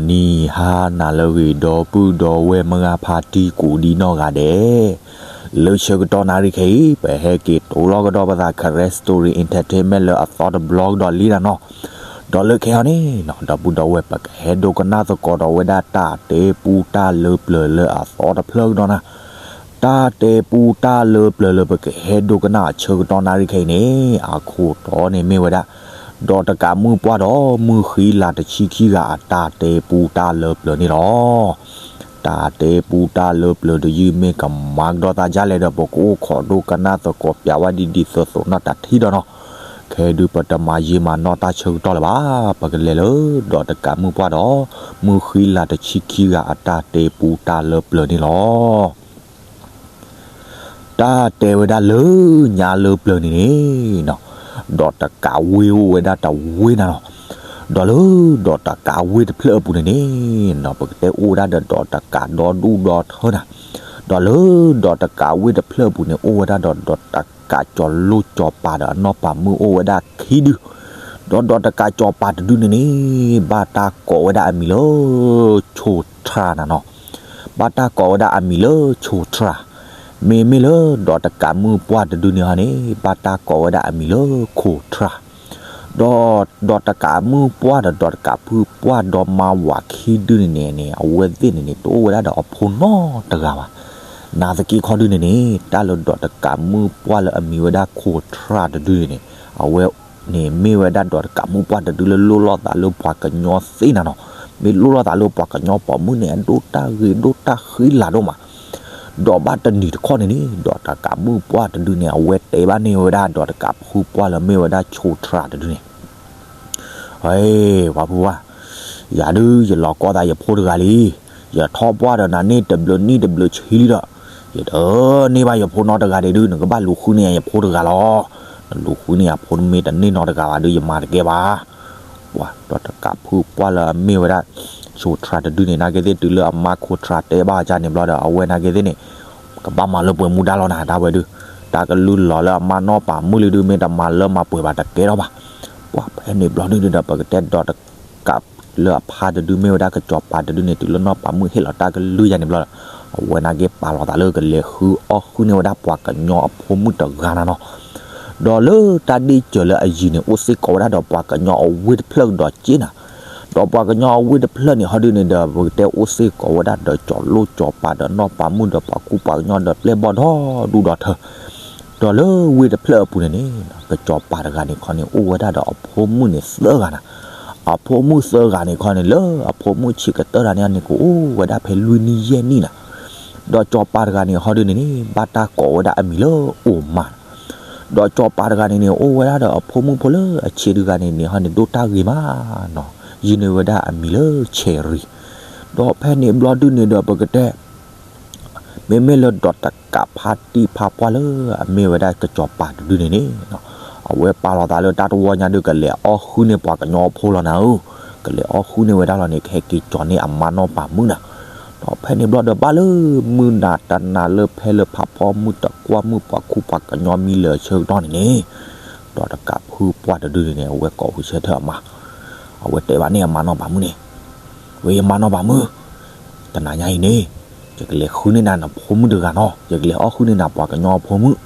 ဂီၤနံၤဟါနၤလၢအဂ့ၤ ဒီပုၢ်ဒီဝဲၢ်မုၢ်ဂၤဖါတံၢ်ကိးဒံနီၢ်ဂၤဒဲး, လၢဆၢကတီၢ်နၣ်ရံၣ်ခဲအံၤ ပဟဲက့ၤတိလီၤကဒီးပသး Karen Story Entertainment လၢအသီတဘျီကဒီးလံနၤနီၤ. ဒီးလၢခဲအံၤန့ၣ်နီၤ ဒီပုၢ်ဒီဝဲၢ် ပကဟဲဒိကနၣ်သကိးဒီးဝဲဒၣ်တၢ်တဲပူတၢ်လၢပျၢၤလၢအသီတဖျၢၣ်ကဒီးနၤ. တၢ်တဲပူတၢ်လၢပျၢၤလၢပကဟဲဒိကနၣ်အဆၢကတီၢ်နၣ်ရံၣ်ခဲအံၤန့ၣ် အခိၣ်တီန့ၣ်မ့ၢ်ဝဲဒၣ် ဒီးတကးမုၣ်ပှၢ်ဒီး မုၢ်ဃံလၤတဆံခံဂၤအတၢ်တဲပူတၢ်လၢပျၢၤန့ၣ်လီၤ. တၢ်တဲပူတၢ်လၢပျၢၤတယုၢ်မ့ၢ်ကမၤကဒီးသးဒ်လဲၣ်ဒီး ပကအိၣ်ခိးဒိကနၣ်သကိးပျးဝဲဒ်ဒ်သိးသိးနီၢ်တထံၣ်ဒီးနီၤ. ခဲဒုးပတမၤယံာ်မၤနီၢ်တၢ်ဆၢကတီၢ်လၢၤဘၣ်, ပကလဲၤလၢ ဒီးတကးမုၣ်ပှၢ်ဒီး မုၢ်ဃံလၤတဆံခံဂၤအတၢ်တဲပူတၢ်လၢပျၢၤန့ၣ်လီၤ. တၢ်တဲဝဲဒၣ်လၢညါလၢပျၢၤန့ၣ်န့ၣ်နီၤ, ဒီးတကးဝ့ၢ်အိၣ်ဝဲဒၣ်တဝ့ၢ်နၤနီၤ. ဒီးလၢ ဒီးတကးဝ့ၢ်တဖျၢၣ်အပူၤန့ၣ်န့ၣ်နီၤ ပကတဲအိၣ်ဝဲဒၣ်ဒီး ဒီးတကးဒီဒူၣ်ဒီထၢနၤ. ဒီးလၢ ဒီးတကးဝ့ၢ်တဖျၢၣ်အပူၤန့ၣ် အိၣ်ဝဲဒၣ်ဒီး ဒီးတကးစီၤလိၣ်စီၤပၤဒီးအနီၢ်ပၤမုၣ်အိၣ်ဝဲဒၣ်ခံဒု. ဒီး ဒီးတကးစီၤပၤတဒုန့ၣ်န့ၣ် ဘၣ်တၢ်ကိးဝဲဒၣ်အမံၤလၢ ဆိထြါနၤနီၤ. ဘၣ်တၢ်ကိးဝဲဒၣ်အမံၤလၢဆိထြါ. မ့မ့ၢ်လၢ ဒီးတကးမုၣ်ပှၢ်တဒုန့ၣ်ဟီန့ၣ် ဘၣ်တၢ်ကိးဝဲဒၣ်အမံၤလၢခိၣ်ထြါ. ဒီး ဒီးတကးမုၣ်ပှၢ်ဒီး ဒီးတကးဖုပှၢ်ဒီးမါဝၤခံဒုန့ၣ်န့ၣ်န့ၣ် အဝဲသ့ၣ်န့ၣ်န့ၣ် တအိၣ်ဝဲဒၣ်ဒီးအဖိနီတဂၤဘၣ်. နာ်သက့ခီဒုန့ၣ်န့ၣ် တၢ်လၢ ဒီးတကးမုၣ်ပှၢ်လၢအမံၤဝဲဒၣ်ခိၣ်ထြါတဒုန့ၣ်န့ၣ် အဝဲန့ၣ်မ့ၢ်ဝဲဒၣ် ဒီးတကးမုၣ်ပှၢ်တဒုလၢလိၣ်လိာ်သးလၢပှၤကညီသ့နၤနီၤ. မ့ၢ်လိၣ်လိာ်သးလၢပှၤကညီပိာ်မုၣ်န့ၣ် အဒိၣ်တၢ်ဂ့ၤဒိၣ်တၢ်ဃံလၤဒိၣ်မး. ဒီးဘၣ်တနံၤတခီန့ၣ်န့ၣ် ဒီးတကးမုၣ်ပှၢ်တဒုန့ၣ် အဝဲတဲဘၣ်န့ၢ်ဝဲဒၣ် ဒီးတကးဖုပှၢ်လၢမ့ၢ်ဝဲဒၣ်ဆိထြါတဒုန့ၣ် ဟဲ ပှၤဖုပှၢ်, ယၤဒုး ယလီၤကီသးယဖိတဂၤလံ. ယထီၣ်ပှၢ်ဒီးနၤန့ၣ် တဘျုးနံၣ်တဘျုးဆံလံဒီး ယတန့ၢ်ဘၣ်ယဖိနီတဂၤဒံးဒုး, နကဘၣ်လူၤဃုန့ၢ်ယၤယဖိတဂၤလီၤ. နလူၤဃုန့ၢ်ယဖိမ့ၢ်တန့ၢ်နီတဂၤဘၣ်ဒုး ယမၤတကဲဘၣ်. ပှၤ ဒီးတကးဖုပှၢ်လၢအမ့ၢ်ဝဲဒၣ်ဆိထြါတဒုန့ၣ် နာ်က့သ့ၣ် တုၤလၢအမါခိၣ်ထြါတဲဘၣ်အီၤန့ၣ်ဘျီဒီး အဝဲနာ်က့သ့ၣ်န့ၣ် ကဘၣ်မၤလၢပှဲၤမူဒါလီၤနၤ တၢ်ဝဲဒုး, တၢ်ကလုၢ်လီၤလၢအမါနီၢ်ပၤမုၣ်လံဒုး မ့ၢ်တမၤလၢမၤပှဲၤဘၣ်တကဲထီၣ်ဘၣ်. ပှၤဖဲန့ၣ်ဘျီဒုးန့ၣ်ဒီး ပကတဲ ဒီးတကးလၢအဖါတဒု မ့ၢ်ဝဲဒၣ်ကစီၤပၤတဒုန့ၣ် တုၤလၢနီၢ်ပၤမုၣ်ဟ့ၣ်လီၤတၢ်ကလုၢ်ယၤန့ၣ်ဘျီဒီး အဝဲနာ်က့ပာ်လီၤသးလၢကလဲၤဃုအီၣ်ဃုန့ၢ်ဝဲဒၣ်ပှၤကညီအဖိမုၣ်တဂၤနၤနီၤ. ဒီးလၢတၢ်ဒ့ၣ်စၢၤလၢအယံၤန့ၣ် အိၣ်စ့ၢ်ကီးဝဲဒၣ်ဒီးပှၤကညီအဝ့ၢ်တဖျၢၣ်ကဒီးစ့နၤ. ဒီးပှၤကညီအဝ့ၢ်တဖျၢၣ်န့ၣ် ဟီဒုးန့ၣ်ဒီး ပကတဲအိၣ်စ့ၢ်ကီးဝဲဒၣ်ဒီး စီၤလိၣ်စီၤပၤဒီးနီၢ်ပၤမုၣ်ဒီးပှၤကူပှၤကညီဒီးပျဲၢ်ဘီၣ်ဒီဒူၣ်ဒီထၢ. ဒီးလၢဝ့ၢ်တဖျၢၣ်အပူၤန့ၣ်န့ၣ် ကစီၤပၤတဂၤန့ၣ်ခီန့ၣ် အိၣ်ဝဲဒၣ်ဒီးအဖိမုၣ်န့ၣ်သၢဂၤနၤ. အဖိမုၣ်သၢဂၤန့ၣ်ခီန့ၣ် လၢအဖိမုၣ်ဆံးကတၢၢ်တဂၤန့ၣ်န့ၣ် ကအိၣ်ဝဲဒၣ်ဖဲလွံၢ်နံၣ်ယဲၢ်နံၣ်နၤ. ဒီးစီၤပၤတဂၤန့ၣ် ဟီဒုးန့ၣ်န့ၣ် ဘၣ်တၢ်ကိးဝဲဒၣ်အမံၤလၢအိၣ်မါနၤ. ဒီးစီၤပၤတဂၤန့ၣ်န့ၣ် အိၣ်ဝဲဒၣ်ဒီးအဖိမုၣ်ဖိလၢအဆံးတဂၤန့ၣ်န့ၣ် ဟီန့ၣ်ဒိၣ်တၢ်ဂ့ၤမးနီၤ, ယုၢ်န့ၢ်ဝဲဒၣ်အမံၤလၢ Cherry. ဒီးဖဲန့ၣ်ဘျီဒုးန့ၣ်ဒီး ပကတဲ မ့မ့ၢ်လၢဒီးတကးဖါတံၢ်ဖါပှၢ်လၢအမ့ၢ်ဝဲဒၣ်ကစီၤပၤတဒုန့ၣ်န့ၣ် အဝဲပာ်လီၤသးလၢတၢ်တဝီညါဒုး ကလဲၤအီၣ်ဃုန့ၢ်ပှၤကညီအဖိလီၤနၤဧၢ. ကလဲၤအီၣ်ဃုန့ၢ်ဝဲဒၣ်လီၤန့ၣ် ကဟဲက့ၤကၠီၤန့ၢ်အမါနီၢ်ပၤမုၣ်နၤ. ဒီးဖဲန့ၣ်ဘျီဒီး ဘၣ်လၢမုၢ်နၤတနၤလၢဖဲလၢဖးဖီမုၢ်တကွၢ်မုၣ်ပှၤခူပှၤကညီမံလၢာ်အဆၢကတီၢ်န့ၣ်န့ၣ် ဒီးတကးဖုပှၢ်တဒုန့ၣ်န့ၣ် အဝဲကိးဝံဆၢထၢၣ်အမါ, အဝဲတဲဘၣ်န့ၢ်အမါနီၢ်ပၤမုၣ်န့ၣ်, ဝဲယမါနီၢ်ပၤမုၣ်, တနၤညါအံၤန့ၣ် ယကလဲၤဃုန့ၢ်နၤနဖိမုၣ်တဂၤနီၤ, ယကလဲၤအီၣ်ဃုန့ၢ်နၤပှၤကညီအဖိမုၣ်.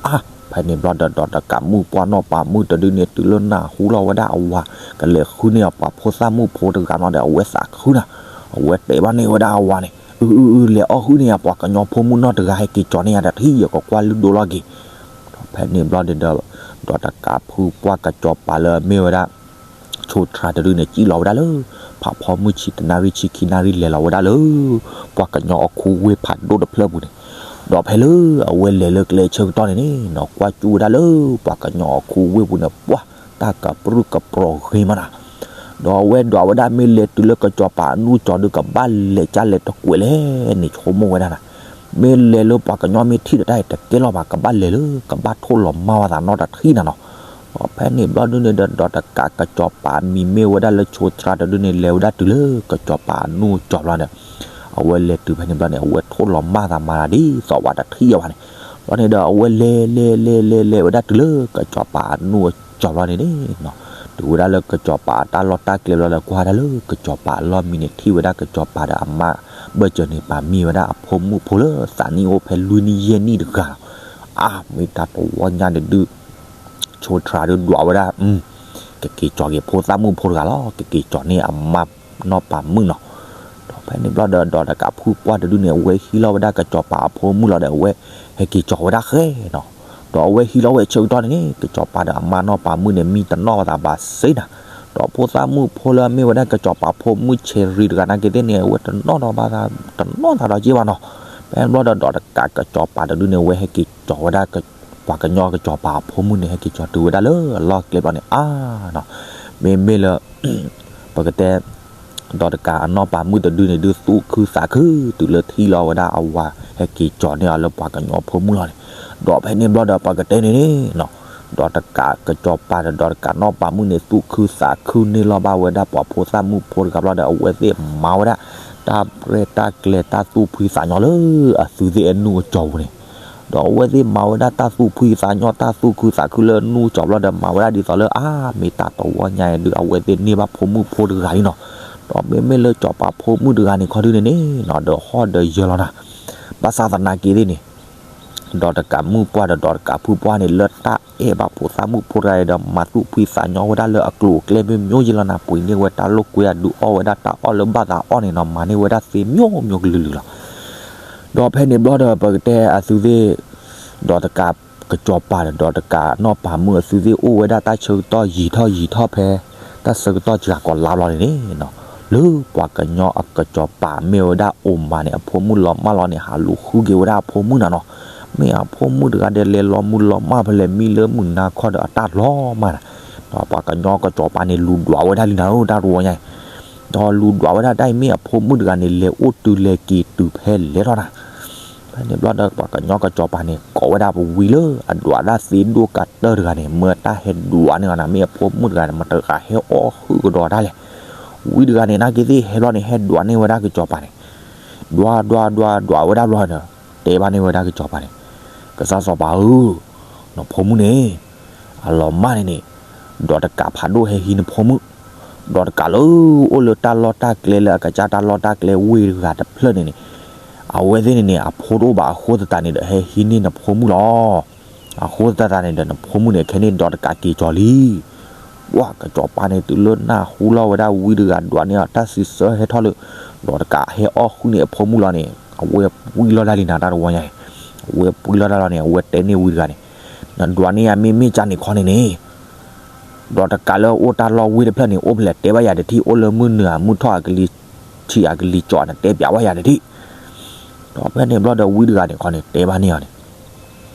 အါ, ဖဲန့ၣ်ဘျီဒီး ဒီးတကးမုၣ်ပှၢ်နီၢ်ပၤမုၣ်တဒုန့ၣ် တုၤလၢနၢ်ဟူလီၤဝဲဒၣ်အဝၤ ကလဲၤဃုန့ၢ်အပှၤဖိသၣ်မုၣ်ဖိတဂၤနီၤဒီး အဝဲသးခုနၤ, အဝဲတဲဘၣ်န့ၢ်ဝဲဒၣ်အဝၤန့ၣ်, အုအုအု လဲၤအီၣ်ဃုန့ၢ်ယၤပှၤကညီဖိမုၣ်နီၢ်တဂၤ ဟဲက့ၤကၠီၤန့ၢ်ယၤတထံၣ် ယကကွၢ်လုၢ်ဒိၣ်လီၤက့ၤ. ဒီးဖဲန့ၣ်ဘျီဒီး ဒီးတကးဖုပှၢ်ကစီၤပၤလၢအမ့ၢ်ဝဲဒၣ် ဆိထြါတဒုန့ၣ် စံၣ်လီၤဝဲဒၣ်လၢ ဖးဖီမုၢ်ဆံးတနၣ်ရံၣ်ဆံခံနၣ်ရံၣ် လဲၤလီၤဝဲဒၣ်လၢ ပှၤကညီအခိဝ့ၢ်ဖးဒိၣ်တဖျၢၣ်ပူၤန့ၣ်, ဒီးဖဲလၢအဝဲလဲၤလၢကျဲဆၢကတီၢ်န့ၣ်န့ၣ် နီၢ်ကွၢ်ကၠူဝဲဒၣ်လၢ ပှၤကညီအခိဝ့ၢ်ပူၤန့ၣ် ပှၢ်တၢ်ကပြုၢ်ကပြီၤဂ့ၤမးနၤ. ဒီးအဝဲဒွးဝဲဒၣ်မ့ၢ်လဲၤတုၤလၢကစီၤပၤအနူၢ်ကၠီၤဒုး ကဘၣ်လဲၤကၢ်လဲၤတကွဲးလဲၣ်န့ၣ် ဆိကမိၣ်ဝဲဒၣ်နၤ, မ့ၢ်လဲၤလၢပှၤကညီမ့ၢ်ထံၣ်ဒီးတၢ်အံၤတကဲလီၤဘၣ် ကဘၣ်လဲၤလၢ ကဘၣ်ထိၣ်လီၤမၢ်ဝဲသးနီတထံၣ်နၤနီၤ. ဒီးဖဲန့ၣ်ဘျီဒုန့ၣ်ဒီး ဒီးတကးကစီၤပၤမံၤမ့ၢ်ဝဲဒၣ်လၢဆိထြါတဒုန့ၣ် လဲၤဝဲဒၣ်တုၤလၢကစီၤပၤအနူၢ်ကၠီၤဘျီန့ၣ်, အဝဲလဲၤတုၤဖဲန့ၣ်ဘျီန့ၣ် အဝဲထိၣ်လီၤမၢ်သးမၤတၢ်ဒ်သိးဝဲတထံၣ်အီၤဘၣ်န့ၣ်, ဘျီန့ၣ်ဒီးအဝဲလဲၤလဲၤလဲၤလဲၤလဲၤဝဲဒၣ်တုၤလၢကစီၤပၤအနူၢ်ကၠီၤဘျီန့ၣ်န့ၣ် တုၤဝဲဒၣ်လၢကစီၤပၤအတၢ်လီၢ်တၢ်ကျဲဘျီဒီး ကွၢ်ဒၣ်လၢကစီၤပၤအလီၢ်မံန့ၣ် ထံၣ်ဝဲဒၣ်ကစီၤပၤဒီးအမါ ဘၢၣ်စၢၤန့ၣ် ပာ်မံဝဲဒၣ်အဖိမုၣ်ဖိလၢသးနံၣ်အိၣ်ဖဲလွံၢ်နံၣ်ယဲၢ်နံၣ်တဂၤလီၤ. အါ မ့ၢ်တၢ်တဝီညါန့ၣ်ဒုး ဆိထြါဒုးဒွးဝဲဒၣ် ကက့ၤကၠီၤက့ၤဖိသၣ်မုၣ်ဖိတဂၤလီၤ. ကက့ၤကၠီၤန့ၢ်အမါနီၢ်ပၤမုၣ်နီၤ. ဒီးဖဲန့ၣ်ဘျီဒီး ဒီးတကးဖုပှၢ်တဒုန့ၣ် အဝဲဟံးလီၤဝဲဒၣ်ကစီၤပၤအဖိမုၣ်လီၤဒီး အဝဲဟဲက့ၤကၠီၤဝဲဒၣ်ဃဲနီၤ. ဒီးအဝဲဟံးလီၤဝဲဆၢကတီၢ်န့ၣ်န့ၣ် ကစီၤပၤဒီးအမါနီၢ်ပၤမုၣ်န့ၣ် မံတနီၣ်ဘၣ်သးဘၣ်စ့နၤ. ဒီးဖိသၣ်မုၣ်ဖိလၢအမ့ၢ်ဝဲဒၣ်ကစီၤပၤဖိမုၣ် Cherry တဂၤနာ်က့သ့ၣ်န့ၣ် အဝဲတနီၣ်ဒီးဘၣ်သး တနီၣ်သးဒီးက့ဘၣ်နီၤ. ဖဲန့ၣ်ဘျီဒီး ဒီးတကးကစီၤပၤတဒုန့ၣ် အဝဲဟဲက့ၤကၠီၤဝဲဒၣ် ပှၤကညီကစီၤပၤအဖိမုၣ်န့ၣ် ဟဲက့ၤကၠီၤတုၤဝဲဒၣ်လၢအလီၢ်ကျဲဘျီန့ၣ် အါနီၤ. မ့မ့ၢ်လၢ ပကတဲ ဒီးတကးအနီၢ်ပၤမုၣ်တဒုန့ၣ်ဒုး သူၣ်ခုသးခု တုၤလၢထံၣ်လီၤဝဲဒၣ်အဝၤဟဲက့ၤကၠီၤန့ၢ်အီၤလၢပှၤကညီဖိမုၣ်လီၤန့ၣ်. ဒီးဖဲန့ၣ်ဘျီဒီး ပကတဲန့ၣ်န့ၣ်နီၤ ဒီးတကးကစီၤပၤဒီး ဒီးတကးနီၢ်ပၤမုၣ်န့ၣ် သူၣ်ခုသးခုန့ၢ်လီၤဘၣ်ဝဲဒၣ်ပှၤဖိသၣ်မုၣ်ဖိတဂၤဘျီဒီး အဝဲသ့ၣ်မၤဝဲဒၣ် တၢ်ရဲၣ်တၢ်ကျဲၤတၢ်သူၣ်ဖှံသးညီလၢအသုးသ့ၣ်အနူၢ်အကၠီၤပူၤန့ၣ် ဒီးအဝဲသ့ၣ်မၤဝဲဒၣ်တၢ်သူၣ်ဖှံသးညီ တၢ်သူၣ်ခုသးခုလၢအနူၢ်ကၠီၤဘျီဒီး မၤဝဲဒၣ်ဒ်သိးလၢ အါ မ့ၢ်တၢ်တဝီညါအံၤဒုး အဝဲသ့ၣ်န့ၢ်ဘၣ်ဖိမုၣ်ဖိတဂၤလံနီၤ. ဒီးမ့မ့ၢ်လၢစီၤပၤဖိမုၣ်တဂၤန့ၣ်ခီဒုန့ၣ်န့ၣ်နီၤ ဒီးဟီၣ်ဒီးယၢၤလီၤနၤ. ဘၣ်ဆၣ်သနာ်က့သ့ၣ်န့ၣ် ဒီးတကးမုၣ်ပှၢ်ဒီး ဒီးတကးဖုပှၢ်န့ၣ် လၢတၢ်အဲၣ်ဘၣ်ဖိသၣ်မုၣ်ဖိတဂၤအံၤဒီး မၤသူၣ်ဖှံသးညီဝဲဒၣ်လၢအကျိၤအကျဲမ့ၢ်မ့ၢ်ယဲလီၤနၤ. ပှ့ၤန့ၢ်ဝဲတၢ်လိာ်ကွဲအဒုးအီၣ်ဝဲဒၣ်တၢ်အီၣ်လၢဘၣ်သးအီၣ်န့ၣ်နီၤ မၤန့ၢ်ဝဲဒၣ်သ့မ့ၢ်မ့ၢ်ကလုာ်လုာ်လီၤ. ဒီးဖဲန့ၣ်ဘျီဒီး ပကတဲအသုးသ့ၣ် ဒီးတကးကစီၤပၤဒီး ဒီးတကးနီၢ်ပၤမုၣ်အသုးသ့ၣ် အိၣ်ဝဲဒၣ်တၢ်ဆၢကတီၢ်ယံာ်ထီၣ်ယံာ်ထီၣ်ဖဲ တၢ်ဆၢကတီၢ်စှၤကီးလါဘျီန့ၣ်န့ၣ်နီၤ လၢပှၤကညီအကစီၤပၤမ့ၢ်ဝဲဒၣ်အိၣ်မးန့ၣ် အဖိမုၣ်လီၤမၢ်လီၤန့ၣ် ဟးလူၤဃုက့ၤဝဲဒၣ်အဖိမုၣ်နၤနီၤ. မ့ၢ်အဖိမုၣ်တဂၤဒီး လဲၤလီၤမုၢ်လီၤမၢ်ဖဲလဲၣ် မံလၢမုၢ်နၤခီဒီးအတၢ်လီၤမၢ်နၤ. ဒီးပှၤကညီကစီၤပၤန့ၣ် လူၤဒွးဝဲဒၣ်လံနၤဧၢ တၢ်တဝီညါအံၤ ဒီးလူၤဒွးဝဲဒၣ်တၢ်အံၤ မ့ၢ်အဖိမုၣ်တဂၤန့ၣ် လဲၤအိၣ်တုၤလဲၤက့ၤတုၤဖဲလဲၣ်ထီၣ်နၤ. ဖဲန့ၣ်ဘျီဒီး ပှၤကညီကစီၤပၤန့ၣ် ကိးဝဲဒၣ်ပဝံလၢအဒွးတၢ်သ့ဒိၣ်ကတၢၢ်တဂၤန့ၣ် မၢတၢ်ဟဲဒွးန့ၢ်အီၤနၤ မ့ၢ်အဖိမုၣ်တဂၤန့ၣ် မတဂၤဟဲအီၣ်ဃုာ်ကဒီးတၢ်လဲၣ်. ဝံတဂၤန့ၣ် နာ်က့သ့ၣ်ဟဲဘျီန့ၣ် ဟဲဒွးန့ၢ်ဝဲဒၣ်ကစီၤပၤန့ၣ် ဒွးဒွးဒွးဒွးဝဲဒၣ်ဘျီဒီး တဲဘၣ်န့ၢ်ဝဲဒၣ်ကစီၤပၤန့ၣ် ကစၢ်စီၤပၤဧၢ နဖိမုၣ်န့ၣ် အလီၤမၢ်န့ၣ်န့ၣ် ဒီးတကးဖးဒိၣ်ဟဲဟံးနဖိမုၣ်, ဒီးတကးလၢ အိၣ်လၢတၢ်လီၢ်တၢ်ကျဲလၢအကစၢ်တၢ်လီၢ်တၢ်ကျဲဝ့ၢ်တဂၤတဖျၢၣ်န့ၣ်န့ၣ်, အဝဲသ့ၣ်န့ၣ်န့ၣ် အဖိတအိၣ်ဘၣ်အဃိသတးန့ၣ်ဒီး ဟဲဟံးန့ၢ်နဖိမုၣ်လီၤ. အဃိသတးန့ၣ်ဒီး နဖိမုၣ်န့ၣ် ခဲန့ၣ်ဒီးတကးက့ၤကၠီၤလံ. ပှၢ်ကစီၤပၤန့ၣ် တုၤလၢနၢ်ဟူလီၤဝဲဒၣ်ဝံတဂၤဒွးန့ၢ်အီၤတၢ်စံးဆၢဟဲထီၣ်လၢ ဒီးတကးဟဲအီၣ်ဃုန့ၢ်အဖိမုၣ်လီၤန့ၣ် အဝဲပှံၢ်လီၤဒၣ်လံနၤ တၢ်တဝီညါန့ၣ်, အဝဲပှံၢ်လီၤဒၣ်လီၤန့ၣ် အဝဲတဲန့ၢ်ဝံတဂၤန့ၣ်, နဒွးန့ၢ်ယၤမ့မ့ၢ်ကၢ်န့ၣ်ခီန့ၣ်န့ၣ် ဒီးတကးလၢအိၣ်တၢ်လီၢ်ဝ့ၢ်တဖျၢၣ်န့ၣ် အိၣ်ဖဲလဲၣ်တဲဘၣ်ယၤတထံၣ်, အိၣ်လၢမုၢ်နုာ်ဧါ မုၢ်ထီၣ်ဧါ ကလံၤထံးဧါ ကလံၤကၠီးဧါန့ၣ် တဲပျးဘၣ်ယၤတထံၣ်. ဒီးဖဲန့ၣ်ဘျီဒီးဝံတဂၤန့ၣ်ခီန့ၣ် တဲဘၣ်န့ၢ်အီၤန့ၣ်,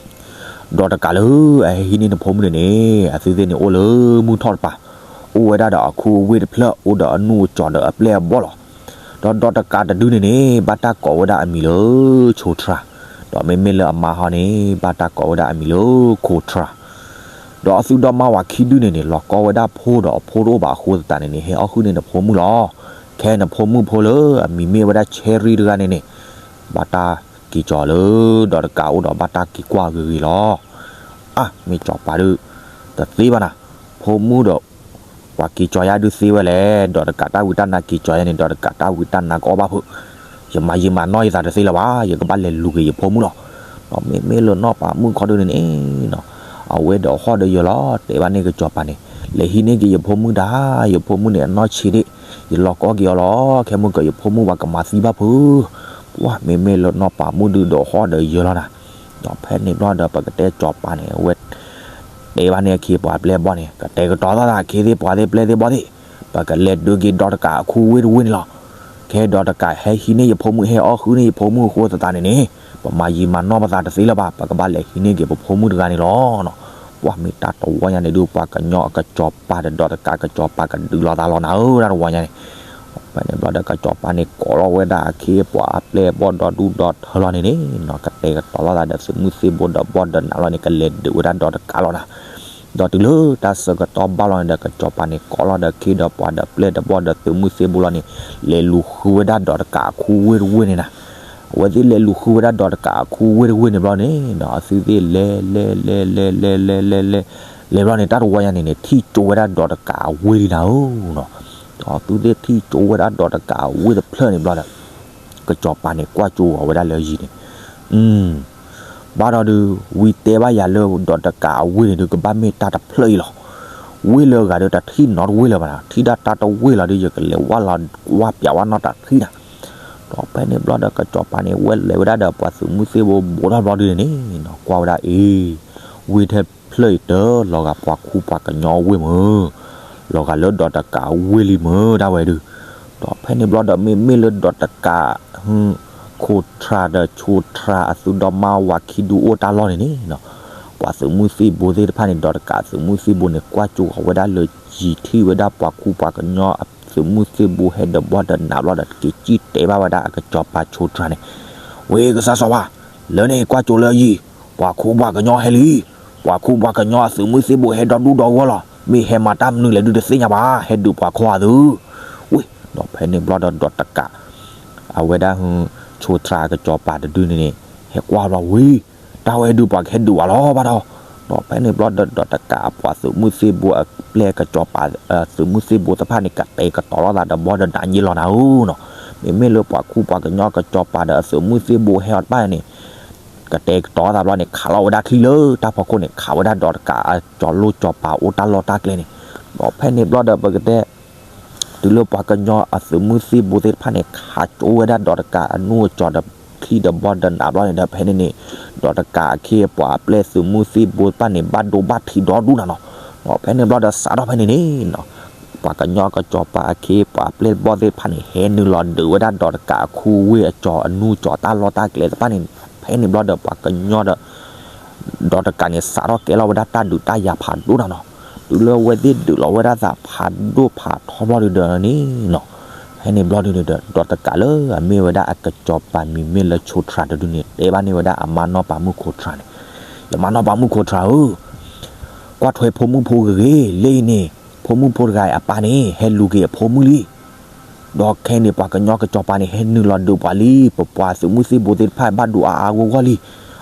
ဒီးတကးလၢ အဟဲဟံးန့ၢ်နဖိမုၣ်န့ၣ်န့ၣ် အသုသ့ၣ်န့ၣ်အိၣ်လၢမုၢ်ထီၣ်တပၤ, အိၣ်ဝဲဒၣ်ဒီးအခူအဝ့ၢ်တဖျၢၣ် အိၣ်ဒီးအနူၢ်အကၠီၤဒီးအပျဲၢ်အဘီၣ်လီၤ. ဒီးဒီးတကးတဒုန့ၣ်န့ၣ် ဘၣ်တၢ်ကိးဝဲဒၣ်အမံၤလၢ ဆိထြါ, ဒီးမ့မ့ၢ်လၢအမါဟီန့ၣ် ဘၣ်တၢ်ကိးဝဲဒၣ်အမံၤလၢ ခိထြါ. ဒီးအသုဒီမါဝၤခံဒုန့ၣ်န့ၣ် လီၤကီဝဲဒၣ်ဖိဒီးအဖိတအိၣ်ဘၣ်အဃိသတးန့ၣ်န့ၣ် ဟဲအီၣ်ဃုန့ၢ်နဖိမုၣ်လီၤ. ခဲနဖိမုၣ်ဖိလၢအမံၤမ့ၢ်ဝဲဒၣ် Cherry တဂၤန့ၣ်န့ၣ် ဘၣ်တၢ်က့ၤကၠီၤလၢ ဒီးတကးအိၣ်ဒီးဘၣ်တၢ်က့ၤကွၢ်ဂ့ၤဂ့ၤလီၤ. အါ မ့ၢ်စီၤပၤဒုး တသ့ဘၣ်နၤ, ဖိမုၣ်ဒီး ပှၤက့ၤကၠီၤယၤဒုးသ့ဝဲလဲၣ်, ဒီးတကးတၢ်ဝံတၢ်နါက့ၤကၠီၤယၤန့ၣ် ဒီးတကးတၢ်ဝံတၢ်နါကအီၣ်ဘၣ်ဖုး, ယမၤယံာ်မၤနီၢ်ယသးတသ့လၢၤဘၣ်, ယကဘၣ်လဲၤလူၤက့ၤယဖိမုၣ်လီၤ. ဒီးမ့မ့ၢ်လၢနီၢ်ပၤမုၣ်ခီဒုန့ၣ်န့ၣ်နီၤ, အဝဲဒီးဟီၣ်ဒီးယၢၤလီၤ တဲဘၣ်န့ၢ်ကစီၤပၤန့ၣ်, လဲၤဟံးန့ၢ်က့ၤယဖိမုၣ်ဒၣ်, ယဖိမုၣ်န့ၣ်အနီၢ်ဆံးဒ့ၣ်, ယလီၤကီက့ၤအီၤလီၤ, ခဲမုၢ်ကီးယဖိမုၣ်ပှၤကမၤသံဘၣ်ဖုး. ပှၢ်မ့မ့ၢ်လၢနီၢ်ပၤမုၣ်ဒုးဒီးဟီၣ်ဒီးယၢၤလီၤနၤ. ဒီးဖဲန့ၣ်ဘျီဒီး ပကတဲစီၤပၤန့ၣ် အဝဲ တဲဘၣ်န့ၢ်အခ့အပှၤအပျဲၢ်အဘီၣ်န့ၣ် ကတဲာ်ကတီၤသးသး အခ့သ့ၣ်ပှၤသ့ၣ်ပျဲၢ်သ့ၣ်ဘီၣ်သ့ၣ်, ပကလဲၤဒုးက့ၤဒီးတကးအခူဝ့ၢ်တဝ့ၢ်န့ၣ်လီၤ. ခဲဒီးတကးဟဲဟံးန့ၢ်ယဖိမုၣ် ဟဲအီၣ်ဃုန့ၢ်ယဖိမုၣ်အဃိသတးန့ၣ်န့ၣ် ပမၤယံာ်မၤနီၢ်ပသးတသ့လၢၤဘၣ်, ပကဘၣ်လဲၤဟံးန့ၢ်က့ၤပဖိမုၣ်တဂၤန့ၣ်လီၤ. ပှၢ်မ့ၢ်တၢ်တဝီညါန့ၣ်ဒုး ပှၤကညီအကစီၤပၤဒီးဒီးတကးကစီၤပၤကဒုးလိာ်သးလီၤနၤဧၢ တၢ်တဝီညါန့ၣ်. ဖဲန့ၣ်ဘျီဒီး ကစီၤပၤန့ၣ် ကိးလီၤဝဲဒၣ်အခ့အပှၤအပျဲၢ်အဘီၣ်ဒီဒူၣ်ဒီထၢလီၤန့ၣ်န့ၣ်နီၤ, ကတဲာ်ကတီၤလိာ်သးဒီးသုးမုၢ်သ့ၣ်ဘိဒီးဘီၣ်ဒီးနးလီၤန့ၣ် ကလဲၤဒုးဝဲဒၣ်ဒီးတကးလီၤနၤ. ဒီးတုၤလၢတၢ်ဆၢကတီၢ်ဘၣ်လီၤန့ၣ်ဒီး ကစီၤပၤန့ၣ် ကိးလီၤဒီးအခ့ဒီးပှၤဒီးပျဲၢ်ဒီးဘီၣ်ဒီးသုးမုၢ်သ့ၣ်ဘိလီၤန့ၣ် လဲၤလူၤဃုဝဲဒၣ်ဒီးတကးအခူဝ့ၢ်တဝ့ၢ်န့ၣ်နၤ. အဝဲသ့ၣ်လဲၤလူၤဃုဝဲဒၣ်ဒီးတကးအခူဝ့ၢ်တဝ့ၢ်န့ၣ်ဘျီန့ၣ်နီၤ, အသုသ့ၣ်လဲၤလဲၤလဲၤလဲၤလဲၤလဲၤလဲၤလဲၤ လဲၤဘျီန့ၣ် တၢ်တဝီညါန့ၣ်န့ၣ် ထံၣ်ကၠိဝဲဒၣ်ဒီးတကးအဝ့ၢ်လံနၤဧၢနီၤ. ဒီးသုသ့ၣ်ထံၣ်ကၠိဝဲဒၣ်ဒီးတကးအဝ့ၢ်တဖျၢၣ်န့ၣ်ဘျီဒီး ကစီၤပၤန့ၣ်ကွၢ်ကၠိအီၤဝဲဒၣ်လၢယံၤန့ၣ်, ဘၣ်ဒီးဒုး ဝံတဲဘၣ်ယၤလၢဒီးတကးအဝ့ၢ်န့ၣ်ဒုး ကဘၣ်မ့ၢ်တၢ်တဖျၢၣ်အံၤလီၤ. ဝ့ၢ်လၢအဂၤဒီးတၢ်ထံၣ်နီတဝ့ၢ်လၢၤဘၣ်နီၤ, ထံၣ်ဒၣ်တၢ်တဝ့ၢ်လီၤဒီး ယကလဲၤဝၢ်လီၤဝၢ်ပၠးဝဲနီၢ်တၢ်ထံၣ်နၤ. ဒီးဖဲန့ၣ်ဘျီဒီး ကစီၤပၤန့ၣ် ဝဲလဲၤဝဲဒၣ်ဒီးပှၤသုးမုၢ်သ့ၣ်ဘိဘိးထီၣ်ဘျီဒုးန့ၣ်နီၤ, ကွၢ်ဝဲဒၣ်အ့ ဝ့ၢ်ထဲဖျၢၣ်အံၤတၢ်လီၤဂာ်ပှၤခူပှၤကညီအဝ့ၢ်မ့ၢ်, လီၤဂာ်လၢဒီးတကးအဝ့ၢ်လံမ့ၢ်ဒၣ်ဝဲဒုး. ဒီးဖဲန့ၣ်ဘျီဒီးမ့မ့ၢ်လၢဒီးတကး ခိၣ်ထြးဒီးဆိထြးအသုးဒီမါဝၤခံဒုအိၣ်တၢ်လီၢ်န့ၣ်န့ၣ်နီၤ, ပှၤသုးမုၢ်သ့ၣ်ဘိသ့ၣ်တဖၣ်န့ၣ် ဒီးတကးသုးမုၢ်သ့ၣ်ဘိန့ၣ် ကွၢ်ကၠိဃီၤဝဲဒၣ်လၢယံၤ ထံၣ်ဝဲဒၣ်ပှၤခူပှၤကညီအသုးမုၢ်သ့ၣ်ဘိဟဲဒီးဘီဒီးနးဘျီဒီး က့ၤစံၣ်တဲၤဘၣ်ဝဲဒၣ်အကစီၤပၤဆိထြးန့ၣ်, ဝ့ၢ်ကစၢ်စီၤပၤ, လၢန့ၣ်ကွၢ်ကၠိလၢယံၤ, ပှၤခူပှၤကညီဟဲလံ, ပှၤခူပှၤကညီအသုးမုၢ်သ့ၣ်ဘိဟဲဒီဒူၣ်ဒီဂီၢ်လီၤ, မ့ၢ်ဟဲမၤတၢ်မနုၤလဲၣ်ဒုးတသ့ၣ်ညါဘၣ်, ဟဲဒုးပှၤခီအသုး ဝ့ၢ်, ဒီးဖဲန့ၣ်ဘျီဒီးဒီးတကး အဝဲဒၣ် ဆိထြးအကစီၤပၤတဒုန့ၣ်န့ၣ် ဟဲကွၢ်ဘျီဝံၤ, တၢ်ဝဲဒုးပှၤကဟဲဒုးဝဲလီၤဘၣ်ဒီး, ဒီးဖဲန့ၣ်ဘျီဒီးဒီးတကးအပှၤသုးမုၢ်သ့ၣ်ဘိအပျဲၢ်ကစီၤပၤ သုးမုၢ်သ့ၣ်ဘိသ့ၣ်တဖၣ်န့ၣ် ကတဲာ်ကတီၤလိာ်သးဒီးဘီဒီးနးယ့လီၤနၤဧၢနီၤ, မ့မ့ၢ်လၢပှၤခူပှၤကညီကစီၤပၤဒီးအသုးမုၢ်သ့ၣ်ဘိဟဲအီၤတဖၣ်န့ၣ် ကတဲာ်ကတီၤသးဘျီန့ၣ် ခးလီၤဝဲဒၣ်ချံလၢတၢ်ဖီခိၣ်န့ၣ် ခးဝဲဒၣ်ဒီးတကးအစီၤလိၣ်စီၤပၤအိၣ်တၢ်လီၢ်တၢ်ကျဲန့ၣ်, ဒီးဖဲန့ၣ်ဘျီဒီးပကတဲ တုၤလၢပှၤကညီအသုးမုၢ်သ့ၣ်ဘိသ့ၣ်တဖၣ်န့ၣ် ခးကၠိဝဲဒၣ်ဒီးတကးအနူၢ်အစီၤဒီးချံဒီးဘီဒီးနးဘျီန့ၣ်ဒီး ဖဲန့ၣ်န့ၣ် ဒီးတကးအခ့အပှၤအပျဲၢ်သုးမုၢ်သ့ၣ်ဘိတဖၣ်န့ၣ် ဘၣ်ဒိဘၣ်ထံးဒီဒူၣ်နၤနီၤ, ဒီးဖဲန့ၣ်ဘျီဒီးစးထီၣ်ဖဲန့ၣ်န့ၣ်နီၤ ပှၤကညီကစီၤပၤအခ့အပှၤအပျဲၢ်ဘီသ့ၣ်တဖၣ်န့ၣ် ဟဲနုာ်လီၤဒုးဝဲဒၣ်ဒီးတကးအခူဝ့ၢ်အစီၤအနူၢ်အစီၤတၢ်လီၢ်တၢ်ကျဲတဖၣ်န့ၣ်, ဖဲန့ၣ်ဘျီဒီးပှၤကညီဒီး ဒီးတကးန့ၣ် စးထီၣ်ကဲလီၤဝဲဒၣ်တၢ်ဒုးတၢ်ယၤဖးဒိၣ်နၤနီၤ, တုၤလၢအဝဲသ့ၣ်ဒုးလီၤဝဲဒၣ်သးဖးဒိၣ်ဖးထီဘျီဒုးဒီးန့ၣ်နီၤ, ဖဲန့ၣ်ဘျီဒုးန့ၣ်ဒီး ဒီးတကးလၢအမ့ၢ်ဝဲဒၣ်အကစီၤပၤမံၤမ့ၢ်လၢဆိထြးတဒုန့ၣ် တဲဘၣ်န့ၢ်ဝဲဒၣ်အမါနီၢ်ပၤမုၣ်ခိးထြးန့ၣ်, ယမါနီၢ်ပၤမုၣ်ခိးထြးဧၢ, ကွၢ်ထွဲဖိမုၣ်ဖိတဂၤအံၤ, လၢအံၤန့ၣ် ဖိမုၣ်ဖိတဂၤအံၤအပၢ်န့ၣ် ဟဲလူၤက့ၤအဖိမုၣ်လံ ဒီးခဲအံၤန့ၣ် ပှၤကညီကစီၤပၤန့ၣ် ဟဲနုာ်လီၤဒုးပှၤလံ, ပပှၤသုးမုၢ်သ့ၣ်ဘိသ့ၣ်တဖၣ်ဘၣ်ဒိအါအါဂီၢ်ဂီၢ်လံ,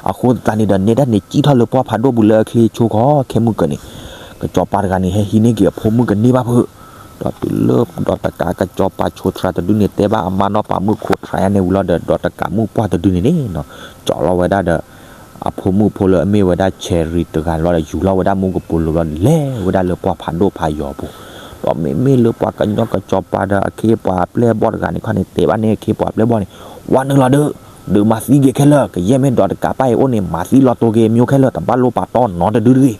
အဃိသတးန့ၣ်ဒီး နဲဒၣ်န့ၣ်စံၣ်ထီၣ်လၢပှၢ်ဖးဒိၣ်ပူၤလၢအချ့ဆိခီ ခဲမုၢ်ကၢန့ၣ် ကစီၤပၤတဂၤန့ၣ် ဟဲဟံးန့ၢ်က့ၤအဖိမုၣ်ကန့ၢ်ဘၣ်ဖုး, ဒီးတုၤလၢဒီးတကးကစီၤပၤဆိထြးတဒုန့ၣ် တဲဘၣ်အမါနီၢ်ပၤမုၣ်ခိးထြးယါန့ၣ်ဝံၤလီၤဒီး ဒီးတကးမုၣ်ပှၢ်တဒုန့ၣ်န့ၣ်နီၤ ကၠီလီၤဝဲဒၣ်ဒီး အဖိမုၣ်ဖိလၢအမ့ၢ်ဝဲဒၣ် Cherry တဂၤန့ၣ်လီၤဒီး ယူၤလီၤဝဲဒၣ်မူကပိာ်လိၤလီၤဒီး လဲၤဝဲဒၣ်လၢပှၢ်ဖးဒိၣ်ဖးယီၤအပူၤ, ဒီးမ့မ့ၢ်လၢပှၤကညီကစီၤပၤဒီးအခ့အပှၤအပျဲၢ်ဘီၣ်တဂၤန့ၣ်ခီန့ၣ် တဲဘၣ်န့ၢ်အခ့အပှၤအပျဲၢ်ဘီၣ်န့ၣ်, ဝဲနုာ်လီၤဒုး, ဒုးမၤသံက့ၤခဲလၢာ်, ကယဲၢ်မ့ၢ်ဒီးတကးပၢ်အံၤအိၣ်န့ၣ် မၤသံလီၤတိာ်က့ၤအမျိုးခဲလၢာ်, တဘၣ်လိၣ်ပာ်တီနီတဒုတဂ့ၤ,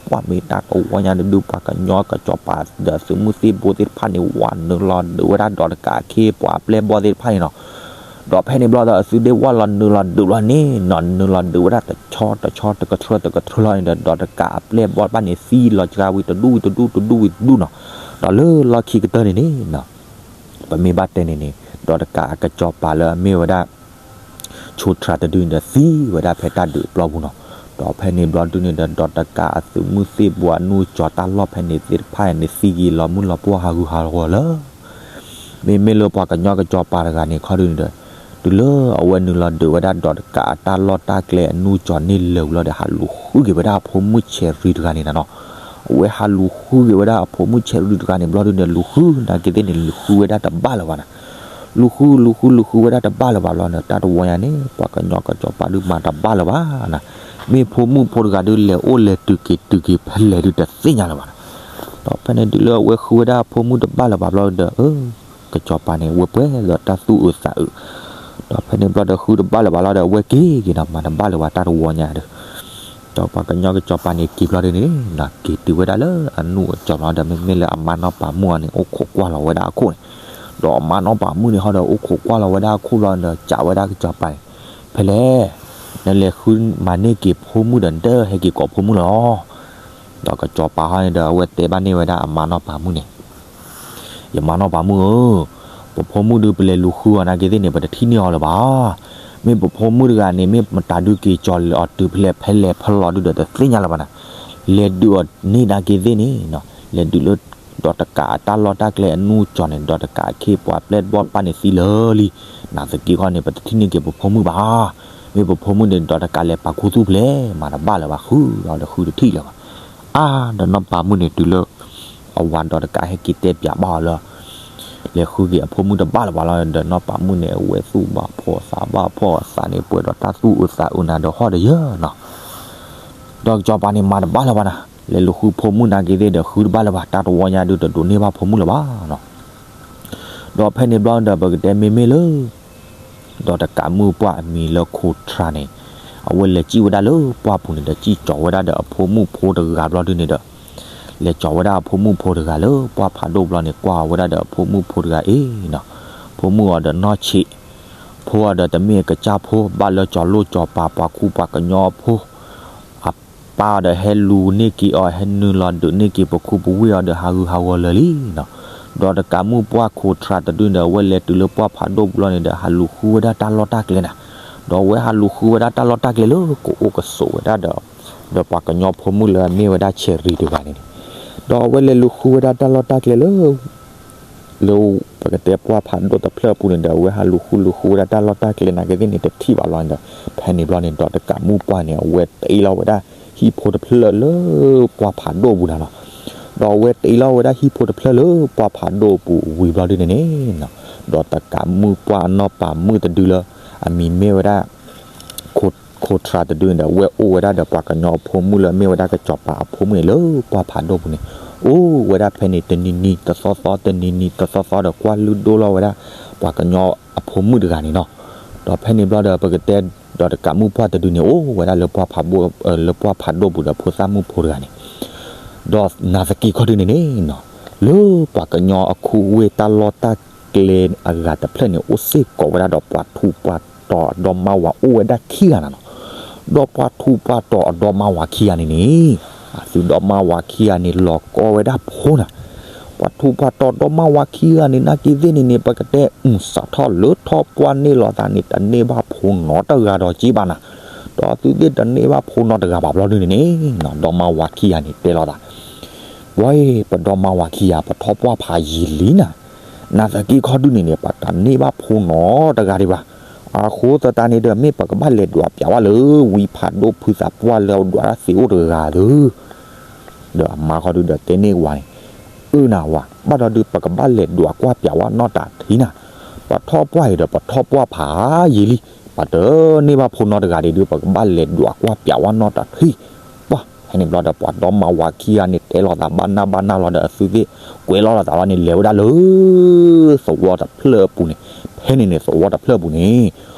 ပှၢ်မ့ၢ်တၢ်ကဝီၤညါတဒု ပှၤကညီကစီၤပၤဒီးသုးမုၢ်သ့ၣ်ဘိသ့ၣ်တဖၣ်န့ၣ် ဝဲနုာ်လီၤဒုးဝဲဒၣ်ဒီးတကးအခ့အပှၤအပျဲၢ်ဘီၣ်သ့ၣ်တဖၣ်န့ၣ်နီၤ ဒီးဖဲန့ၣ်ဘျီဒီး အသုဒ့ဝၣ်လီၤနုာ်လီၤဒုးလီၤန့ၣ်နီၤ, နုာ်လီၤဒုးဝဲဒၣ်တဆီတဆီတကထြၢတကထြၢလီၤန့ၣ်ဒီး ဒီးတကးအပျဲၢ်ဘီၣ်တဖၣ်န့ၣ် သံလီၤစှၤဝံၤတဒူၣ်ဝံၤတဒူၣ် တဒူၣ်ဝံၤတဒူၣ်နီၤ, ဒီးလၢလီၢ်ခံကတၢၢ်န့ၣ်န့ၣ်နီၤ, ပမ့ၢ်ဘၣ်တဲန့ၣ်န့ၣ် ဒီးတကးအကစီၤပၤလၢအမ့ၢ်ဝဲဒၣ် ဆိထြးတဒုန့ၣ်ဒီး သံဝဲဒၣ်ဖဲတၢ်ဒုးအပျီပူၤနီၤ, ဒီးဖဲန့ၣ်ဘျီဒုန့ၣ်ဒီး ဒီးတကးအသုးမုၢ်သ့ၣ်ဘိအနူၢ်ကၠီၤတၢ်လီၢ်ဖဲန့ၣ်သ့ၣ်တဖၣ်န့ၣ် သံက့ၤလီၤမုၢ်လီၤပှီၢ်ဟးဂူာ်ဟးဂီၤလၢ မ့မ့ၢ်လၢပှၤကညီကစီၤပၤတဂၤန့ၣ်ခီဒုန့ၣ်ဒီး တုၤလၢအဝဲနုာ်လီၤဒုးဝဲဒၣ်ဒီးတကးအတၢ်လီၢ်တၢ်ကျဲအနူၢ်ကၠီၤန့ၣ်လၢာ်ဝံၤလီၤဒီး ဟးလူၤဃုက့ၤဝဲဒၣ်အဖိမုၣ် Cherry တဂၤန့ၣ်နၤနီၤ, အဝဲဟးလူၤဃုက့ၤဝဲဒၣ်အဖိမုၣ် Cherry တဂၤန့ၣ်ဘျီဒုန့ၣ် လူၤဃုနာ်က့သ့ၣ်န့ၣ် လူၤဃုဝဲဒၣ်တဘၣ်လၢၤဘၣ်နၤ လူၤဃုလူၤဃုလူၤဃုဝဲဒၣ်တဘၣ်လၢၤဘၣ်ဘျီန့ၣ် တၢ်တဝီညါန့ၣ် ပှၤကညီကစီၤပၤဒုးမၤတဘၣ်လၢၤဘၣ်နၤ, မ့ၢ်ဖိမုၣ်ဖိတဂၤဒုးလဲၤအိၣ်လဲၤတုၤက့ၤတုၤက့ၤဖဲလဲၣ်ဒုးတသ့ၣ်ညါလၢၤဘၣ်နၤ, ဒီးဖဲန့ၣ်တုၤလၢအဝဲဃုဝဲဒၣ်အဖိမုၣ်တဘၣ်လၢၤဘၣ်ဘျီဒီး အၢ ကစီၤပၤန့ၣ် ဝဲပှဲၤဒီးတၢ်သူၣ်အုးသးအုး, ဒီးဖဲန့ၣ်ဘျီဒီးဃုတဘၣ်လၢၤဘၣ်လီၤဒီး အဝဲက့ၤက့ၤဒီးမၤတဘၣ်လၢၤဘၣ်တၢ်တဝီညါဒီး ဒီးပှၤကညီကစီၤပၤန့ၣ်က့ၤဘျီဒုန့ၣ် က့ၤတုၤဝဲဒၣ်လၢအနူၢ်အကၠီၤဘျီဒီး မ့မ့ၢ်လၢအမါနီၢ်ပၤမုၣ်အီၤန့ၣ် အိၣ်ခိးကွၢ်လီၤဝဲဒၣ်အခိၣ်န့ၣ်, ဒီးအမါနီၢ်ပၤမုၣ်န့ၣ်ဟီဒီး အိၣ်ခိးကွၢ်လီၤဝဲဒၣ်အခိၣ်ဘျီဒီး စံးဝဲဒၣ်ကစီၤပၤန့ၣ်, ဖဲလဲၣ် နလဲၤဃုမၤန့ၢ်က့ၤဖိမုၣ်ဒီး နတဟဲက့ၤကိးဖိမုၣ်လီၤ ဒီးကစီၤပၤဟီန့ၣ်ဒီး အဝဲတဲဘၣ်န့ၢ်ဝဲဒၣ်အမါနီၢ်ပၤမုၣ်န့ၣ်, ယမါနီၢ်ပၤမုၣ်ဧၢ, ပဖိမုၣ်ဒုးပလဲၤလူၤဃုအီၤနာ်က့သ့ၣ်န့ၣ် ပတထံၣ်န့ၢ်အီၤလၢၤဘၣ်. မ့ၢ်ပဖိမုၣ်တဂၤန့ၣ် မ့ၢ်မတၤဒုးက့ၤကၠီၤလီၤအီၤတုၤဖဲလဲၣ်ဖဲလဲၣ်ဖဲလဲၣ်ဒုးဒီးတသ့ၣ်ညါလၢၤဘၣ်နၤ. လဲၤဒုးအီၤန့ၢ်နာ်က့သ့ၣ်န့ၣ်, လဲၤဒုးလၢဒီးတကးအတၢ်လီၢ်တၢ်ကျဲအနူၢ်ကၠီၤန့ၣ် ဒီးတကးအခ့အပှၤပျဲၢ်ဘီၣ်တဖၣ်န့ၣ်သံလၢာ်လံ. နာ်သက့ခီန့ၣ် ပတထံၣ်န့ၢ်က့ၤပဖိမုၣ်ဘၣ်. မ့ၢ်ပဖိမုၣ်န့ၣ် ဒီးတကးလဲၤပာ်ခူသူၣ်ဖဲလဲၣ် မၤတဘၣ်လၢၤဘၣ် ဃုဒီးတဃုတထံၣ်လၢၤဘၣ်. အါ ဒီးနီၢ်ပၤမုၣ်န့ၣ် တုၤလၢ အဝၤဒီးတကးဟဲက့ၤတဲပၠးဘၣ်အီၤလၢ လဲၤဃုက့ၤအဖိမုၣ်တဘၣ်လၢၤဘၣ်လီၤ. ဒီးနီၢ်ပၤမုၣ်န့ၣ် အဝဲသူၣ်ဘၣ်ဖှီၣ်သးဘၣ်ဖှီၣ်အသးန့ၣ် ပှဲၤဒီးတၢ်သူၣ်အုးသးအုးနၤဒီးဟီၣ်ဒီးယၢၤနီၤ. ဒီးစီၤပၤန့ၣ်မၤတဘၣ်လၢၤဘၣ်နၤ, လဲၤလူၤဃုဖိမုၣ်နာ်က့ၤသ့ၣ်ဒီးဃုတဘၣ်လၢၤဘၣ်, တၢ်တဝီညါဒုးတဒိးန့ၢ်ဘၣ်ဖိမုၣ်လၢၤဘၣ်နီၤ. ဒီးဖဲန့ၣ်ဘျီဒီး ပကတဲမ့မ့ၢ်လၢ ဒီးတကးမုၣ်ပှၢ်အမံၤလၢခိၣ်ထြးန့ၣ် အဝဲလဲၤစံၣ်ဝဲဒၣ်လၢပှၢ်ပူၤန့ၣ်ဒီး စံၣ်ကၠီၤဝဲဒၣ်ဒီးအဖိမုၣ်ဖိတဂၤဘျီဒုန့ၣ်ဒီး လဲၤကၠီၤဝဲဒၣ်အဖိမုၣ်ဖိတဂၤလၢပှၢ်ဖးဒိၣ်ဘျီန့ၣ် ကွၢ်ဝဲဒၣ်ဒီးအဖိမုၣ်ဖိတဂၤအံၤနီၤ. ဖိမုၣ်အီၤဒီးနီၢ်ဆံး, ဖိအီၤဒီးတမ့ၢ်အကစၢ်ဖိ ဘၣ်လၢစီၤလိၣ်စီၤပၤ ပှၤခူပှၤကညီအဖိ အပၢ်အီၤဒီးဟဲလူၤန့ၢ်က့ၤအီၤ ဟဲနုာ်လီၤဒုးန့ၢ်က့ၤပခူပဝ့ၢ်အီၤဒီးဟးဂူာ်ဟးဂီၤလၢာ်လံနီၤ. ဒီးတကးမုၣ်ပှၢ်ခိၣ်ထြးတဒုန့ၣ်ဒီး အဝဲလဲၤတုၤလၢပှၢ်ဖးဒိၣ်ပူၤလီၤန့ၣ်ဒီး ဟးလူၤဃုဝဲဒၣ်တၢ်လီၢ်တၢ်ကျဲနၤ, ဒီးအဝဲဟးလူၤဃုဝဲဒၣ်တၢ်လီၢ်တၢ်ကျဲလၢကအိၣ်ကဆိးဝဲဒၣ်ဒီး ဒီးပှၤကညီဖိမုၣ်လၢအမ့ၢ်ဝဲဒၣ်ဆဲးရံၤတဂၤန့ၣ်န့ၣ်, ဒီးအဝဲလဲၤလူၤဃုဝဲဒၣ်တၢ်လီၢ်တၢ်ကျဲလၢ လၢပကတဲပှၢ်ဖးဒိၣ်တဖျၢၣ်အပူၤန့ၣ်ဒီး အဝဲဟးလူၤဃုလူၤဃုဝဲဒၣ်တၢ်လီၢ်တၢ်ကျဲနာ်က့ၤသ့ၣ်န့ၣ် တထံၣ်ဘၣ်လီၤန့ၣ်ဒီး ဖဲန့ၣ်ဘျီန့ၣ် ဒီးတကးမုၣ်ပှၢ်န့ၣ် အဝဲတ့လီၤဝဲဒၣ်ဟံၣ်ဖိတဖျၢၣ်လၢပှၢ်ဖးဒိၣ်ပူၤနၤလီၤ. ဒီးအဝဲတ့လီၤဝဲဒၣ်ဟံၣ်ဖိတဖျၢၣ်လၢပှၢ်ဖးဒိၣ်ပူၤဝံၤဘျီဒုန့ၣ်န့ၣ် ဒီးတကးမုၣ်ပှၢ်အနီၢ်ပၤမုၣ်တဒုလၢ အမံၤမ့ၢ်ဝဲဒၣ် ခိၣ်ထြးတဒုန့ၣ်ဒီး အဝဲအိၣ်ဝဲဒၣ်ဒီးပှၤကညီအဖိမုၣ်န့ၣ် မ့ၢ်ဝဲဒၣ်ကစီၤပၤအဖိမုၣ်န့ၣ် လၢပှၢ်ဖးဒိၣ်ပူၤန့ၣ် အိၣ်ဝဲဒၣ်ဖဲန့ၣ်တနံၤနံၤတသီသီ တနံၤနံၤတသီသီဒီး ကွၢ်လုၢ်ဒိၣ်လီၤဝဲဒၣ် ပှၤကညီအဖိမုၣ်တဂၤန့ၣ်နီၤ. ဒီးဖဲန့ၣ်ဘျီဒီး ပကတဲ ဒီးတကးမုၣ်ပှၢ်တဒုန့ၣ် အိၣ်ဝဲဒၣ်လၢပှၢ်ဖးဒိၣ် လၢပှၢ်ဖးဒိၣ်ပူၤဒီးဖိသၣ်မုၣ်ဖိတဂၤန့ၣ် ဒီးနာ်သက့ခီဒုန့ၣ်န့ၣ်နီၤ လၢပှၤကညီအခိၣ်ဝ့ၢ်တၢ်လီၢ်တၢ်ကျဲအဂၤတဖျၢၣ်န့ၣ် အိၣ်စ့ၢ်ကီးဝဲဒၣ်ဒီးပှၤထူးပှၤတီၤအဒီမါဝၤအိၣ်ဝဲဒၣ်ခံဂၤနၤနီၤ. ဒီးပှၤထူးပှၤတီၤအဒီမါဝၤခံဂၤန့ၣ်န့ၣ် အသုဒီမါဝၤခံဂၤန့ၣ် လီၤကီဝဲဒၣ်ဖိနၤ. ပှၤထူးပှၤတီၤဒီမါဝၤခံဂၤန့ၣ် နာ်က့ၤသ့ၣ်န့ၣ်န့ၣ် ပကတဲအုၣ်စးထီၣ်လၢထီၣ်ပှၢ်န့ၣ်လီၤသးန့ၣ် တန့ၢ်ဘၣ်ဖိနီတဂၤဒီးက့ဘၣ်နၤ. ဒီးသုသ့ၣ်တန့ၢ်ဘၣ်ဖိနီတဂၤဘၣ်ဘျီဒုန့ၣ်န့ၣ် ဒီမါဝၤခံဂၤန့ၣ်တဲလိာ်သး ပှၤ ပဒီမါဝၤခံဂၤ ပထီၣ်ပှၢ်ဖးယံာ်လံနၤ, နာ်သက့ခီဒုန့ၣ်န့ၣ် ပတန့ၢ်ဘၣ်ဖိနီတဂၤဒံးဘၣ်. အဃိသတးန့ၣ်ဒီး မ့ၢ်ပကဘၣ်လဲၤဒွးပၠးဝဲလၢ ဝံဖးဒိၣ်ဖုသးပှၢ်လၢအဒွးတၢ်သ့အိၣ်တဂၤသု ဒီးအမါခီဒုဒီးတဲန့ၢ်ဝၤန့ၣ်, အၢနၤဝၤ ဘၣ်ဒီးဒုး ပကဘၣ်လဲၤဒွးကွၢ်ပၠးဝဲနီၢ်တၢ်ထံနၤ, ပထီၣ်ပှၢ်အံၤဒီး ပထီၣ်ပှၢ်ဖးယံာ်လံ, ပတန့ၢ်ဘၣ်ဖိနီတဂၤဒံးဒုး ပကဘၣ်လဲၤဒွးကွၢ်ပၠးဝဲနီၢ်တၢ်ထံ. ပှၤ ဖဲန့ၣ်ဘျီဒီး ပှၤဒီမါဝၤခံဂၤန့ၣ် တဲလိာ်သးဘၣ်နၢ်ဘၣ်နၢ်လီၤဒီး အသုသ့ၣ် ကွဲးလီၤလိာ်သးလီၤန့ၣ် လဲၤဝဲဒၣ်လၢ သဝီတဖျၢၣ်အပူၤန့ၣ်, ဖဲန့ၣ်န့ၣ် သဝီတဖျၢၣ်အပူၤန့ၣ်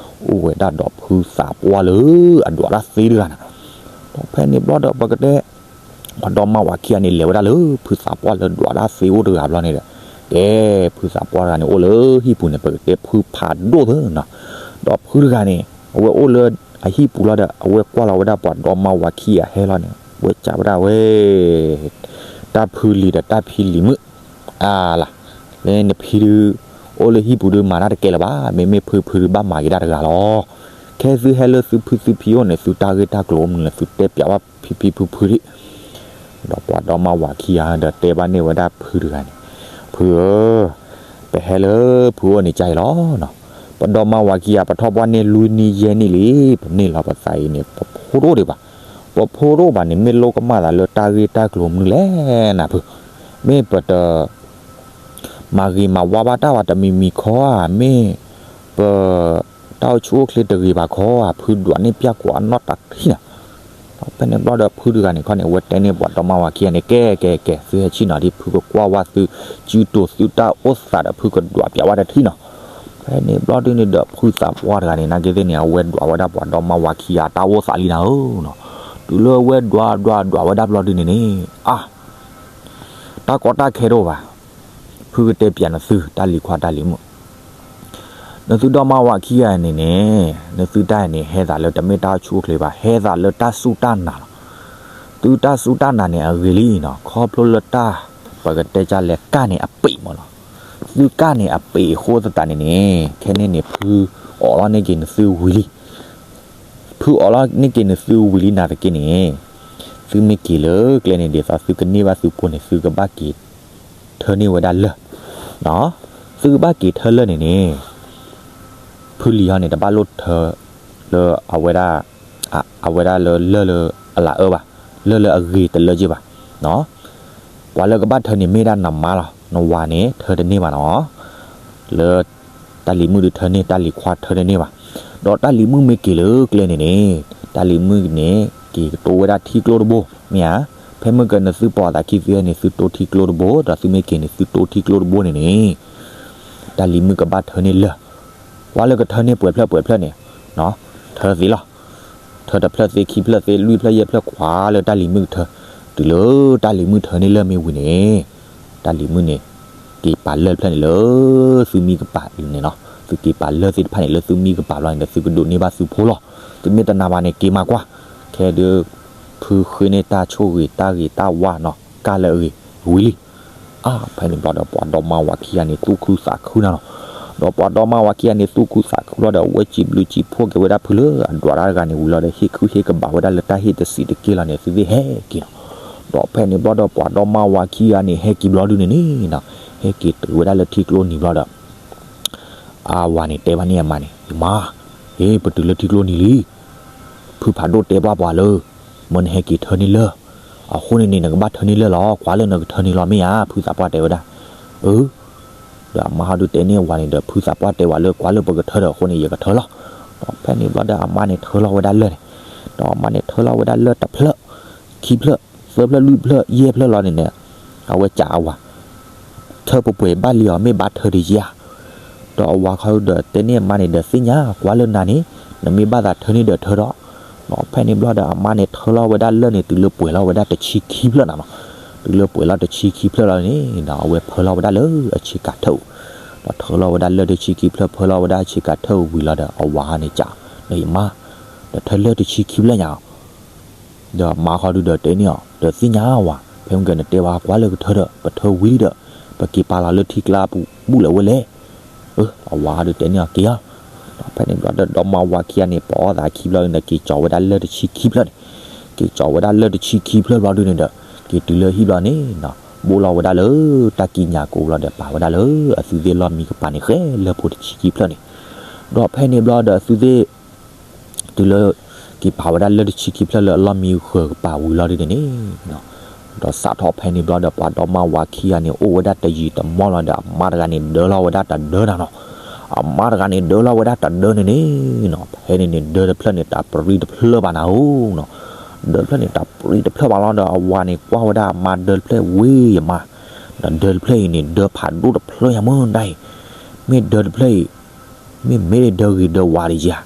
အိၣ်ဝဲဒၣ်ဒီးဖုသးပှၢ်လၢအဒွးတၢ်သ့တဂၤနၤ. ဒီးဖဲန့ၣ်ဘျီဒီး ပကတဲ ပှၤဒီမါဝၤခံဂၤန့ၣ် လဲၤဝဲဒၣ်လၢ ဖုသးပှၢ်လၢဒွးတၢ်သ့အိၣ်တဂၤဘျီန့ၣ်ဒီး, ကဲ ဖုသးပှၢ်တဂၤန့ၣ် အိၣ်လၢဟံၣ်ပူၤန့ၣ် ပကတဲဖုဖးဒိၣ်သၢနၤ. ဒီးဖုတဂၤန့ၣ် အဝဲအိၣ်လၢအဟံၣ်ပူၤလီၤဒီး အဝဲကွၢ်လီၤဝဲဒၣ်ပှၤဒီမါဝၤခံဂၤဟဲလီၤန့ၣ် အဝဲစံးဝဲဒၣ်ဝဲ တၢ်ဖုလံၤဒီးတၢ်ဖံလံၤမုၣ်, အလၤ, လၢနဖံဒုး အိၣ်လၢဟံၣ်ပူၤဒုးမၤတၢ်တကဲလၢၤဘၣ်, မ့မ့ၢ်ဖုဖုဒုးဘၣ်မၤက့ၤတၢ်တဂၤလီၤ. ခဲသုဟဲလၢသုဖုသုဖံအိၣ်န့ၣ် သုတၢ်ဂ့ၢ်တၢ်ကျိၤအိၣ်မနုၤလဲၣ် သုတဲပၠးဝဲဖံဖံဖုဖုဒံး. ဒီးပှၤဒီမါဝၤခံဂၤဒီးတဲဘၣ်န့ၢ်ဝဲဒၣ်ဖုတဂၤန့ၣ်, ဖုဧၢ, ပဟဲလၢဖုအိၣ်န့ၣ်ကၢ်အံၤလီၤနီၤ. ပဒီမါဝၤခံဂၤ ပထီၣ်ပှၢ်န့ၢ်လွံၢ်နံၣ်ယဲၢ်နံၣ်လံ, ပန့ၢ်လီၤပသးအံၤန့ၣ် ပဖိတအိၣ်ဒံးဘၣ်. ပဖိတအိၣ်ဘၣ်န့ၣ် မ့ၢ်လိၣ်ကမၣ်သးလၢတၢ်ဂ့ၢ်တၢ်ကျိၤမနုၤလဲၣ်နၤဖု, မ့ၢ်ပတ မၤဂ့ၤမၤဝါဘၣ်တၢ်ဘၣ်တမံၤမံၤခီဧါ, မ့ၢ်ပ တၢ်အိၣ်ဆူၣ်အိၣ်ချ့တဂ့ၤဘၣ်ခီဧါ, ဖုဒွးန့ၢ်ပၠၢ်ကွၢ်အနီၢ်တၢ်ထံနၤ. ဖဲန့ၣ်ဘျီဒီးဖုတဂၤန့ၣ်ခီန့ၣ် အဝဲတဲန့ၢ်ပှၤဒီမါဝၤခံဂၤန့ၣ် ကဲကဲကဲ သုဟဲဆ့ၣ်နီၤဒ် ဖုကကွၢ်ဝဲသု စုတိၤသုတၢ်အိၣ်သးဒီး ဖုကဒွးပၠးဝဲတထံနီၤ. ဖဲန့ၣ်ဘျီဒုန့ၣ်ဒီး ဖုသးပှၢ်တဂၤန့ၣ် နာ်က့ၤသ့ၣ်န့ၣ် အဝဲဒွးဝဲဒၣ်ပှၤဒီမါဝၤခံဂၤတၢ်အိၣ်သးလံနၤဧၢနီၤ. တုၤလၢအဝဲဒွးဒွးဒွးဝဲဒၣ်ဘျီဒုန့ၣ်န့ၣ် အါ တၢ်ကီတၢ်ခဲတအိၣ်ဘၣ်. ဖုကတဲပၠးနသု တၢ်လံၤခွါတၢ်လံၤမုၣ်, နသုဒီမါဝၤခံဂၤန့ၣ်န့ၣ် နသုတၢ်န့ၣ် ဟဲသးလၢတမ့ၢ်တၢ်အိၣ်ဆူၣ်အိၣ်ချ့ဘၣ်, ဟဲသးလၢတၢ်စူၢ်တၢ်နာ်လီၤ. သုတၢ်စူၢ်တၢ်နာ်န့ၣ် အဂ့ၤလံနီၤ, ခီဖျိလၢတၢ် ပကတဲကၢ်လဲၣ် ကၢ်န့ၣ်အပ့ၤမးလီၤ. သုကၢ်န့ၣ်အပ့ၤအဃိသတးန့ၣ်န့ၣ် ခဲန့ၣ်န့ၣ် ဖုအိးလီၤန့ၢ်က့ၤနသုဝံၤလံ. ဖုအိးလီၤန့ၢ်က့ၤနသုဝံၤလံနာ်သက့န့ၣ် သုမ့ၢ်က့ၤလၢကျဲန့ၣ် ဒ်သိးသုကန့ၢ်ဘၣ်သုဖိန့ၣ် သုကဘၣ်က့ၤထၢန့ၢ်ဝဲဒၣ်လၢၢ်, သုကဘၣ်က့ၤထၢလၢၢ်န့ၣ်န့ၣ် ဖုလံၤဟီန့ၣ် တဘၣ်လိၣ်ထၢလၢအဝဲဒၣ် အဝဲဒၣ်လၢလၢၢ်လၢအလၤအၢဘၣ်, လၢၢ်လၢအဂ့ၤတလၢက့ဘၣ်. ပှၤလၢကဘၣ်ထၢန့ၣ်မ့ၢ်ဒၣ်နမါလီၤ, နဝၤန့ၣ်ထၢတန့ၢ်ဘၣ်နီၤ, လၢ တၢ်လံၤမုၣ်ဒုးထၢန့ၢ် တၢ်လံၤခွါထၢတန့ၢ်ဘၣ်, ဒီးတၢ်လံၤမုၣ်မ့ၢ်က့ၤလၢကျဲန့ၣ်န့ၣ်, တၢ်လံၤမုၣ်န့ၣ် က့ၤကတိဝဲဒၣ်ထံကျိတဘိ, မ့ၢ်ဧါ, ဖဲမုၢ်ကနသုပိာ်သးခံသုဟဲန့ၣ် သုတိထံကျိတဘိ, ဒီးသုမ့ၢ်က့ၤန့ၣ် သုတိထံကျိတဘိန့ၣ်န့ၣ်, တၢ်လံၤမုၣ်ကဘၣ်ထၢန့ၢ်လၢၢ်, ကွၢ်လၢကထၢန့ၢ်ပှဲၤဖျၢၣ်ပှဲၤဖျၢၣ်န့ၣ်, ထၢသ့လီၤ. ထၢတဖျၢၣ်သ့ ခံဖျၢၣ်သ့ လွံၢ်ဖျၢၣ်ယဲၢ်ဖျၢၣ် ကွၢ်လၢတၢ်လံၤမုၣ်ကထၢ, တုၤလၢတၢ်လံၤမုၣ်ထၢန့ၢ်လၢၢ်မ့ၢ်ဝံၤန့ၣ်, တၢ်လံၤမုၣ်န့ၣ် က့ၤပာ်လၢၢ်တဖျၢၣ်န့ၣ်လၢ သုမံကပၤန့ၣ်နီၤ, သုက့ၤပာ်လၢၢ်သ့ၣ်တဖၣ်န့ၣ် လၢသုမံကပၤဘျီန့ၣ်ဒီး သုကဒိးန့ၢ်ဘၣ်သုဖိလီၤ. သုမ့ၢ်တနာ်ဘၣ်န့ၣ် က့ၤမၤကွၢ်, ခဲဒုး ဖုဃ့န့ၢ်တၢ်ဆိၣ်ဂ့ၤတၢ်ဂ့ၤတၢ်ဝါနီၤ ကၢ်လၢအဂ့ၤဝံၤလံ. အါ ဖဲန့ၣ်ဘျီဒီး ပှၤဒီမါဝၤခံဂၤန့ၣ် သူၣ်ခုသးခုနၤနီၤ, ဒီးပှၤဒီမါဝၤခံဂၤန့ၣ် သူၣ်ခုသးခုဘျီဒီး အဝဲစံးဘျုးစံးဖှိၣ်က့ၤဝဲဒၣ်ဖုလၢအဒွးတၢ်တဂၤန့ၣ်ဝံၤလီၤဒီး ဟ့ၣ်ခုဟ့ၣ်ကဘၣ်ဝဲဒၣ်လၢတၢ်ဟ့ၣ်တစံးတက့ၢ်လီၤန့ၣ် သုသ့ၣ်ဟဲက့ၤနီၤ, ဒီးဖဲန့ၣ်ဘျီဒီး ပှၤဒီမါဝၤခံဂၤန့ၣ် ဟဲက့ၤဘျီဒုန့ၣ်န့ၣ်နီၤ, ဟဲက့ၤတုၤဝဲဒၣ်လၢထံကျိနံၤဘျီဒီး အဝၤန့ၣ်တဲဘၣ်န့ၢ်အမါန့ၣ် ယမါ, ဟ့ၣ် ပတုၤလၢထံကျိနံၤလံ, ဖုဖးဒိၣ်တဲဘၣ်ပှၤလၢ မ့ၢ်နဟဲက့ၤထၢန့ၢ်လၢၢ်, အဃိန့ၣ်န့ၣ် နကဘၣ်ထၢန့ၢ်လၢၢ်လီၤ, ကွၢ်လၢနကထၢန့ၢ်လီၤမ့ၢ်ဧါ, ဖုသးပှၢ်တဲဝဲဒၣ်, အၢ ဒီးအမါဟီဒုတဲန့ၢ်အဝၤန့ၣ်ဒီး ဖုသးပှၢ်တဲဝဲလၢ ကွၢ်လၢပကထၢဒီး အဃိန့ၣ် ယကထၢလီၤ. ဒီးဖဲန့ၣ်ဘျီဒီး အမါန့ၣ်ထၢလီၤဝဲဒၣ်လၢၢ်န့ၣ်, ဒီးအမါန့ၣ်ထၢလီၤဝဲဒၣ်လၢၢ်တဖျၢၣ်, ခံဖျၢၣ်, သၢဖျၢၣ်, လွံၢ်ဖျၢၣ်, ယဲၢ်ဖျၢၣ်လီၤန့ၣ်န့ၣ်, အဝဲကးအဝၤ ထၢပှဲၤပှဲၤဘၣ်လံအီၤ မ့ၢ်ဘၣ်ထၢတယါ, ဒီးအဝၤခီဒီးတဲန့ၢ်အမါန့ၣ်ဒီး သ့ၣ်ညါ ကွၢ်လၢနၤန့ၣ် နမ့ၢ်ဘၣ်သးထၢန့ၢ်ဒီးထၢဒီး, ဒီးဖဲန့ၣ်ဘျီဒီး အမါန့ၣ်ထၢလီၤဝဲဒၣ်လၢၢ်န့ၣ် တုၤလၢပှဲၤလီၤဝဲဒၢ်တဆံခံဖျၢၣ်နၤနီၤ, တုၤလၢပှဲၤလီၤတဆံခံဖျၢၣ်လီၤန့ၣ်ဒီး အဝဲဖၢလီၤဝဲဒၣ်လၢအဆ့ကၤထၢၣ်အူ, ဒီးထၢလီၤဝဲဒၣ်လၢၢ်တဆံခံဖျၢၣ် ဖၢလီၤဝဲဒၣ်အဆ့ကၤထၢၣ်အူဝံၤလီၤဒီး အဝၤန့ၣ်ကး ဒီးယမါ, ဒီးထၢလၢၢ်တဆံခံဖျၢၣ်ညါ ဒီးအမါခီဒုဒီးတဲန့ၢ်အီၤ ဒီးသ့ၣ်ညါဝၤ ဖဲမ့ၢ်ကနတဲဝဲ ကွၢ်လၢကထၢဒီး ပထၢဝံၤဒီး ပက့ၤပာ်လီၤလၢထံကျါပူၤ ဘူၣ်လၢၤဝဲလဲၣ်, အဝၤဒုတဲန့ၢ်အီၤက့ၤဧါ, ဒီးဖဲန့ၣ်ဘျီဒီး ဒီမါဝၤခံဂၤန့ၣ် ပိာ်အီၣ်သးခံဘျီန့ၣ်ဒီး က့ၤကၠီၤဝဲဒၣ်လၢၢ်တဆံခံဖျၢၣ်န့ၣ်, က့ၤကၠီၤဝဲဒၣ်လၢၢ်တဆံခံဖျၢၣ်ဘျီဒုန့ၣ်ဒီး က့ၤတုၤလၢဟံၣ်ဘျီန့ၣ်နီၤ, ဘိၣ်လီၤဝဲဒၣ်လၢတၢ်ကံးညာ်ကိးဘျီဒီး ပာ်ဝဲဒၣ်လၢအသုသ့ၣ်လီၢ်မံကပၤန့ၣ် ဃဲလၢၢ်ဖိတဆံခံဖျၢၣ်န့ၣ်, ဒီးဖဲန့ၣ်ဘျီဒီးအသုသ့ၣ် တုၤလၢ က့ၤပာ်ဝဲဒၣ်လၢၢ်တဆံခံဖျၢၣ်လၢအလီၢ်မံဃၢၤကပၤဝံၤလီၤဒုန့ၣ်န့ၣ်, ဒီးစးထီၣ်ဖဲန့ၣ်ဘျီဒီး ပှၤဒီမါဝၤခံဂၤန့ၣ် အိၣ်ဝဲဒၣ်တယံာ်တမီၢ်လီၤဒီး အမါတဂၤန့ၣ် ဒၢလီၤဝဲဒၣ်တဒၢနၤနီၤ, အမါတဂၤန့ၣ် ဒၢလီၤဝဲဒၣ်တဒၢန့ၣ်န့ၣ်နီၤ, ဖဲန့ၣ်န့ၣ် ဒၢတဖျၢၣ်န့ၣ် တၢ်ပြံတဖျၢၣ်ဘၣ်နၤဧိၤနီၤ, ဒၢတဖျၢၣ်န့ၣ် တၢ်ပြံတဖျၢၣ်ဘၣ်လီၤဒီး အဝၤန့ၣ် ကွၢ်ဝဲဒၣ်အမါဒၢတဖျၢၣ်ဝံၤယမါ, ဒီးဒၢတဖျၢၣ်အံၤန့ၣ် ဒၢဖးဒိၣ်တဖျၢၣ်ညါမ့ၢ်ဒၣ်အံၤ, မ့ၢ်ဒၢတဖျၢၣ်အံၤ မ့ၢ်မ့ၢ်ဒၢဂ့ၤဒၢဝါတယါ,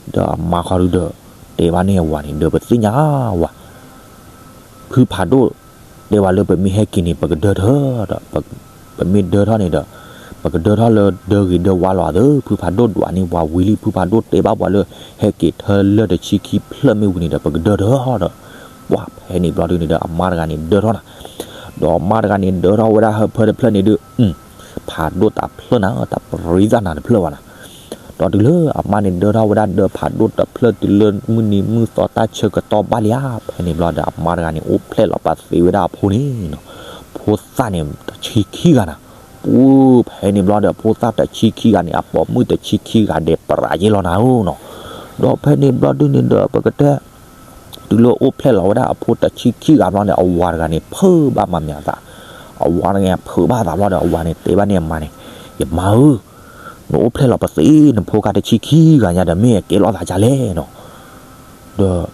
ဒီးအမါခီဒုဒီး တဲဘၣ်န့ၢ်အဝၤန့ၣ် ဒီးပသ့ၣ်ညါဝဲ ဖုဖးဒိၣ် တဲဝဲလၢပမ့ၢ်ဟဲက့ၤန့ၣ် ပကဒၢထီၣ်ဒီး ပမ့ၢ်ဒၢထီၣ်န့ၣ်ဒီး ပကဒၢထီၣ်လၢဒၢဂ့ၤဒၢဝါလီၤသၢ, ဖုဖးဒိၣ်ဒွးန့ၢ်ဝၤဝံၤလံ ဖုဖးဒိၣ်တဲဘၣ်ပှၤလၢ ဟဲက့ၤထၢလၢၢ်တဆံခံဖျၢၣ်မ့ၢ်ဝံၤန့ၣ်ဒီး ပကဒၢထီၣ်ဒီး ပှၤဖဲန့ၣ်ဘျီဒုန့ၣ်ဒီး အမါတဂၤန့ၣ်ဒၢထီၣ်နၤ, ဒီးအမါတဂၤန့ၣ်ဒၢထီၣ်ဝဲဒၣ်ဟၢဖၢတဖျၢၣ်န့ၣ်ဒု ဖးဒိၣ်တၢ်ဖျၢၣ်နၤ တၢ်ပြံသၣ်နၤတဖျၢၣ်ဘၣ်နၤ, ဒီးတုၤလၢအမါန့ၣ်ဒၢထီၣ်ဝဲဒၣ်ဒၢဖးဒိၣ်တဖျၢၣ်တုၤလၢမုၢ်နံၤမုၢ်သီတၢ်ဆၢကတီၢ်ဘၣ်လံဧါ, ဖဲန့ၣ်ဘျီဒီး အမါတဂၤန့ၣ် အိၣ်ဖျဲၣ်လီၤပာ်သ့ဝဲဒၣ်အဖိန့ၣ်နီၤ, ဖိသၣ်န့ၣ်တဆံခံဂၤနၤ, ပူၤဖဲန့ၣ်ဘျီဒီး ဖိသၣ်တဆံခံဂၤန့ၣ် အပိာ်မုၣ်တဆံခံဂၤဒဲးပရၤယဲလီၤနၤဧိၤနီၤ, ဒီးဖဲန့ၣ်ဘျီဒုန့ၣ်ဒီး ပကတဲ တုၤလၢအိၣ်ဖျဲၣ်လီၤဝဲဒၣ်အဖိတဆံခံဂၤဘျီန့ၣ် အဝၤတဂၤန့ၣ် ဖုးဘၣ်မၤမၢ်အသး, အဝၤတဂၤန့ၣ် ဖုးဘၣ်သးဘျီဒီး အဝၤန့ၣ်တဲဘၣ်န့ၢ်အမါန့ၣ်, ယမါဧၢ, နအိၣ်ဖျဲၣ်လီၤပသ့နဖိခါတဆံခံဂၤညါဒီး မ့ၢ်အကဲထီၣ်သးဒ်လဲၣ်နီၤ, ဒီး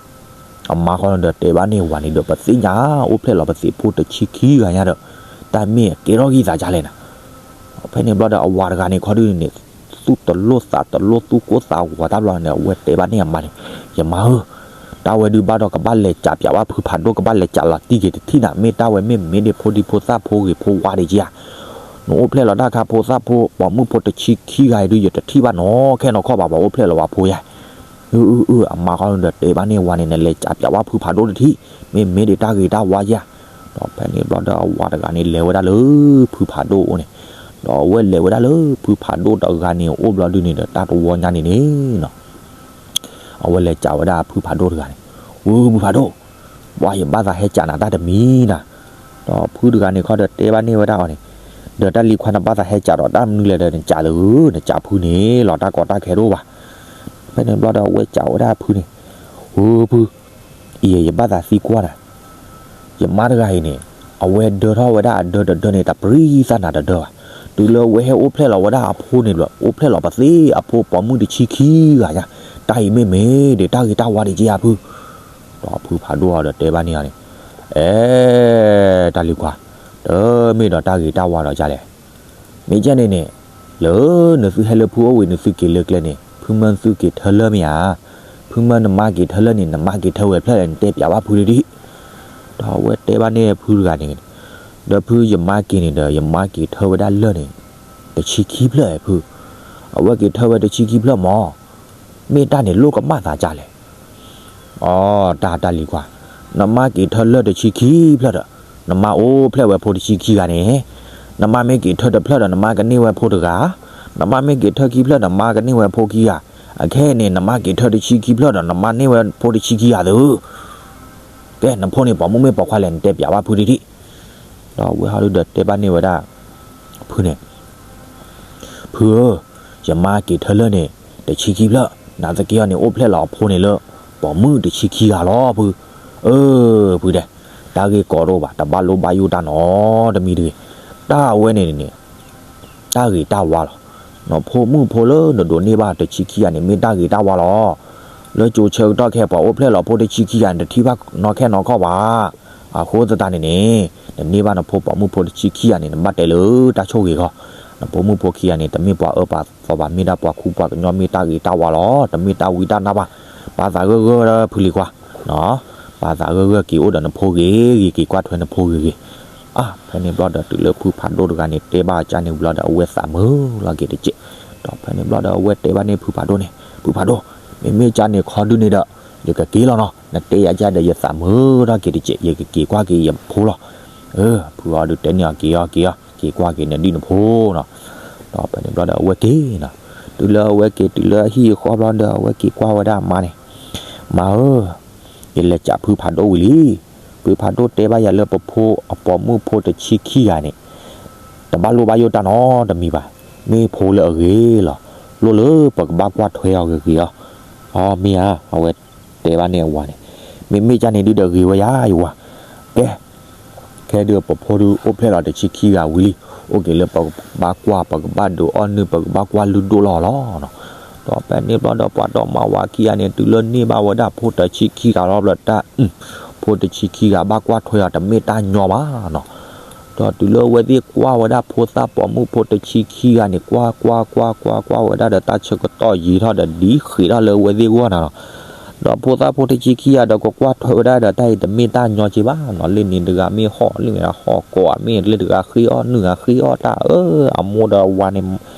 အမါဃီဒီးတဲဘၣ်န့ၢ်ဝၤန့ၣ်ဒီး ပသ့ၣ်ညါ အိၣ်ဖျဲၣ်လီၤပသ့ဖိတဆံခံဂၤညါဒီး တၢ်မ့ၢ်အကဲထီၣ်က့ၤသးဒ်လဲၣ်နၤ, ဖဲန့ၣ်ဘျီဒီး အဝၤတဂၤန့ၣ်ခီဒုန့ၣ် သူၣ်တလိၣ်သးတလိၣ်သူၣ်ကိၢ်သးဂီၤတၢ်ဘျီန့ၣ် အဝဲတဲဘၣ်န့ၢ်အမါန့ၣ်, ယမါဧၢ, တၢ်ဝဲဒုးဘၣ်ဒီးကဘၣ်လဲၤကးပၠးဝဲဖုဖးဒိၣ် ကဘၣ်လဲၤကးလီၤတံၢ်က့ၤတထံၣ်နၤ, မ့ၢ်တၢ်ဝဲမ့ၢ်မ့ၢ်ဒ်ဖိဒံဖိသၣ်ဖိဂ့ၤဖိဝါဒံးဧါ, နအိၣ်ဖျဲၣ်လီၤတၢ်ခါဖိသၣ်ဖိပိာ်မုၣ်ဖိတဆံခံဂၤအံၤဒုး ယတထံၣ်ဘၣ်နီၤခဲနီၤခီၣ်ဘၣ် ပှၤအိၣ်ဖျဲၣ်လီၤဝဲဖိယါ, အၢ အၢ အၢ အမါဃီဒီးတဲဘၣ်န့ၢ်ဝၤန့ၣ် နလဲၤကးပၠးဝဲဖုဖးဒိၣ်တထံၣ်, မ့ၢ်မ့ၢ်ဒ်တၢ်ဂ့ၤတၢ်ဝါဧါ, ဒီးဖဲန့ၣ်ဘျီဒီးအဝၤတဂၤန့ၣ်လဲၤဝဲဒၣ်လၢ ဖုဖးဒိၣ်အအိၣ်န့ၣ်, ဒီးအဝဲလဲၤဝဲဒၣ်လၢဖုဖးဒိၣ်တဂၤန့ၣ်အအိၣ်ဘျီဒုန့ၣ်ဒီး တၢ်တဝီညါန့ၣ်န့ၣ်နီၤ အဝဲလဲၤကးဝဲဒၣ်ဖုဖးဒိၣ်တဂၤန့ၣ်, ဝဲဖုဖးဒိၣ်, ပှၤယဘၣ်သးဟဲကးနၤတၢ်တမံၤနၤ, ဒီးဖုတဂၤန့ၣ်ခီဒီးတဲဘၣ်န့ၢ်ဝဲဒၣ်အီၤန့ၣ်, ဒီးတၢ်လံၤခွါနဘၣ်သးဟဲကးဒီးတၢ်မနုၤလဲၣ်ဒီး နကးလၢ နကးဖုန့ၣ် လီၤတၢ်ကီတၢ်ခဲတအိၣ်ဘၣ်, ဖဲန့ၣ်ဘျီဒီးအဝဲကးဝဲဒၣ်ဖုန့ၣ်, ဝဲဖု, အံၤယဘၣ်သးသံကွၢ်နၤ ယမါတဂၤအံၤန့ၣ် အဝဲဒၢထီၣ်ဝဲဒၣ်အဒၢတဒၢန့ၣ် တပြံသးနးတဒၢဘၣ်. တုၤလၢအဝဲဟဲအိၣ်ဖျဲၣ်လီၤဝဲဒၣ်အဖိန့ၣ်ဘျီ အိၣ်ဖျဲၣ်လီၤပသ့ၣ်အဖိပိာ်မုၣ်တဆံခံဂၤညါ, တၢ်အံၤမ့ၢ်မ့ၢ်ဒီးတၢ်ဂ့ၤတၢ်ဝါဒံးက့ဧါဖု, ဒီးဖုဖးဒိၣ်အီၤဒီးတဲဘၣ်န့ၢ်အီၤန့ၣ်, အဲ တၢ်လံၤခွါ, တမ့ၢ်ဒီးတၢ်ဂ့ၤတၢ်ဝါဒီးဒ်လဲၣ်. မ့ၢ်ကဲန့ၣ်န့ၣ်, လၢနသုဟဲလၢဖုအိၣ်ဝံၤ နသုက့ၤလၢကျဲန့ၣ် ဖုမၢနသုက့ၤထၢလၢမ့ၢ်ဧါ, ဖုမၢနမါက့ၤထၢလၢန့ၣ် နမါက့ၤထၢဝဲဖျၢၣ်လဲၣ် နတဲပျးဘၣ်ဖုဒံး. ဒီးအဝဲတဲဘၣ်န့ၢ်ဖုတဂၤန့ၣ်, ဒီးဖုယမါက့ၤန့ၣ်ဒီး ယမါက့ၤထၢဝဲဒၣ်လၢန့ၣ် တဆံခံဖျၢၣ်ဖု, အဝဲက့ၤထၢဝဲတဆံခံဖျၢၣ်မး, မ့ၢ်တၢ်န့ၣ်လိၣ်ကမၣ်သးဒ်လဲၣ်. အိ တၢ်တၢ်လံၤခွါ, နမါက့ၤထၢလၢတဆံခံဖျၢၣ်ဒီး နမါအိၣ်ဖျဲၣ်ဝဲဖိတဆံခံဂၤန့ၣ်, နမါမ့ၢ်က့ၤထၢတဖျၢၣ်ဒီး နမါကန့ၢ်ဝဲဖိတဂၤ, နမါမ့ၢ်က့ၤထၢခံဖျၢၣ်ဒီး နမါကန့ၢ်ဝဲဖိခံဂၤ, အခဲအံၤန့ၣ် နမါက့ၤထၢတဆံခံဖျၢၣ်ဒီး နမါန့ၢ်ဝဲဖိတဆံခံဂၤသု, ကဲ နဖိန့ၣ်ပိာ်မုၣ်မ့ၢ်ပိာ်ခွါလဲၣ် နတဲပျးဘၣ်ဖုဒံးဒံး. ဒီးအဝဲဟီဒုဒီးတဲဘၣ်န့ၢ်ဝဲဒၣ် ဖုန့ၣ်, ဖုဧၢ, ယမါက့ၤထၢလၢန့ၣ် တဆံခံဖျၢၣ်, နာ်သက့အီၤန့ၣ် အိၣ်ဖျဲၣ်လီၤအဖိန့ၣ်လၢ ပိာ်မုၣ်တဆံခံဂၤလီၤဖု, အၢ ဖုဒဲး, တၢ်ဂ့ၢ်ကီဒိၣ်ဘၣ် တဘၣ်လိၣ်ဘၣ်ယိၣ်တၢ်နီတမံၤတဂ့ၤ, တၢ်အဝဲန့ၣ်န့ၣ် တၢ်ဂ့ၤတၢ်ဝါလီၤ. နဖိမုၣ်ဖိလၢနဒိးန့ၢ်ဘၣ်တဆံခံဂၤန့ၣ် မ့ၢ်တၢ်ဂ့ၤတၢ်ဝါလီၤ. လၢကၠိဆၢကတီၢ်ခဲအံၤ ပှၤအိၣ်ဖျဲၣ်လီၤဖိတဆံခံဂၤန့ၣ် တထံၣ်ဘၣ်နီၢ်ခဲနီၢ်ခီၣ်ဘၣ်. အဃိသတးန့ၣ်န့ၣ် နန့ၢ်ဘၣ်နဖိပိာ်မုၣ်ဖိတဆံခံဂၤန့ၣ် နဘၣ်တဲလၢတၢ်ဆိၣ်ဂ့ၤဂီၢ်, နဖိမုၣ်ဖိခံဂၤန့ၣ် တမ့ၢ်ပှၤအၢပှၤသီဘၣ် မ့ၢ်ဒၣ်ပှၤခူပှၤကညီ မ့ၢ်တၢ်ဂ့ၤတၢ်ဝါလီၤ. တမ့ၢ်တၢ်ဝံတၢ်နါဘၣ်. ပာ်သးဂၢၢ်ဂၢၢ်ဒီးဖုလံၤခွါ ပာ်သးဂၢၢ်ဂၢၢ်က့ၤအိၣ်ဒီးနဖိဂ့ၤဂ့ၤ က့ၤကွၢ်ထွဲနဖိဂ့ၤဂ့ၤ. အါ ဖဲန့ၣ်ဘျီဒီး တုၤလၢဖုဖးဒိၣ်တဂၤန့ၣ်တဲဘၣ်အကၢ်န့ၣ်ဘျီဒီး အဝဲသးမုာ်လီၤက့ၤတစဲး. ဒီးဖဲန့ၣ်ဘျီဒီး အဝဲတဲဘၣ်န့ၢ်ဖုဖးဒိၣ်န့ၣ်, ဖုဖးဒိၣ်, မ့မ့ၢ်ကၢ်န့ၣ်ခီဒုန့ၣ်ဒီး ယကက့ၤလီၤနီၤ, နတဲယၤကၢ်ဒီး ယသးမုာ်ထီၣ်က့ၤတစဲး, ယကက့ၤကွၢ်က့ၤယဖိလီၤ. အၢ ဖုအီၤဒုးတဲန့ၢ်အီၤ က့ၤအီၤ က့ၤအီၤ, က့ၤကွၢ်က့ၤနဒံၣ်နဖိနီၤ. ဒီးဖဲန့ၣ်ဘျီဒီး အဝဲက့ၤနီၤ, တုၤလၢအဝဲက့ၤတုၤလၢအဟံၣ်အဃီဘျီဒီး အဝဲက့ၤကွၢ်ဝဲဒၣ်အမါန့ၣ်, မါဧၢ ယလဲၤကးဖုဖးဒိၣ်ဝံၤလံ. ဖုဖးဒိၣ်တဲဘၣ်ယၤလၢပဖိအပိာ်မုၣ်ဖိတဆံခံဂၤန့ၣ် တဘၣ်လိၣ်ဘၣ်ယိၣ်တၢ်နီတမံၤဘၣ်. မ့ၢ်ဖိလၢအဂ့ၤလီၤ. လိၣ်လၢပကဘၣ်ကွၢ်ထွဲအီၤဂ့ၤဂ့ၤအီၤ. အီ မ့ၢ်ဧါ, အဝဲတဲဘၣ်န့ၢ်အဝၤန့ၣ်, မ့မ့ၢ်ကၢ်န့ၣ်ဒုဒီးဂ့ၤဝဲယၤယဝၤ. ကဲ ခဲဒုးပဖိဒုးအိၣ်ဖျဲၣ်လီၤတဆံခံဂၤဝံၤလံ, အိၣ်က့ၤလၢပကဘၣ်ကွၢ် ပကဘၣ်ဒုးအီၣ်နုၢ် ပကဘၣ်ကွၢ်လုၢ်ဒိၣ်လီၤလီၤ. ဒီးဖဲန့ၣ်ဘျီဒီးပှၤဒီမါဝၤခံဂၤန့ၣ် တုၤလၢန့ၢ်ဘၣ်ဝဲဒၣ်ဖိတဆံခံဂၤလီၤဘျီတၢ်, ဖိတဆံခံဂၤဘၣ်ကွၢ်ထွဲအီၤတမ့ၢ်တၢ်ညီဘၣ်နီၤ. ဒီးတုၤလၢအဝဲသ့ၣ်ကွၢ်ဝဲဒၣ်ဖိသၣ်ပိာ်မုၣ်ဖိတဆံခံဂၤန့ၣ် ကွၢ်ကွၢ်ကွၢ်ကွၢ်ကွၢ်ဝဲဒၣ်ဒီး တၢ်ဆၢကတီၢ်ယံာ်ထီၣ်ဒီး ဒ်ဃ့းထီၣ်လၢအဝဲသ့ၣ်ဂီၢ်နၤလီၤ. ဒီးဖိသၣ်ဖိတဆံခံဂၤဒီး ကကွၢ်ထွဲဝဲဒၣ်ဒီးတၢ်အံၤတမ့ၢ်တၢ်ညီက့ဘၣ်နီၤ. လၢန့ၣ်တဂၤမ့ၢ်ဟီၣ် လၢန့ၣ်တဂၤဟီၣ်ကိး မ့ၢ်လၢတဂၤဃ့အီၣ်နုၢ် တဂၤဃ့အီၣ်တၢ်ဧၢ, အမိၢ်ဒီးအဝၤန့ၣ်,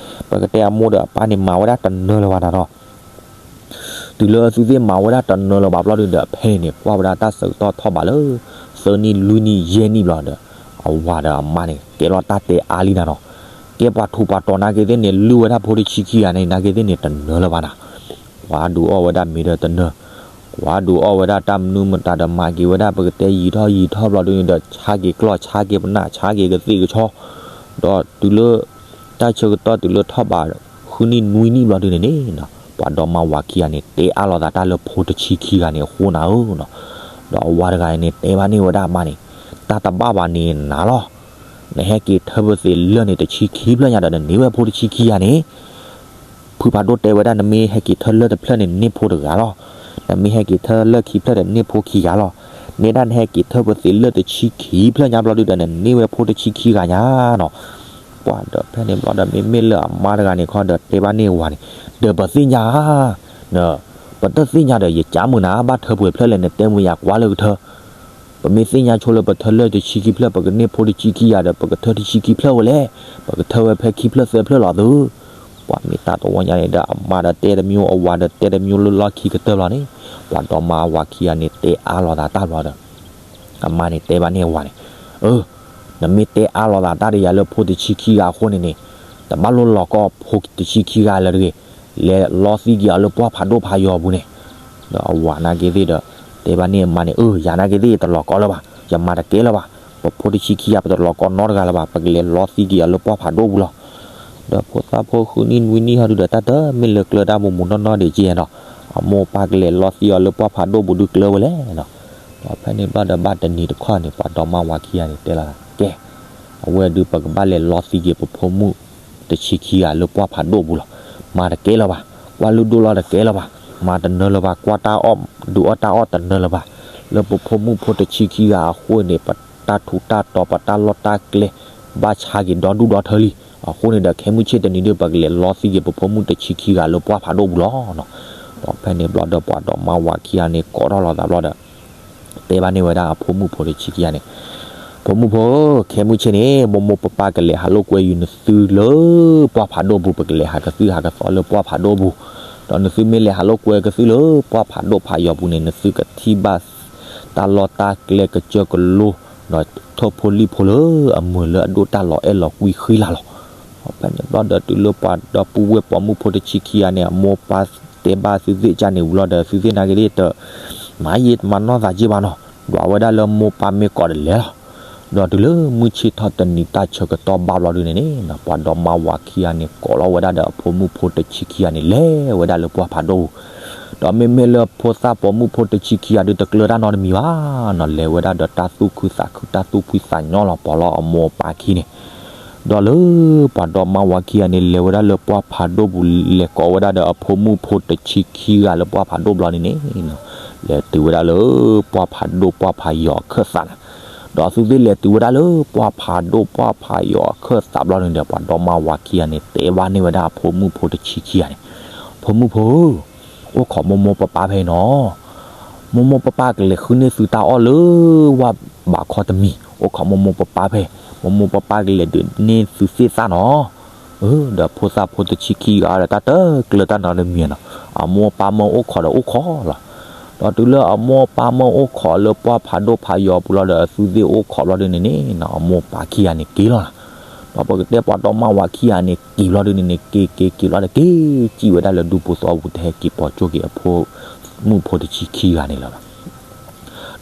ပကတဲအမိၢ်ဒီးအပၢ်န့ၣ် မၤဝဲဒၣ်တနၢၤလၢၤဘၣ်နၤလီၤ. တုၤလၢသုသ့ၣ်မၤဝဲဒၣ်တနၢၤလၢၤဘၣ်ဘျီဒုဒီး ဖဲန့ၣ်န့ၣ် ကွၢ်ဝဲဒၣ်တၢ်ဆၢကတီၢ်ထီၣ်ဘးလၢ သၢနံၣ်လွံၢ်နံၣ်ယဲၢ်နံၣ်ဘျီဒီး အဝၤဒီးအမါန့ၣ် ကဲလီၤတၢ်တဲအါလံနၤနီၤ. ကဲပှၤထူးပှၤတီၤနာ်က့သ့ၣ်န့ၣ် လုၢ်ဝဲဒၣ်ဖိတဆံခံဂၤန့ၣ် နာ်က့သ့ၣ်န့ၣ် တနၢၤလၢၤဘၣ်နၤ. ကွၢ်ဒုးအီၣ်ဝဲဒၣ်မ့ၤဒီးတနၢၤ, ကွၢ်ဒုးအီၣ်ဝဲဒၣ်တၢ်မနုၤမတၤဒီး မၤက့ၤဝဲဒၣ်ပကတဲယံာ်ထီၣ်ယံာ်ထီၣ်ဘျီဒုန့ၣ်ဒီး ဆါက့ၤကျီၢ် ဆါက့ၤပနၢ် ဆါက့ၤကသ့ၣ်ကဆီ, ဒီးတုၤလၢ တၢ်ဆၢကတီၢ်တုၤလၢထီၣ်ဘး ဃုနံၣ်နွံနံၣ်ဘျီဒုန့ၣ်န့ၣ်, ပှၤဒီမါဝၤခံဂၤန့ၣ် တဲအါလိာ်သးတၢ်လၢဖိတဆံခံဂၤန့ၣ်အဃိနၤဧၢနီၤ. ဒီးအဝၤတဂၤန့ၣ် တဲဘၣ်န့ၢ်ဝဲဒၣ်အမါန့ၣ်, တၢ်တဘၣ်ဘၣ်န့ၣ်နၤလီၤ. နဟဲက့ၤထၢပသ့းလၢန့ၣ် တဆံခံဖျၢၣ်ညါဒီး နန့ၢ်ဝဲဖိတဆံခံဂၤန့ၣ် ဖုဖးဒိၣ်တဲဝဲဒၣ် နမ့ၢ်ဟဲက့ၤထၢလၢတဖျၢၣ်န့ၣ် နန့ၢ်ဖိတဂၤလီၤ. နမ့ၢ်ဟဲက့ၤထၢလၢခံဖျၢၣ်ဒီး နန့ၢ်ဖိခံဂၤလီၤ. န့ၣ်ဒၣ်နဟဲက့ၤထၢပသ့းလၢတဆံခံဖျၢၣ်ညါဘျီဒုဒီး နန့ၢ်ဝဲဖိတဆံခံဂၤညါနီၤ. ပှၤဒီးဖဲန့ၣ်ဘျီဒီး မ့မ့ၢ်လၢအမါတဂၤန့ၣ်ခီဒီး တဲဘၣ်န့ၢ်ဝၤန့ၣ်, ဒီးပသ့ၣ်ညါဧါ, ပတသ့ၣ်ညါဒီး ယကးမုာ်နၤ ဘၣ်ထၢပှဲၤဖျၢၣ်လဲၣ် နတဲမုာ်ယၤကွၢ်လၢကထၢ ပမ့ၢ်သ့ၣ်ညါဆိလၢပထၢလၢတဆံခံဖျၢၣ် ပကန့ၢ်ဖိတဆံခံဂၤဒီး ပကထၢတဆံခံဖျၢၣ်ဝဲလဲၣ်, ပကထၢဝဲဖဲခံဖျၢၣ်သၢဖျၢၣ်လီၤသု. ပှၤမ့ၢ်တၢ်တဝီညါန့ၣ်ဒီး အမါဒီးတဲတမံၤ အဝၤဒီးတဲတမံၤလၢလီၢ်ခံကတၢၢ်လီၤန့ၣ်, ပှၤဒီမါအဝၤခံဂၤန့ၣ် တဲအါလိာ်သးတၢ်ဘျီဒီး အမါန့ၣ်တဲဘၣ်န့ၢ်အဝၤန့ၣ်, အၢ နမ့ၢ်တဲအါလိာ်သးတၢ်ဒီးယၤလၢဖိတဆံခံဂၤအဃိန့ၣ်န့ၣ်, တဘၣ်လိၣ်လီၤကီဖိတဆံခံဂၤလၢၤတဂ့ၤ, လဲၤလီသံက့ၤအီၤလၢပှၢ်ဖးဒိၣ်ဖးယိာ်ပူၤန့ၣ်. ဒီးအဝၤနာ်က့သ့ၣ်ဒီး တဲဘၣ်န့ၢ်အမါန့ၣ်, အၢ ယၤနာ်က့သ့ၣ် ယတလီၤကီလၢၤဘၣ်, ယမၤတကဲလၢၤဘၣ်, ပဖိတဆံခံဂၤ ပတလီၤကီနီတဂၤလၢၤဘၣ်, ပကလဲၤလီသံက့ၤအီၤလၢပှၢ်ဖးဒိၣ်ပူၤလီၤ. ဒီးဖိသၣ်ဖိဃုနံၣ်နွံနံၣ်ဟီဒုဒီး တၢ်တမ့ၢ်လၢကျၢၤတၢ်မူးမူးနီၢ်နီၢ်ဒံးကဲနီၤ, အမိၢ်ပၢ်ကလဲၤလီသံအီၤလၢပှၢ်ဖးဒိၣ်ပူၤဒုကျၢၤဝဲလဲၣ်နီၤ. ဒီးဖဲန့ၣ်ဘျီဒီးဘၣ်တနံၤတခီန့ၣ် ပှၤဒီမါဝၤခံဂၤန့ၣ်တဲလီၤသး ကဲ, အဝဲဒုးပကဘၣ်လဲၤလီသံက့ၤပဖိမုၣ်တဆံခံဂၤလၢပှၢ်ဖးဒိၣ်ပူၤလီၤ. မၤတကဲလၢၤဘၣ်, ကွၢ်လုၢ်ဒိၣ်လီၤတကဲလၢၤဘၣ်, မၤတနၢၤလၢၤဘၣ်, ကွၢ်တၢ်အီၣ်ဒုးအီၣ်တၢ်အီၣ်တနၢၤလၢၤဘၣ်. လၢပဖိမုၣ်ဖိတဆံခံဂၤအဃိန့ၣ် ပတၢ်ထူးတၢ်တီၤ ပတၢ်လီၢ်တၢ်ကျဲ ဘၣ်ဆါက့ၤဒီဒူၣ်ဒီထၢလံ. အဃိန့ၣ်ဒီး ခဲမုၢ်ဆ့ၣ်တနံၤဒုး ပကလဲၤလီသံက့ၤပဖိမုၣ်တဆံခံဂၤလၢပှၢ်ဖးဒိၣ်ပူၤလီၤ. ဒီးဖဲန့ၣ်ဘျီဒီးပှၤဒီမါဝၤခံဂၤန့ၣ် ကိးထီၣ်လီၤသးဘျီဒီး တဲဘၣ်န့ၢ်ဝဲဒၣ်အဖိမုၣ်ဖိတဆံခံဂၤန့ၣ်, ဖိမုၣ်ဖိဧၢ, ခဲမုၢ်ဆ့ၣ်န့ၣ် မိၢ်မိၢ်ပၢ်ပၢ်ကလဲၤဟးလိာ်ကွဲယူၤနသုလၢပှၢ်ဖးဒိၣ်ပူၤ, ပကလဲၤဟးကသုဟးကသီလၢပှၢ်ဖးဒိၣ်ပူၤ. ဒီးနသုမ့ၢ်လဲၤဟးလိာ်ကွဲကသုလၢပှၢ်ဖးဒိၣ်ဖးယီၤပူၤန့ၣ် နသုကထံၣ်ဘၣ်တၢ်လီၢ်တၢ်ကျဲကစၢၢ်ကလိ ဒီးထိၣ်ဖိလံၣ်ဖိလၢအမုာ်လၢအဒိၣ်တၢ်လီၤအဲၣ်လီၤကွံဃံလၤလီၤ. ဖဲန့ၣ်ဘျီဒီးတုၤလၢပှၤဒီပုၢ်ဝဲၢ်ပိာ်မုၣ်ဖိတဆံခံဂၤန့ၣ် အမိၢ်ပၢ်တဲဘၣ်သုသ့ၣ်ကၢ်န့ၣ်ဝံၤလီၤဒီး သုသ့ၣ်နာ်က့ၤဒ်တ မၤယံာ်တမၤနီၢ်သးက့ဘၣ်နီၤ, ဒွးဝဲဒၣ်လၢမိၢ်ပၢ်မ့ၢ်ကိးဒီးလဲၤလီၤ. ဒီးတုၤလၢမုၢ်ဆ့ၣ်ထီၣ်တနံၤတၢ်ဆၢကတီၢ်ဘၣ်ဘျီဒုန့ၣ်န့ၣ် ပှၤဒီမါဝၤခံဂၤန့ၣ် ကိးလီၤဝဲဒၣ်ဒီးအဖိမုၣ်ဖိတဆံခံဂၤန့ၣ် လဲၤဝဲဒၣ်လၢပှၢ်ဖးဒိၣ်ပူၤ, ဒီးမ့မ့ၢ်လၢဖိသၣ်ပိာ်မုၣ်ဖိတဆံခံဂၤဒုးတကျၢၤတၢ်နီတမံၤဘၣ်နီၤ, လဲၤဝဲဒၣ်ဒီးတၢ်သူၣ်ခုသးခု တၢ်သူၣ်ဖှံသးညီလီၤ ပိာ်လီၤအမိၢ်အပၢ်ခံန့ၣ် ဒီးလၢပှၤဒီမါဝၤခံဂၤန့ၣ် လဲၤဝဲဒၣ်လၢပှၢ်ဖးဒိၣ်ပူၤ လဲၤကိးဝဲဒၣ်ဒီးအဖိမုၣ်ဖိတဆံခံဂၤလၢပှၢ်ဖးဒိၣ်ဘျီန့ၣ်န့ၣ်, လဲၤတုၤဝဲဒၣ်လၢပှၢ်ဖးဒိၣ်ပှၢ်ဖးယီၤအခၢၣ်သးန့ၣ်, ဒီးအသုသ့ၣ်လဲၤတုၤဝဲဒၣ်လၢပှၢ်ဖးဒိၣ်ပှၢ်ဖးယီၤအခၢၣ်သးဘျီန့ၣ်ဒီး ပှၤဒီမါဝၤခံဂၤန့ၣ် တဲဘၣ်န့ၢ်ဝဲဒၣ်အဖိမုၣ်ဖိတဆံခံဂၤန့ၣ်, ဖိမုၣ်ဖိဧၢ, အိၣ်ခိးမိၢ်မိၢ်ပၢ်ပၢ်ဖဲအံၤနီၤ မိၢ်မိၢ်ပၢ်ပၢ်ကလဲၤဃုန့ၢ်သုတၢ်အီၣ်လၢဝၢ်ဘးခီတမံၤ, အိၣ်ခိးမိၢ်မိၢ်ပၢ်ပၢ်ဖဲ, မိၢ်မိၢ်ပၢ်ပၢ်ကလဲၤဒုးန့ၢ်သုသ့ၣ်သၣ်နီၤ. ဒီးဖိသၣ်ဖိတဆံခံဂၤဒီးတၢ်တကျၢၤတၢ်နီတမံၤနီၤ, အမိၢ်ပၢ်မၢအိၣ်ခိးဒီးအိၣ်ခိးလီၤ. ဒီးတုၤလၢအမိၢ်ပၢ်မၢအိၣ်ခိးလၢပှၢ်ဖးဒိၣ်ဖးယီၤပူၤလီၤဒီး အသုသ့ၣ်အိၣ်ခိးဘျီဒုန့ၣ်န့ၣ်နီၤ, အမိၢ်ပၢ်ခံဂၤန့ၣ်က့ၤလီၤနီၤ. ဒီးပကတဲပှၤဒီမါဝၤခံဂၤန့ၣ် က့ၤဘျီဒုန့ၣ်န့ၣ် က့ၤက့ၤက့ၤဘျီဒီး က့ၤစံၣ်ဝဲဒၣ်လၢဒူဖိသဝီပူၤ တဟဲက့ၤပိာ်ကၠိက့ၤအဖိမုၣ်ဖိတဆံခံဂၤန့ၣ်လၢၤဘၣ်.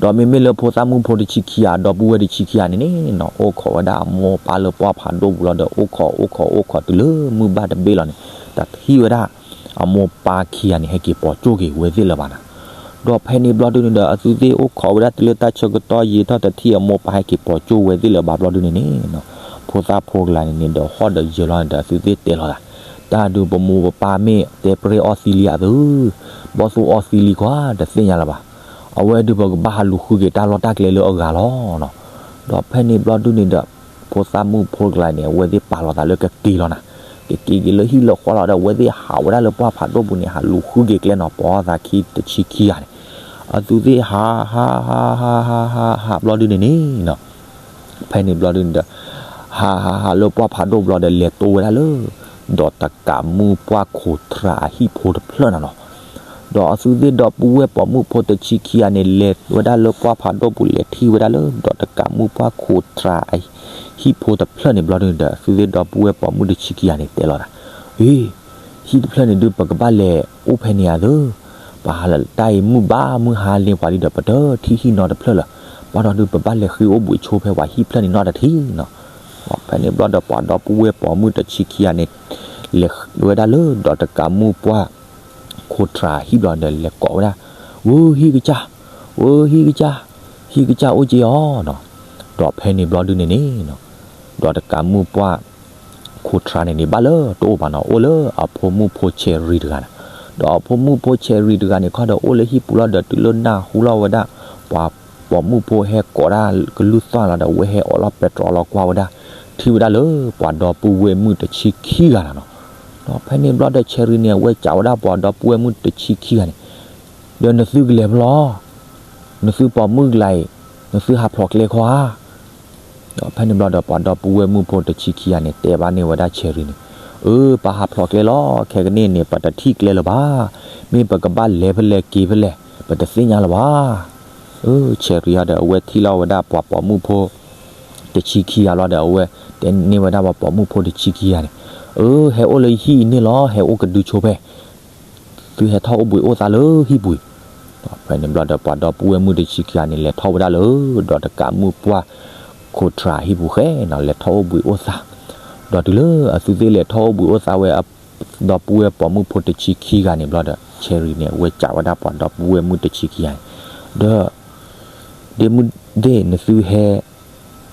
ဒီးမ့မ့ၢ်လၢဖိသၣ်မုၣ်ဖိတဆံခံဂၤ ဒီပုၢ်ဝဲၢ်တဆံခံဂၤန့ၣ်န့ၣ်နီၤ, အိၣ်ခိးဝဲဒၣ်အမိၢ်ပၢ်လၢပှၢ်ဖးဒိၣ်ပူၤလီၤဒီး အိၣ်ခိးအိၣ်ခိးအိၣ်ခိးတုၤလၢမုၢ်ဘၣ်တဘ့ၣ်လီၤန့ၣ်, တထံၣ်ဝဲဒၣ်အမိၢ်ပၢ်ခံဂၤန့ၣ် ဟဲက့ၤပိာ်ကၠိက့ၤဝဲသ့ၣ်လၢၤဘၣ်နီၤ. ဒီးဖဲန့ၣ်ဘျီဒုန့ၣ်ဒီး အသုသ့ၣ်အိၣ်ခိးဝဲဒၣ်တုၤလၢတၢ်ဆၢကတီၢ်ယံာ်ထီၣ် တထံၣ်အမိၢ်ပၢ်ဟဲက့ၤပိာ်ကၠိဝဲသ့ၣ်လၢၤဘၣ်ဘျီဒုန့ၣ်န့ၣ်နီၤ, ဖိသၣ်ဖိကလၤန့ၣ်န့ၣ်ဒီး ဟီၣ်ဒီးယၢၤလီၤန့ၣ်ဒီး အသုသ့ၣ်တဲလီၤသး, တၢ်ဒုးပမိၢ်ပပၢ်မ့ၢ်တဲပရ့အီၣ်သံလံအသု, ဘီၣ်သိၣ်အီၣ်သံလံကွၢ် တသ့ၣ်ညါလၢၤဘၣ်. အဝဲဒုးပကဘၣ်ဟးလူၤဃုက့ၤတၢ်လီၢ်တၢ်ကျဲလၢအဂၤလီၤနီၤ. ဒီးဖဲန့ၣ်ဘျီဒုန့ၣ်ဒီး ဖိသၣ်မုၣ်ဖိကလၤန့ၣ် အဝဲသ့ၣ်ပာ်လီၤသးလၢကက့ၤလီၤနီၤ. ကက့ၤက့ၤလၢဟံၣ်လၢဃီလီၤဒီး အဝဲသ့ၣ်ဟးဝဲဒၣ်လၢပှၢ်ဖးဒိၣ်ပူၤန့ၣ် ဟးလူၤဃုက့ၤကျဲနီၤ, ပိာ်သးခံတဆံခံဂၤန့ၣ်, အသုသ့ၣ်ဟး ဟး ဟး ဟး ဟး ဟး ဟး ဘျီဒုန့ၣ်န့ၣ်နီၤ, ဖဲန့ၣ်ဘျီဒုန့ၣ်ဒီး ဟး ဟး ဟး လၢပှၢ်ဖးဒိၣ်ဘျီဒီး လဲၤတိဝဲဒၣ်လၢ ဒီးတကးမုၣ်ပှၢ်ခိးထြးအဟံၣ်ဖိတဖျၢၣ်နီၤနီၤ. ဒီးအသုသ့ၣ်ဒီပုၢ်ဝဲၢ်ပိာ်မုၣ်ဖိတဆံခံဂၤန့ၣ် လဲၤဝဲဒၣ်လၢပှၢ်ဖးဒိၣ်ပူၤ လဲၤထံၣ်ဝဲဒၣ်လၢ ဒီးတကးမုၣ်ပှၢ်ခိးထြးအဟံၣ်ဖိတဖျၢၣ်န့ၣ်ဘျီဒုန့ၣ်ဒီး အသုသ့ၣ်ဒီပုၢ်ဝဲၢ်ပိာ်မုၣ်တဆံခံဂၤန့ၣ် တဲလီၤသး, အ့ ဟံၣ်တဖျၢၣ်န့ၣ်ဒုး ပကဘၣ်လဲၤအိၣ်ဖဲန့ၣ်ဧါသၢ, ပှၤဟးလၢတၢ်အံၤမုၢ်ဘၣ်မုၢ်ဟါလ့ပှၤဒုဒီး ပတထံၣ်ဟံၣ်နီတဖျၢၣ်လၢၤ, ဘၣ်ဒီးဒုး ပဘၣ်လဲၤဃ့အိၣ်ဘှံးဆိဖဲပှၤဟံၣ်ဖျၢၣ်န့ၣ်နီတထံၣ်နီၤ. ဖဲန့ၣ်ဘျီဒီး ပှၤဒီပုၢ်ဝဲၢ်ပိာ်မုၣ်တဆံခံဂၤန့ၣ် လဲၤဝဲဒၣ်လၢ ဒီးတကးမုၣ်ပှၢ်ခိးထြးဟံၣ်ဘျီဒီး လဲၤကိးဝဲဒၣ်, ဝဲဟံၣ်ကစၢ်, ဝဲဟံၣ်ကစၢ်, ဟံၣ်ကစၢ်အိၣ်က့ၤအီၤနီၤ. ဒီးဖဲန့ၣ်ဘျီဒုန့ၣ်န့ၣ် ဒီးတကးမုၣ်ပှၢ်ခိးထြးန့ၣ်န့ၣ် ဘၣ်လၢတအိၣ်ဘၣ်နီၤ, အိၣ်လၢအဖိမုၣ်ဖိဆဲးရံတဂၤန့ၣ်, ဒီးအဖိမုၣ်ဖိဆဲးရံတဂၤန့ၣ်ခီဒီး အိၣ်လၢဟံၣ်ပူၤလီၤဒီး တုၤလၢနၢ်ဟူလီၤဝဲဒၣ် ပှၤပိာ်မုၣ်ဖိဟဲကိးတၢ်ကလုၢ်သီၣ်လီၤဒီး အဝဲဟဲအိးလီၤပဲတြီလီၤကွၢ်ဝဲဒၣ်, ထံၣ်ဝဲဒၣ်လၢပှၤဒီပုၢ်ဝဲၢ်မုၣ်တဆံခံဂၤလီၤနီၤ. ဒီးဖဲန့ၣ်ဘျီဒီး ဆဲးရံန့ၣ် အဝဲစံးဝဲဒၣ်ပှၤဒီပုၢ်ဝဲၢ်မုၣ်တဆံခံဂၤန့ၣ်, ဒီးနသုကလဲၤဖဲလဲၣ်, နသုပိာ်မုၣ်ကလၤအံၤ, နသုဟးဖျိးကျဲခီဧါ. ဒီးဖဲန့ၣ်ဘျီဒီး ပှၤဒီပုၢ်ဝဲၢ်မုၣ်ဖိတဆံခံဂၤန့ၣ် တဲဘၣ်န့ၢ်ဝဲဒၣ်ဆဲးရံန့ၣ်, အၢ ပဟးဖျိးကျဲလီၤ, ခဲကနံၣ်န့ၣ် ပတထံၣ်ကျဲလၢၤဘၣ်, မ့ၢ်ပကဘၣ်လဲၤဖဲလဲၣ်က့ၤဖဲလဲၣ် ပတသ့ၣ်ညါလၢၤဘၣ်. အၢ ဆဲးရံအီၤဒီး အဝဲထံၣ်လီၤဝဲဒၣ်ပှၤပိာ်မုၣ်ဖိတဆံခံဂၤလီၤဒီး အဝဲတဲန့ၢ်ဝဲဒၣ်ပှၤပိာ်မုၣ်ဖိတဆံခံဂၤန့ၣ်, အၢ ဟဲအိၣ်လၢဟံၣ်အံၤန့ၣ်လီၤ, ဟဲအိၣ်ကဒုဆိဖဲ သုဟဲထီၣ်အိၣ်ဘှံးအိၣ်သါလၢဟံၣ်ပူၤအံၤ. ဖဲန့ၣ်ဘျီဒီး ပှၤဒီပုၢ်ဝဲၢ်မုၣ်တဆံခံဂၤန့ၣ် လဲၤထီၣ်ဝဲဒၣ်လၢ ဒီးတကးမုၣ်ပှၢ်ခိးထြးဟံၣ်ပူၤဃဲနီၤ, လဲၤထီၣ်အိၣ်ဘှံးအိၣ်သါ, ဒီးတုၤလၢအသုသ့ၣ်လဲၤထီၣ်အိၣ်ဘှံးအိၣ်သါဝဲ ဒီပုၢ်ဝဲၢ်ပိာ်မုၣ်ဖိတဆံခံဂၤန့ၣ်ဘျီဒီး ဆဲးရံန့ၣ် အဝဲစံးဝဲဒၣ်ပှၤဒီပုၢ်ဝဲၢ်မုၣ်တဆံခံဂၤန့ၣ်, ဒီး ဒ့မုၣ်ဒ့ၣ် နသုဟဲ,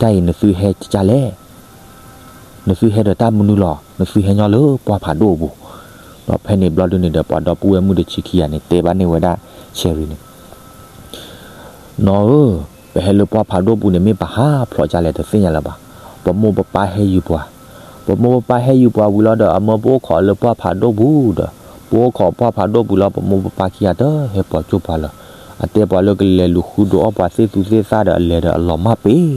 တၢ်အံၤနသုဟဲကလဲၣ်, နသုဟဲဒီးတၢ်မနုၤလီၤ, နသုဟဲညီလၢပှၢ်ဖးဒိၣ်အပူၤ. ဒီးဖဲန့ၣ်ဘျီဒုန့ၣ်ဒီး ပှၤဒီပုၢ်ဝဲၢ်မုၣ်တဆံခံဂၤန့ၣ် တဲဘၣ်န့ၢ်ဝဲဒၣ် Cherry န့ၣ်, နီၢ်ဧၢ, ပဟဲလၢပှၢ်ဖးဒိၣ်ပူၤန့ၣ် မ့ၢ်ပဟးဖျိးကလဲၣ်တသ့ၣ်ညါလၢၤဘၣ်. ပမိၢ်ပပၢ်ဟဲယုာ်ပှၤ, ပမိၢ်ပပၢ်ဟဲယုာ်ပှၤဝံၤလီၤဒီး အမၢပအိၣ်ခိးလၢပှၢ်ဖးဒိၣ်ပူၤဒီး ပအိၣ်ခိးပှၢ်ဖးဒိၣ်ပူၤလီၤ ပမိၢ်ပပၢ်ခံဂၤတဟဲပိာ်ကၠိပှၤလၢၤ. အတဲပှၤလၢကလဲၤလူၤဃုဒုးအီၣ်ပှၤသ့ၣ်သူသ့ၣ်သၣ်ဒီး အလဲၤဒီးအလီၤမၢ်ပ့ၤ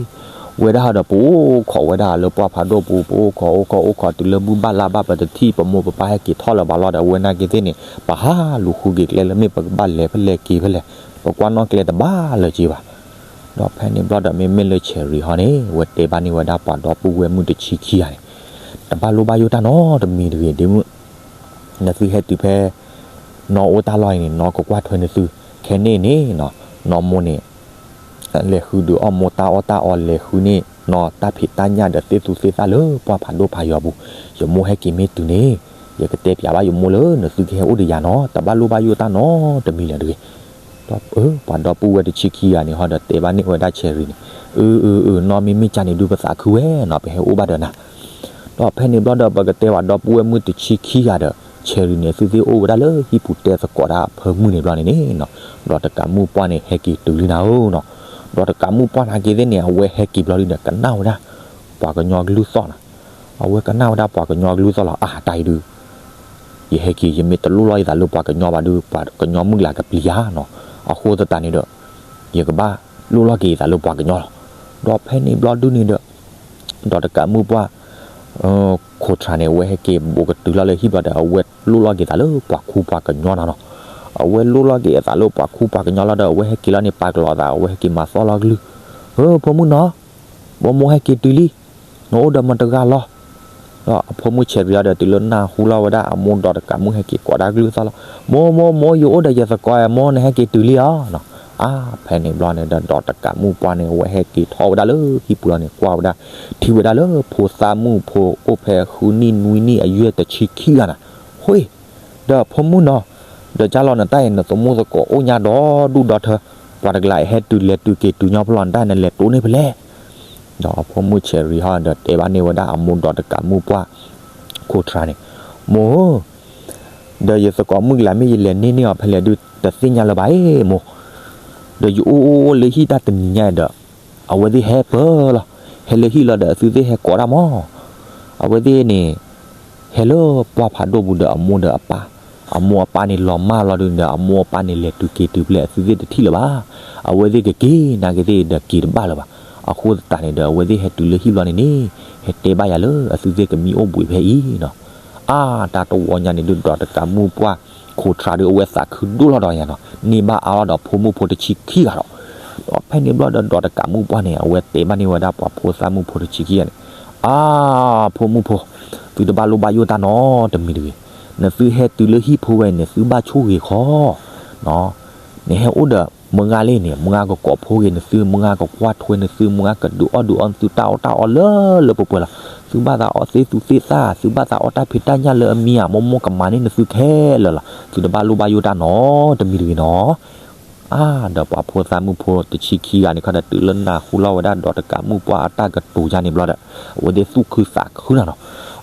ဝဲဒၣ်ဒီး ပအိၣ်ခိးဝဲဒၣ်လၢပှၢ်ဖးဒိၣ်ပူၤ, ပအိၣ်ခိးအိၣ်ခိးအိၣ်ခိးတုၤလၢမုၢ်ဘၣ်လါဘၣ် ပတထံၣ်ပမိၢ်ပပၢ်ဟဲက့ၤထီၣ်လၢၤဘၣ်လီၤဒီး အဝဲနာ်က့ၤသ့ၣ်န့ၣ် ပဟးလူၤဃုက့ၤကျဲလၢ မ့ၢ်ပကဘၣ်လဲၤဖဲလဲၣ်က့ၤဖဲလဲၣ်, ပကွၢ်နီၣ်ကျဲတဘၣ်လၢၤက့ၤဘၣ်. ဒီးဖဲန့ၣ်ဘျီဒီး မ့မ့ၢ်လၢ Cherry ဟီန့ၣ် ဝဲတဲဘၣ်န့ၢ်ဝဲဒၣ်ပှၤဒီပုၢ်ဝဲၢ်မုၣ်တဆံခံဂၤန့ၣ်, တဘၣ်လိၣ်ဘၣ်ယိၣ်တၢ်နီတမံၤတဂ့ၤ ဒ့မုၣ်, နသုဟဲတုၤဖဲ နီၢ်အိၣ်တၢ်လီၢ်အံၤန့ၣ် နီၢ်ကကွၢ်ထွဲနသု, ခဲန့ၣ်န့ၣ် နီၢ်မိၢ်န့ၣ် လဲၤဃုဒုးအီၣ်မိၢ်တၢ်အီၣ်တၢ်အီ လဲၤဃုန့ၢ်နီၢ်တၢ်ဖံးတၢ်ညၣ်ဒီးသ့ၣ်သူသ့ၣ်သၣ်လၢပှၢ်ဖးဒိၣ်ဖးယီၤပူၤ, ယမိၢ်ဟဲက့ၤမ့ၢ်တုၤန့ၣ် ယကတဲပၠးဘၣ်ယမိၢ်လၢ နသုကဟဲအိၣ်ဒီးယၤနီၤ, တဘၣ်လိၣ်ဘၣ်ယိၣ်တၢ်နီတမံၤလၢၤတဂ့ၤ. ဒီးပှၤဒီပုၢ်ဝဲၢ်တဆံခံဂၤန့ၣ်ဟီဒီး တဲဘၣ်န့ၢ်ဝဲဒၣ် Cherry န့ၣ်, အၢ အၢ အၢ နီၢ်မ့မ့ၢ်ကန့ၣ်ဒုး ပသးခုဝဲနီၤ, ပဟဲအိၣ်ဘၣ်ဒီးနၤ. ဒီးဖဲန့ၣ်ဘျီဒီး ပကတဲပှၤဒီပုၢ်ဝဲၢ်မုၣ်တဆံခံဂၤဒီး Cherry န့ၣ် သုသ့ၣ်အိၣ်ဝဲဒၣ်လၢဟံၣ်ပူၤတဲသကိးတၢ်အဖၢမုၢ်န့ၣ်ဘျီန့ၣ်န့ၣ်နီၤ, ဒီးတကးမုၣ်ပှၢ်န့ၣ် ဟဲက့ၤတုၤလံနၤဧၢနီၤ. ဒီးတကးမုၣ်ပှၢ်နာ်က့ၤသ့ၣ်န့ၣ် အဝဲဟဲက့ၤဘျီဒုန့ၣ် ကနၣ်ဝဲဒၣ် ပှၤကညီကလုၢ်သီၣ်နီၤ. အဝဲကနၣ်ဝဲဒၣ်ပှၤကညီကလုၢ်သီၣ်လီၤ, အါ တၢ်အံၤဒုး ယဟဲက့ၤ ယမ့ၢ်တလိၣ်လီၤယသးလၢပှၤကညီဘၣ်ဒုး ပှၤကညီမုၢ်လၢ်ကပျံၤယၤနီၤ. အဃိသတးန့ၣ်ဒီး ယကဘၣ်လိၣ်လီၤက့ၤယသးလၢပှၤကညီလီၤ. ဒီးဖဲန့ၣ်ဘျီဒုန့ၣ်ဒီး ဒီးတကးမုၣ်ပှၢ် ခိးထြးန့ၣ် အဝဲဟဲက့ၤဘူးကတုၤလီၤလၢဟံၣ်ဘျီဒီး အဝဲလိၣ်လီၤက့ၤသးလၢပှၤခူပှၤကညီနီၤနီၤ. အဝဲလိၣ်လီၤက့ၤအသးလၢပှၤခူပှၤကညီလီၤဒီး အဝဲဟဲက့ၤလီၤန့ၣ် ပာ်ကလီၤအသး အဝဲဟဲက့ၤမၤသီၣ်လီၤကလုၢ်, ဧၢ ဖိမုၣ်နီၤ, ပမိၢ်ဟဲက့ၤတုၤလံ, နအိၣ်ဒီးမတၤတဂၤလီၤ. ဒီးအဖိမုၣ် Cherry အံၤဒီး တုၤလၢနၢ်ဟူလီၤဝဲဒၣ်အမိၢ်ဒီးတကးမုၣ်ဟဲက့ၤ ကိးတၢ်ကလုၢ်သီၣ်လီၤ, မိၢ် မိၢ် မိၢ် ယအိၣ်ဒီးယသကိး မိၢ် နဟဲက့ၤတုၤလံဧါနီၤ. အါ ဖဲန့ၣ်ဘျီန့ၣ်ဒီး ဒီးတကးမုၣ်ပှၢ်န့ၣ် အဝဲဟဲက့ၤထီၣ်ဝဲဒၣ်လၢဟံၣ်ပူၤလီၤန့ၣ် ကွၢ်ဝဲဒၣ် ထံၣ်ဝဲဒၣ်လၢဖိသၣ်မုၣ်ဖိအိၣ်ဖဲဃုနံၣ်နွံနံၣ်အယွဲၢ်တဆံခံဂၤနၤ, ဃိ ဒီးဖိမုၣ်နီၤ, ဒီးကၢ်လီၤနတၢ်အံၤ နသမူသကိးအိၣ်ညါဒီဒူၣ်ဒီထၢ, ပှၤတကလးအံၤဟဲတုၤလဲၤတုၤက့ၤတုၤညီဖဲလဲၣ် နတၢ်အံၤနလဲၤတိၢ်န့ၢ်ဖဲလဲၣ်. ဒီးအဖိမုၣ် Cherry ဟီဒီးတဲဘၣ်န့ၢ်ဝဲဒၣ်အမိၢ်ဒီးတကးမုၣ်ပှၢ် ခိးထြးန့ၣ်, မိၢ်ဧၢ, ဒီးယသကိးမုၣ်ကလးမ့ၢ်ယလဲၤန့ၢ်န့ၢ်အီၤဖဲလဲၣ်ဒုး တသ့ၣ်ညါလၢၤဘၣ်အံၤမိၢ်, ဒီးယအိၣ်အိၣ်အိၣ်လၢဟံၣ်တၢ်တနံၤညါဒီး အဝဲသ့ၣ်ဟဲပၢၢ်လီၤ, ဟဲလၢဟံၣ်လီၤဒီးအသုသ့ၣ်ဟဲကိးတၢ်မး အဝဲသ့ၣ်န့ၣ် ဟဲလၢပှၢ်ဖးဒိၣ်ပူၤဒီးအမိၢ်ဒီးအပၢ်, အမိၢ်အပၢ်န့ၣ်လီၤမၢ်လီၤဒုးဒီး အမိၢ်အပၢ်န့ၣ်လဲၤတုၤက့ၤတုၤဖဲလဲၣ် အသုသ့ၣ်တထံၣ်လၢၤဘၣ်. အဝဲသ့ၣ်ကက့ၤနာ်က့ၤသ့ၣ်ဒီးက့ၤတဘၣ်လၢၤဘၣ်. အဃိသတးန့ၣ်ဒီး အဝဲသ့ၣ်ဟဲတုၤလၢဟံၣ်ဘျီန့ၣ်န့ၣ် ဟဲတဲဘၣ်ယၤလၢအသုသ့ၣ်ကမံအိၣ်ဘှံးဖဲအံၤနီၤ. အါ တၢ်တဝီညါန့ၣ်ဒုး ဒီးတကးမုၣ်ပှၢ် ခိးထြးဒုး အဝဲသးခုဒိၣ်လီၤဒီးယၤနီၤ, န့ၢ်ဘၣ်အါလီၤဒီးဖိမုၣ်ဖိတဆံခံဂၤဒီး ဒီးဖဲန့ၣ်ဘျီဒီး ဒီးတကးမုၣ်ပှၢ်န့ၣ် အဝဲတဲဘၣ်န့ၢ်ဝဲဒၣ်ပှၤဖိသၣ်မုၣ်ဖိတဆံခံဂၤန့ၣ်, အါ ဖိမုၣ်ဖိ, သုတဘၣ်လိၣ်ဘၣ်ယိၣ်တၢ်နီတမံၤတဂ့ၤ. နသုဟဲတုၤလၢဟံၣ်ဖိဝဲန့ၣ် သုဘၣ်ဆိၣ်ဂ့ၤဃီ, နဟဲအိၣ်ဒီးမုၢ်ဂၤလံန့ၣ် မုၢ်ဂၤကကိးဖိဂ့ၤနသု, မုၢ်ဂၤကကွၢ်ထွဲနသု, မုၢ်ဂၤကဒုးအီၣ်ဒုးအီနသုတၢ်အီၣ်တၢ်အီလၢလၢပှဲၤပှဲၤလီၤ. သုဘၣ်သးအီၣ်သ့ၣ်သူသ့ၣ်သၣ်, သုဘၣ်သးအီၣ်တၢ်ဖံးတၢ်ညၣ်လၢအမံၤဧါ, မိၢ်မိၢ်ကမၤန့ၢ်နသုခဲလၢာ်လီၤ. သုတဘၣ်လိၣ်ဘၣ်ယိၣ်တၢ်နီတမံၤတဂ့ၤနီၤ. အါ ဒီးပှၤဖိသၣ်မုၣ်ဖိတဆံခံဂၤန့ၣ်ခီဒီး တုၤလၢနၢ်ဟူလီၤဝဲဒၣ်ဒီးတကးမုၣ်ပှၢ်အတၢ်ကတိၤယါန့ၣ်ဘျီဒီး အဝဲသ့ၣ်သူၣ်ခုသးခုနီၤနီၤ.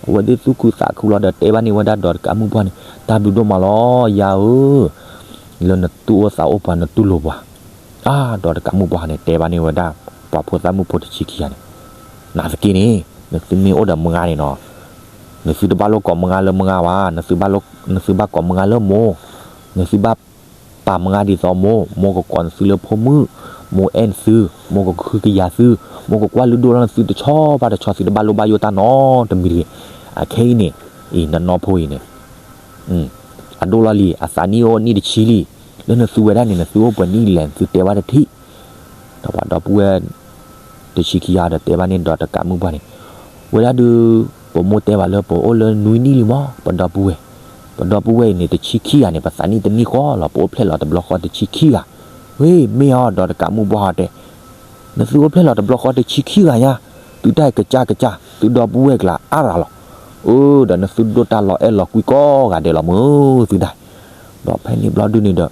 အဝဲသ့ၣ်သူၣ်ခုသးခုလီၤဒီး တဲဘၣ်န့ၢ်ဝဲဒၣ်ဒီးတကးမုၣ်ပှၢ်န့ၣ်, တၢ်ဘျုးဒိၣ်မးလီၤ ယၤဧၢ, လၢနတူၢ်အိၣ်သးအိၣ်ပှၤ နတူၢ်လိာ်ပှၤ. အါ ဒီးတကးမုၣ်ပှၢ်န့ၣ် တဲဘၣ်န့ၢ်ဝဲဒၣ် ပှၤဖိသၣ်မုၣ်ဖိတဆံခံဂၤန့ၣ်, နာ်သက့န့ၣ် နသုမ့ၢ်အိၣ်ဒီးမုၢ်ဂၤန့ၣ်နီၤ, နသုတဘၣ်လိၣ်ကိးမုၢ်ဂၤလၢမုၢ်ဂၤဘၣ်, နသုဘၣ်ကိးမုၢ်ဂၤလၢမိၢ်, နသုဘၣ်ပာ်မုၢ်ဂၤဒ်သိးမိၢ်, မိၢ်ကကိးနသုလၢဖိမုၣ်, မိၢ်အဲၣ်နသု, မိၢ်ကဟုကယာ်သု, မိၢ်ကကွၢ်လုၢ်ဒိၣ်လီၤနသုတဆီဘၣ်တဆီ, သုတဘၣ်လိၣ်ဘၣ်ယိၣ်တၢ်နီတမံၤတဂ့ၤ. အခဲအံၤန့ၣ်, အံၤ နနီၢ်ဖိအံၤန့ၣ် အဒိၣ်လီၤလံ, အသးနံၣ်အိၣ်နံၣ်တဆံလံ, လၢနသုဝဲဒၣ်န့ၣ် နသုအိၣ်ပှဲၤနံၣ်လဲၣ် နသုတဲဘၣ်တထံၣ်. ဒီးပှၤဒီပုၢ်ဝဲၢ် တဆံခံဂၤဒီးတဲဘၣ်န့ၢ်ဒီးတကးမုၣ်ပှၢ်န့ၣ်, ဝဲဒၣ်ဒုး ပမိၢ်တဲဘၣ်လၢပအိၣ်လၢနွံနံၣ်လံမး ပဒီပုၢ်ဝဲၢ်, ပဒီပုၢ်ဝဲၢ်အံၤန့ၣ် တဆံခံဂၤန့ၣ် ပသးနံၣ်တနံၣ်ဃီလီၤ, ပအိၣ်ဖျဲၣ်လီၤတဘျီဃီတဆံခံဂၤ. ဝ့ မ့ၢ်အီၤ ဒီးတကးမုၣ်ပှၢ်ဟီတဲ, နသုအိၣ်ဖျဲၣ်လီၤတဘျီဃီတဆံခံဂၤညါ, သုတၢ်အံၤကစၢ်ကစၢ် သုဒီပုၢ်ဝဲၢ်ကျါအါရၤလီၤ. အၢ ဒီးနသုဒိၣ်တၢ်လီၤအဲၣ်လီၤကွံကိးဂၤဒဲးလီၤမုၢ်သုဒၣ်. ဒီးဖဲန့ၣ်ဘျီဒုန့ၣ်ဒီး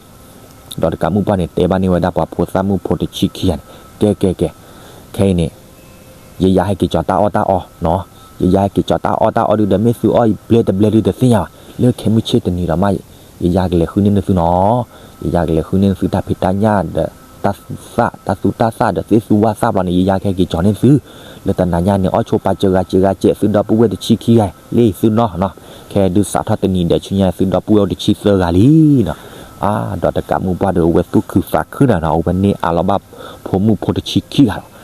ဒီးတကးမုၣ်ပှၢ်န့ၣ် တဲဘၣ်န့ၢ်ဝဲဒၣ်ပှၤဖိသၣ်မုၣ်ဖိတဆံခံဂၤန့ၣ်, ကဲကဲကဲ, ခဲအံၤန့ၣ် ယယၤဟဲက့ၤကၠီၤတၢ်အီၣ်တၢ်အီနီၤ, ယယၤဟဲက့ၤကၠီၤတၢ်အီၣ်တၢ်အီဒုဒီး မ့ၢ်သုအီၣ်အံၤဘျဲတဘျဲဒုတသ့ၣ်ညါဘၣ်, လၢခဲမုၢ်ဆ့ၣ်တနံၤဒီးမး ယယၤကလဲၤဃုန့ၢ်နသုနီၤ, ယယၤကလဲၤဃုန့ၢ်နသုတၢ်ဖံးတၢ်ညၣ်ဒီး တၢ်သူသၣ် တၢ်သူတၢ်သၣ်ဒီးသ့ၣ်သူဝၣ်သၣ်ဘျီန့ၣ် ယယၤကဟဲက့ၤကၠီၤန့ၢ်သု, လၢတနၤညါန့ၣ် အီၣ်ဆိပာ်စှၤဂၤစှၤဂၤစဲး သုဒီပုၢ်ဝဲၢ်တဆံခံဂၤ လၢသုနီၤနီၤ, ခဲဒုးစးထီၣ်တနံၤဒီးဆူညါ သုဒီပုၢ်ဝဲၢ်အိၣ်တဆံသၢဂၤလံနီၤ, အါ ဒီးတကးမုၣ်ပှၢ်ဒီးအဝဲသူၣ်ခုသးခုနၤနီၤ, အဝဲန့ၢ်အါလီၤဘၣ်ဖိမုၣ်ဖိတဆံခံဂၤလီၤ.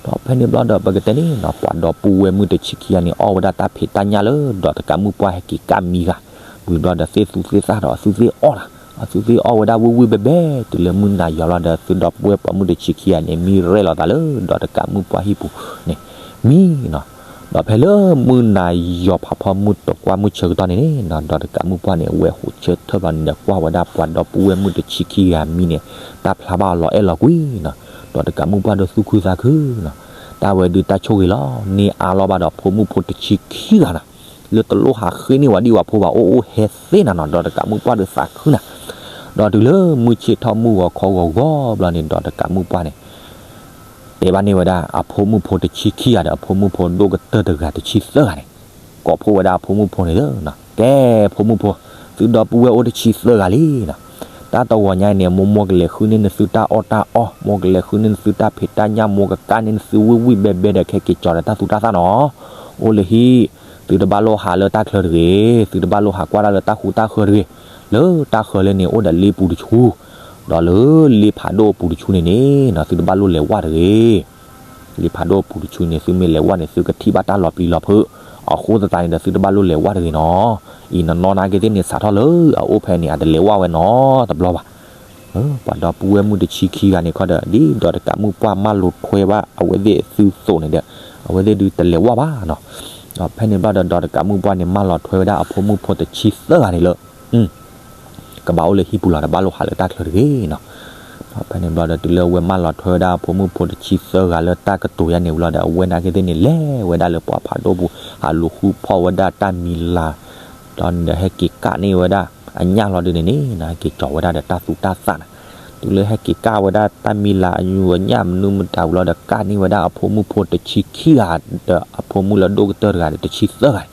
ဒီးဖဲန့ၣ်ဘျီဒီး ပကတဲန့ၣ်နီၤ ပှၤဒီပုၢ်ဝဲၢ်မုၣ်တဆံခံဂၤန့ၣ် အီၣ်ဝဲဒၣ်တၢ်ဖံးတၢ်ညၣ်လၢ ဒီးတကးမုၣ်ပှၢ်ဟဲက့ၤကၣ်မံဂၤ, ဝံၤဘျီဒီးသ့ၣ်သူသ့ၣ်သၣ်ဒီး အသူသ့ၣ်အီၣ်လီၤ, အသူသ့ၣ်အီၣ်ဝဲဒၣ်ဝံၣ်ဝံၣ်ဘဲဘဲ, တုၤလၢမုၢ်နၤယီၤလီၤဒီး သုဒီပုၢ်ဝဲၢ်ပိာ်မုၣ်တဆံခံဂၤန့ၣ် မံရဲၣ်လီၤသးလၢ ဒီးတကးမုၣ်ပှၢ်ဟံၣ်ပူၤန့ၣ် မံနီၤ, ဒီးဖဲလၢမုၢ်နၤယီၤဖးဖီမုၢ်တကွၢ်မုၢ်ဆၢကတီၢ်န့ၣ်နီၤ, ဒီးတကးမုၣ်ပှၢ်န့ၣ် အဝဲဟိးဆၢထၢၣ်ဘျီန့ၣ်ဒီး ကွၢ်ဝဲဒၣ်ပှၤဒီပုၢ်ဝဲၢ်မုၣ်တဆံခံဂၤမံန့ၣ် တၢ်ဖျါဘၣ်အလီၤအဲၣ်လီၤကွံနီၤ, ဒီးတကးမုၣ်ပှၢ်ဒီးသူၣ်ခုသးခုနီၤ, တၢ်ဝဲဒုးတၢ်ဆိၣ်ဂ့ၤလီၤ, န့ၢ်အါလီၤဘၣ်ဒီးဖိမုၣ်ဖိတဆံခံဂၤနီၤ, လၢတလိၣ်ဟးဃ့န့ၢ်ဝဲဒံးဝဲဖိဘၣ် အိၣ်အိၣ်ဟဲသ့နၤနီၤ, ဒီးတကးမုၣ်ပှၢ်ဒီးသးခုနၤ, ဒီးတုၤလၢမုၢ်ဆ့ၣ်ထီၣ်မုၢ်ဂီၤခီဂီၤဂီၤဘျီန့ၣ် ဒီးတကးမုၣ်ပှၢ်န့ၣ် တဲဘၣ်န့ၢ်ဝဲဒၣ် အဖိမုၣ်ဖိတဆံခံဂၤဒီး အဖိမုၣ်ဖိဒိၣ်ကတၢၢ်တဂၤတဆံသၢဂၤန့ၣ်, ကိးဖှိၣ်ဝဲဒၣ်အဖိမုၣ်ဖိန့ၣ်လၢ ကဲ ဖိမုၣ်ဖိ, သုဒီပုၢ်ဝဲၢ်အိၣ်တဆံသၢဂၤလံနီၤ, တၢ်တဝီၤညါအံၤန့ၣ် မိၢ်မိၢ်ကလဲၤဃုန့ၢ်နသုတၢ်အီၣ်တၢ်အီ, မိၢ်ကလဲၤဃုန့ၢ်နသုတၢ်ဖံးတၢ်ညၣ်, မိၢ်ကကၣ်န့ၢ်နသုဝံၣ်ဝံၣ်ဘဲဘဲဒီး ကဟဲက့ၤကၠီၤဒီးတၢ်သူတၢ်သၣ်နီၤ, အိၣ်လၢဟံၣ်, သုတဘၣ်လိၣ်ဟးလၢတၢ်ချၢတဂ့ၤ, သုတဘၣ်လိၣ်ဟးကွၢ်တၢ်လၢတၢ်ဃူတၢ်ဃၢၤတဂ့ၤ, လၢတၢ်ဃၢၤလၢန့ၣ် အိၣ်ဒီးလ့ပူၤတဆူ, ဒီးလၢလ့ဖးဒိၣ်အပူၤတဆူန့ၣ်န့ၣ်နီၤ သုတဘၣ်လိၣ်လဲၤဝၣ်တဂ့ၤ လ့ဖးဒိၣ်အပူၤတဆူန့ၣ် သုမ့ၢ်လဲၤဝၣ်န့ၣ် သုကထံၣ်ဘၣ်တၢ်လီၤပျံၤလီၤဖုး, အဃိသတးန့ၣ်ဒီး သုတဘၣ်လိၣ်လဲၤဝၣ်တဂ့ၤနီၤ, အံၤနီၢ်နီၢ်နာ်က့သ့ၣ်န့ၣ် စးထီၣ်လၢအအိၣ်ဖဲန့ၣ် အတလဲၤဝၣ်ဝဲနီတဘျီဘၣ်. ပှၤဒီပုၢ်ဝဲၢ်မုၣ်တဆံခံဂၤန့ၣ်ခီဒီး ဒ်ဒီးတကးမုၣ်ပှၢ်မၢလီၤထွဲဘၣ်အဝဲသ့ၣ်သုသိးန့ၣ်ဒီး အဝဲသ့ၣ်ဒုးတလဲၤဝၣ်ဘၣ်နီၤ, ဒီးဖဲန့ၣ်ဘျီဒီး ဒီးတကးမုၣ်ပှၢ်န့ၣ် မၢလီၤထွဲဝဲဒၣ်အဖိမုၣ်ဖိတဆံသၢဂၤန့ၣ်လၢ ကဘၣ်အိၣ်လၢဟံၣ်ပူၤလီၤ, တဘၣ်လိၣ်ဟးလၢတၢ်ချၢတဂ့ၤနီၤ. ဒီးဖဲန့ၣ်ဘျီဒီး တုၤလၢအဝဲမၢလီၤထွဲဝဲဒၣ်အဖိမုၣ်ဖိတဆံသၢဂၤလၢတၢ်ကတိၤယါန့ၣ်ဝံၤလီၤဒီး အဝဲနာ်က့သ့ၣ်န့ၣ် လဲၤဝဲဒၣ်လၢပှၢ်ဖးဒိၣ်ပူၤ ဟးလူၤဃုဖီၣ်ဝဲဒၣ်တၢ်မံၤလၤ, ဒီးန့ၣ်ဒီးဟဲက့ၤကၣ်န့ၢ်ဝဲဒၣ်အညၣ်လီၤဒုန့ၣ်န့ၣ် ဟဲက့ၤကၠီၤဝဲဒၣ်ဒီးတၢ်သူတၢ်သၣ်န့ၣ်, တုၤလၢဟဲက့ၤကၣ်ဝဲဒၣ်တၢ်မံၤလၤအညူးအညၣ်မနုၤမတၤဝံၤလီၤဒီး ကၣ်န့ၢ်ဝဲဒၣ်အဖိမုၣ်ဖိတဆံခံဂၤဒီး အဖိမုၣ်လၢဒိၣ်ကတၢၢ်တဂၤဒီးတဆံသၢဂၤန့ၣ်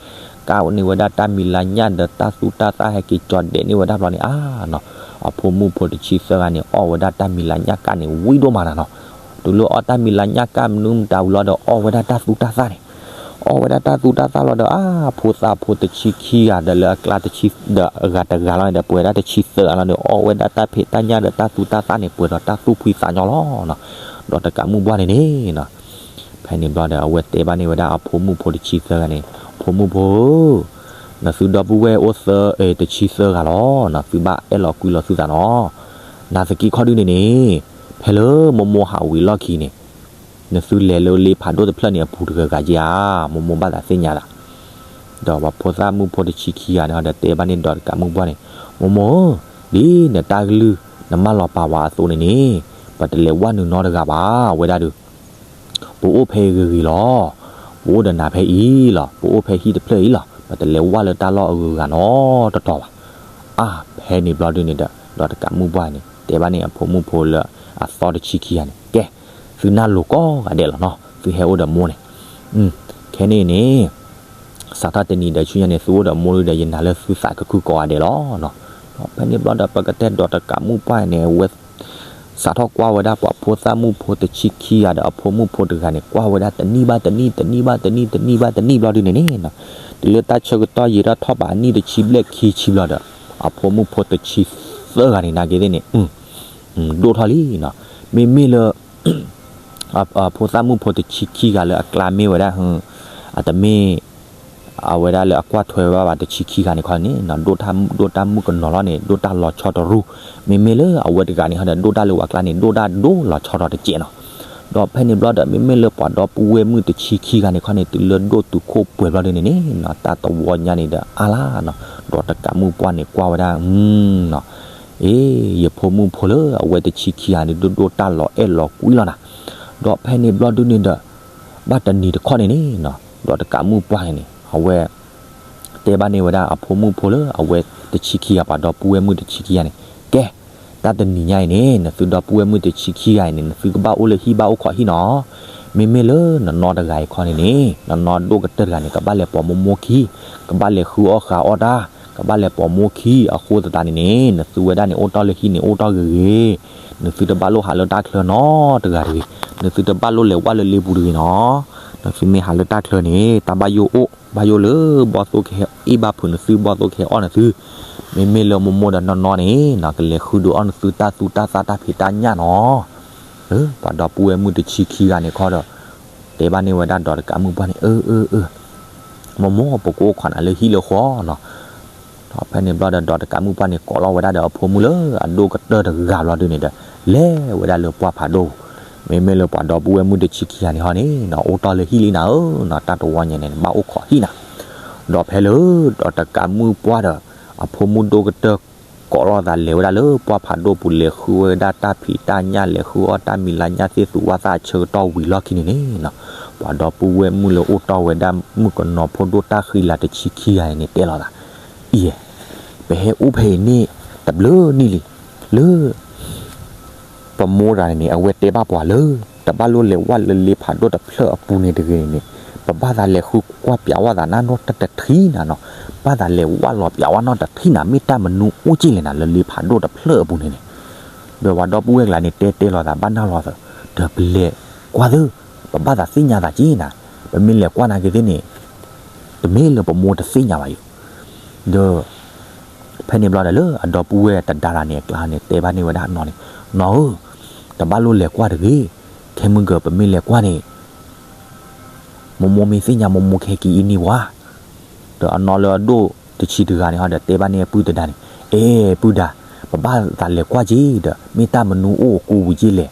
ကၣ်န့ၢ်ဝဲဒၣ်တၢ်မံၤလၤညၣ်ဒီးတၢ်သူတၢ်သၣ် ဟဲက့ၤကၠီၤဒဲးန့ၢ်ဝဲဒၣ်ဘျီန့ၣ် အါနီၤ, အဖိမုၣ်ဖိတဆံသၢဂၤန့ၣ် အီၣ်ဝဲဒၣ်တၢ်မံၤလၤညၣ်ကၣ်န့ၣ် ဝံၣ်ဒိၣ်မးနၤနီၤ. တုၤလၢအီၣ်တၢ်မံၤလၤညၣ်ကၣ်မနုၤမတၤဝံၤလီၤဒီး အီၣ်ဝဲဒၣ်တၢ်သူတၢ်သၣ်န့ၣ်, အီၣ်ဝဲဒၣ်တၢ်သူတၢ်သၣ်လီၤဒီး အါ ဖိသၣ်ဖိတဆံခံဂၤဒီး လၢအကျါတဆံ ဒီးအဂၤတဂၤလီၤန့ၣ်ဒီး ပှဲၤဒၣ်တဆံသၢဂၤလီၤန့ၣ် အီၣ်ဝဲဒၣ်တၢ်ဖံးတၢ်ညၣ်ဒီးတၢ်သူတၢ်သၣ်န့ၣ် ပှဲၤဒီးတၢ်သူၣ်ဖှံသးညီလီၤနီၤ. ဒီးတကးမုၣ်ပှၢ်န့ၣ်န့ၣ်နီၤ ဖဲန့ၣ်ဘျီဒီး အဝဲတဲဘၣ်န့ၢ်ဝဲဒၣ်အဖိမုၣ်ဖိတဆံသၢဂၤန့ၣ်, ဖိမုၣ်ဖိဧၢ, နသုဒီပုၢ်ဝဲၢ်အိၣ်သၢ တဆံသၢဂၤလီၤနီၤ, သုဘၣ်အဲၣ်လီၤကွံလီၤသုသးနီၤ. နာ်သက့ခီဒုန့ၣ်န့ၣ်, ဖဲလၢမိၢ်မိၢ်ဟးဝံၤလီၢ်ခံန့ၣ်, နသုလဲၤလၢလ့ဖးဒိၣ်တဖျၢၣ်န့ၣ်အပူၤတဂၤဂၤဧါ, မိၢ်မိၢ်ဘၣ်သးသ့ၣ်ညါသး ဒီးပှၤဖိသၣ်မုၣ်ဖိတဆံခံဂၤန့ၣ်ဒီး တဲဘၣ်န့ၢ်ဒီးတကးမုၣ်ပှၢ်န့ၣ်, မိၢ်မိၢ်ဧၢ, ဒ်နတၢ်ကလုၢ် နမၢလီၤပာ်ဝဲအသိးန့ၣ်န့ၣ်, ပတလဲၤဝၣ်နုာ်နီတဂၤဘၣ်, အဝဲဒၣ်ဒီး ပအိၣ်ဖဲအံၤဂ့ၤဂ့ၤလီၤ. ပအိၣ်ဒီးနၤဖဲအံၤလီၤ. ပအိၣ်ဖဲဟံၣ်တဖျၢၣ်အံၤလီၤ. ပတလဲၤဝၣ်လၢတၢ်လီၢ်အဂုၤအဂၤနီတတီၤဘၣ်. အါ ဖဲန့ၣ်ဘျီဒုန့ၣ်ဒီး ဒီးတကးမုၣ်ပှၢ်န့ၣ် တဲဘၣ်န့ၢ်အဖိမုၣ်ဖိလၢအသီတဆံခံဂၤန့ၣ်, ကဲ, သုနၢ်လိၤကိးဂၤဒဲးလီၤနီၤ. သုဟဲအိၣ်ဒီးမိၢ်န့ၣ် ခဲန့ၣ်န့ၣ် စးထီၣ်တနံၤဒီးဆူညါန့ၣ် သုအိၣ်ဒီးမိၢ်ဒုဒီး ယနာ်လၢသုသးကခုကိးဂၤဒဲးလီၤ. ဒီးဖဲန့ၣ်ဘျီဒီး ပကတဲဒီးတကးမုၣ်ပှၢ်န့ၣ် အဝဲ စးထီၣ်ကွၢ်ဝဲဒၣ်ပှၤဖိသၣ်မုၣ်ဖိတဆံခံဂၤဒီး အဖိမုၣ်ဖိတဂၤန့ၣ် ကွၢ်ဝဲဒၣ်တနံၣ်ဘၣ်တနံၣ် တနံၣ်ဘၣ်တနံၣ် တနံၣ်ဘၣ်တနံၣ်ဘျီဒုန့ၣ်န့ၣ်, တုၤလၢတၢ်ဆၢကတီၢ်ယံာ်ထီၣ်ထီၣ်ဘးအနံၣ်တဆံဘျဲၣ်ခံဆံဘျီဒီး အဖိမုၣ်ဖိတဆံသၢဂၤန့ၣ် နာ်က့သ့ၣ်န့ၣ် ဒိၣ်ထီၣ်လံနီၤ. မ့မ့ၢ်လၢ ဖိသၣ်မုၣ်ဖိတဆံခံဂၤလၢအကျါမ့ၢ်ဝဲဒၣ် အတမ့ၢ် အဝဲဒၣ်လၢအကွၢ်ထွဲဝဲဘၣ်တဆံခံဂၤန့ၣ်ခီန့ၣ် ဒိၣ်တၢ်မုၣ်ကနီၤလီၤန့ၣ် ဒိၣ်တၢ်လီၤဆီတရူ, မ့မ့ၢ်လၢအဝဲတဂၤန့ၣ်ဟီဒီး ဒိၣ်တၢ်လၢပှၤကျါန့ၣ် ဒိၣ်တၢ်ဒိၣ်လီၤဆီထီၣ်တကဲးနီၤ. ဒီးဖဲန့ၣ်ဘျီဒီး မ့မ့ၢ်လၢပှၤဒီပုၢ်ဝဲၢ်မုၣ်တဆံခံဂၤန့ၣ်ခီန့ၣ် တုၤလၢဒိၣ်တုာ်ခိၣ်ပှဲၤဘျီဒုန့ၣ်န့ၣ်နီၤ တၢ်တဝီညါန့ၣ်ဒီးအါလၢနီၤ, ဒီးတကးမုၣ်ပှၢ်န့ၣ် ကွၢ်ဝဲဒၣ် အ့ ယဖိမုၣ်ဖိလၢအဝဲတဆံခံဂၤန့ၣ် ဒိၣ်ဒိၣ်တၢ်လီၤအဲၣ်လီၤကွံလီၤနၤ. ဒီးဖဲန့ၣ်ဘျီဒုန့ၣ်ဒီး ဘၣ်တနံၤတခီန့ၣ်န့ၣ်နီၤ ဒီးတကးမုၣ်ပှၢ်န့ၣ်န့ၣ် အဝဲ တဲဘၣ်န့ၢ်ဝဲဒၣ်အဖိမုၣ်ဖိလၢအဝဲတဆံခံဂၤ ပှၤဒီပုၢ်ဝဲၢ်မုၣ်တဆံခံဂၤန့ၣ်, ကဲ, တ တၢ်တနံၤညါအံၤန့ၣ် နသုဒီပုၢ်ဝဲၢ်မုၣ်တဆံခံဂၤအံၤန့ၣ် နသုကဘၣ်အိၣ်လၢဟံၣ်ဘၣ်အိၣ်ခိးဟံၣ်နီၤ. မ့မ့ၢ်လၢနနီတဂၤအံၤခီန့ၣ်န့ၣ် နနီဒိၣ်ကတၢၢ်တဂၤန့ၣ် ကဘၣ်လဲၤပိာ်မိၢ်မိၢ်ခံ, ကဘၣ်လဲၤဃုအီၣ်ဃုအီၣ်တၢ်, ကဘၣ်လဲၤပိာ်မိၢ်ခံအဃိသတးန့ၣ်န့ၣ် နသုဝဲဒၣ်န့ၣ် အိၣ်တီၢ်လၢဟံၣ်န့ၣ် အိၣ်တီၢ်ဂ့ၤဂ့ၤ, နသုတဘၣ်လိၣ်ဟးလၢတၢ်ချၢနီတဂၤတဂ့ၤ, နသုတဘၣ်လိၣ်လဲၤဝၣ်လၢလ့ပူၤတဂ့ၤနီၤ. နသုမ့ၢ်ဟးလၢတၢ်ချၢန့ၣ် တၢ်ဘၣ်ယိၣ်အိၣ် ဘၣ်ယိၣ်လၢဘီၣ်သိၣ်ကဟဲအ့ၣ်ဘၣ်ဖုးနသု ဘီၣ်သိၣ်ကဟဲအီၣ်နသု, မ့မ့ၢ်လၢမိၢ်မိၢ်ဒီးနီၢ်နီၢ်န့ၣ်နီၤ ကလဲၤဃုဒုးအီၣ်နသုတၢ်သူတၢ်သၣ်တၢ်ဖံးတၢ်ညၣ်နီၤ. ပှၤဒီပုၢ်ဝဲၢ်မုၣ်တဆံခံဂၤန့ၣ်ခီဒီး တဲဘၣ်န့ၢ်ဝဲဒၣ်ဒီးတကးမုၣ်ပှၢ်န့ၣ် အၢ အၢ အၢ မိၢ်မိၢ် ပကအိၣ်ခိးနၤလၢဟံၣ်လၢဃီနီၤ. ဒီးဖဲန့ၣ်ဘျီဒီး ဒီးတကးမုၣ်ပှၢ်န့ၣ် ကိးလီၤဝဲဒၣ်ဒီးအဖိမုၣ်လၢအဒိၣ်ကတၢၢ်တဂၤဘျီဒုန့ၣ်ဒီး လဲၤဝဲဒၣ်လၢပှၢ်ဖးဒိၣ်ပူၤ, မ့မ့ၢ်လၢပှၤဒီပုၢ်ဝဲၢ်မုၣ်တဆံခံဂၤန့ၣ်ဟီန့ၣ်နီၤ အိၣ်တီၢ်လၢဟံၣ်လံနၤဧၢနီၤ တၢ်တဝီညါန့ၣ် နဘၣ်အိၣ်ခိးဟံၣ်နၤ. ဒီးဖဲလၢ ဒီးတကးမုၣ်ပှၢ်ဒီး အဖိမုၣ်ဒိၣ်ကတၢၢ် ကိးလီၤသးလဲၤဝဲဒၣ်လၢပှၢ်ဖးဒိၣ်ပူၤ လဲၤဃုဝဲဒၣ်တၢ်ဖံးတၢ်ညၣ် လဲၤဃုအီၣ်တၢ်မံၤလါညၣ်သ့ၣ်သူဝါသၣ်အဆၢကတီၢ်ဝံၤလီၢ်ခံန့ၣ်န့ၣ်နီၤ ပှၤဒီပုၢ်ဝဲၢ်မုၣ်လၢအိၣ်တီၢ်ဝဲဒၣ်မုၣ်ကနီၤဖိဒိၣ်တၢ်ဃံလၤတဆံခံဂၤန့ၣ် တဲလီၤသး, အံၤ ပဟဲအိၣ်ဖဲအံၤန့ၣ် တဘျုးနံၣ်လံ, လၢ ပမိၢ်တဂၤန့ၣ်န့ၣ် အဝဲတဲဘၣ်ပှၤလၢ တဘၣ်လိၣ်လဲၤဝၣ်လၢလ့ဖးဒိၣ်တဖျၢၣ်အပူၤန့ၣ်တဂ့ၤန့ၣ်န့ၣ် ပဘၣ်သးလဲၤဃုကွၢ်ပၠးဝဲသးနီတထံၣ်နၤနီၤ, ဘၣ်သးလဲၤဝၣ်လီၤပၠးဝဲနီတထံၣ်နၤ မ့ၢ်တၢ်မနုၤအိၣ်က့လဲၣ်နၤလၢလ့ဖးဒိၣ်တဖျၢၣ်အပူၤန့ၣ်န့ၣ်. ဒီးပှၤဒီပုၢ်ဝဲၢ်ကျါန့ၣ် တဲတဲလီၤသး ဘၣ်နၢ်လီၤသး, ဒီးပလဲၤကွၢ်သ့, ပဘၣ်သးသ့ၣ်ညါသးက့နၤ, ပမ့ၢ်လဲၤကွၢ်နာ်က့သ့ၣ်န့ၣ် တမ့ၢ်လၢပမိၢ်တသ့ၣ်ညါဘၣ်ယိၤ ဒီး ဖဲန့ၣ်ဘျီဒီးလၢအဒီပုၢ်ဝဲၢ်တဒါတဂၤန့ၣ်အကျါန့ၣ် တဲဘၣ်န့ၢ်ဝဲဒၣ်အနီၢ်န့ၣ်, နီၢ်ဧၢ, တဘၣ်လိၣ်လဲၤကွၢ်တဂ့ၤ, ခဲမုၢ်ကၢၤ ပမ့ၢ်လဲၤကွၢ်န့ၣ် မိၢ်မိၢ်မ့ၢ်သ့ၣ်ညါ မိၢ်မိၢ်ကဟဲက့ၤအ့ၣ်န့ၢ်ပှၤ. ဒီးအနီၢ်လၢအဒိၣ်တဆံတဂၤန့ၣ်ဟီဒီး တဲဘၣ်န့ၢ်အပုၢ်တဒါန့ၣ်, အဲ ပုၢ်ဒါ, ပဘၣ်သးလဲၤကွၢ်က့ၤဒီး မ့ၢ်တၢ်မနုၤအိၣ်အကိပူၤက့လဲၣ်,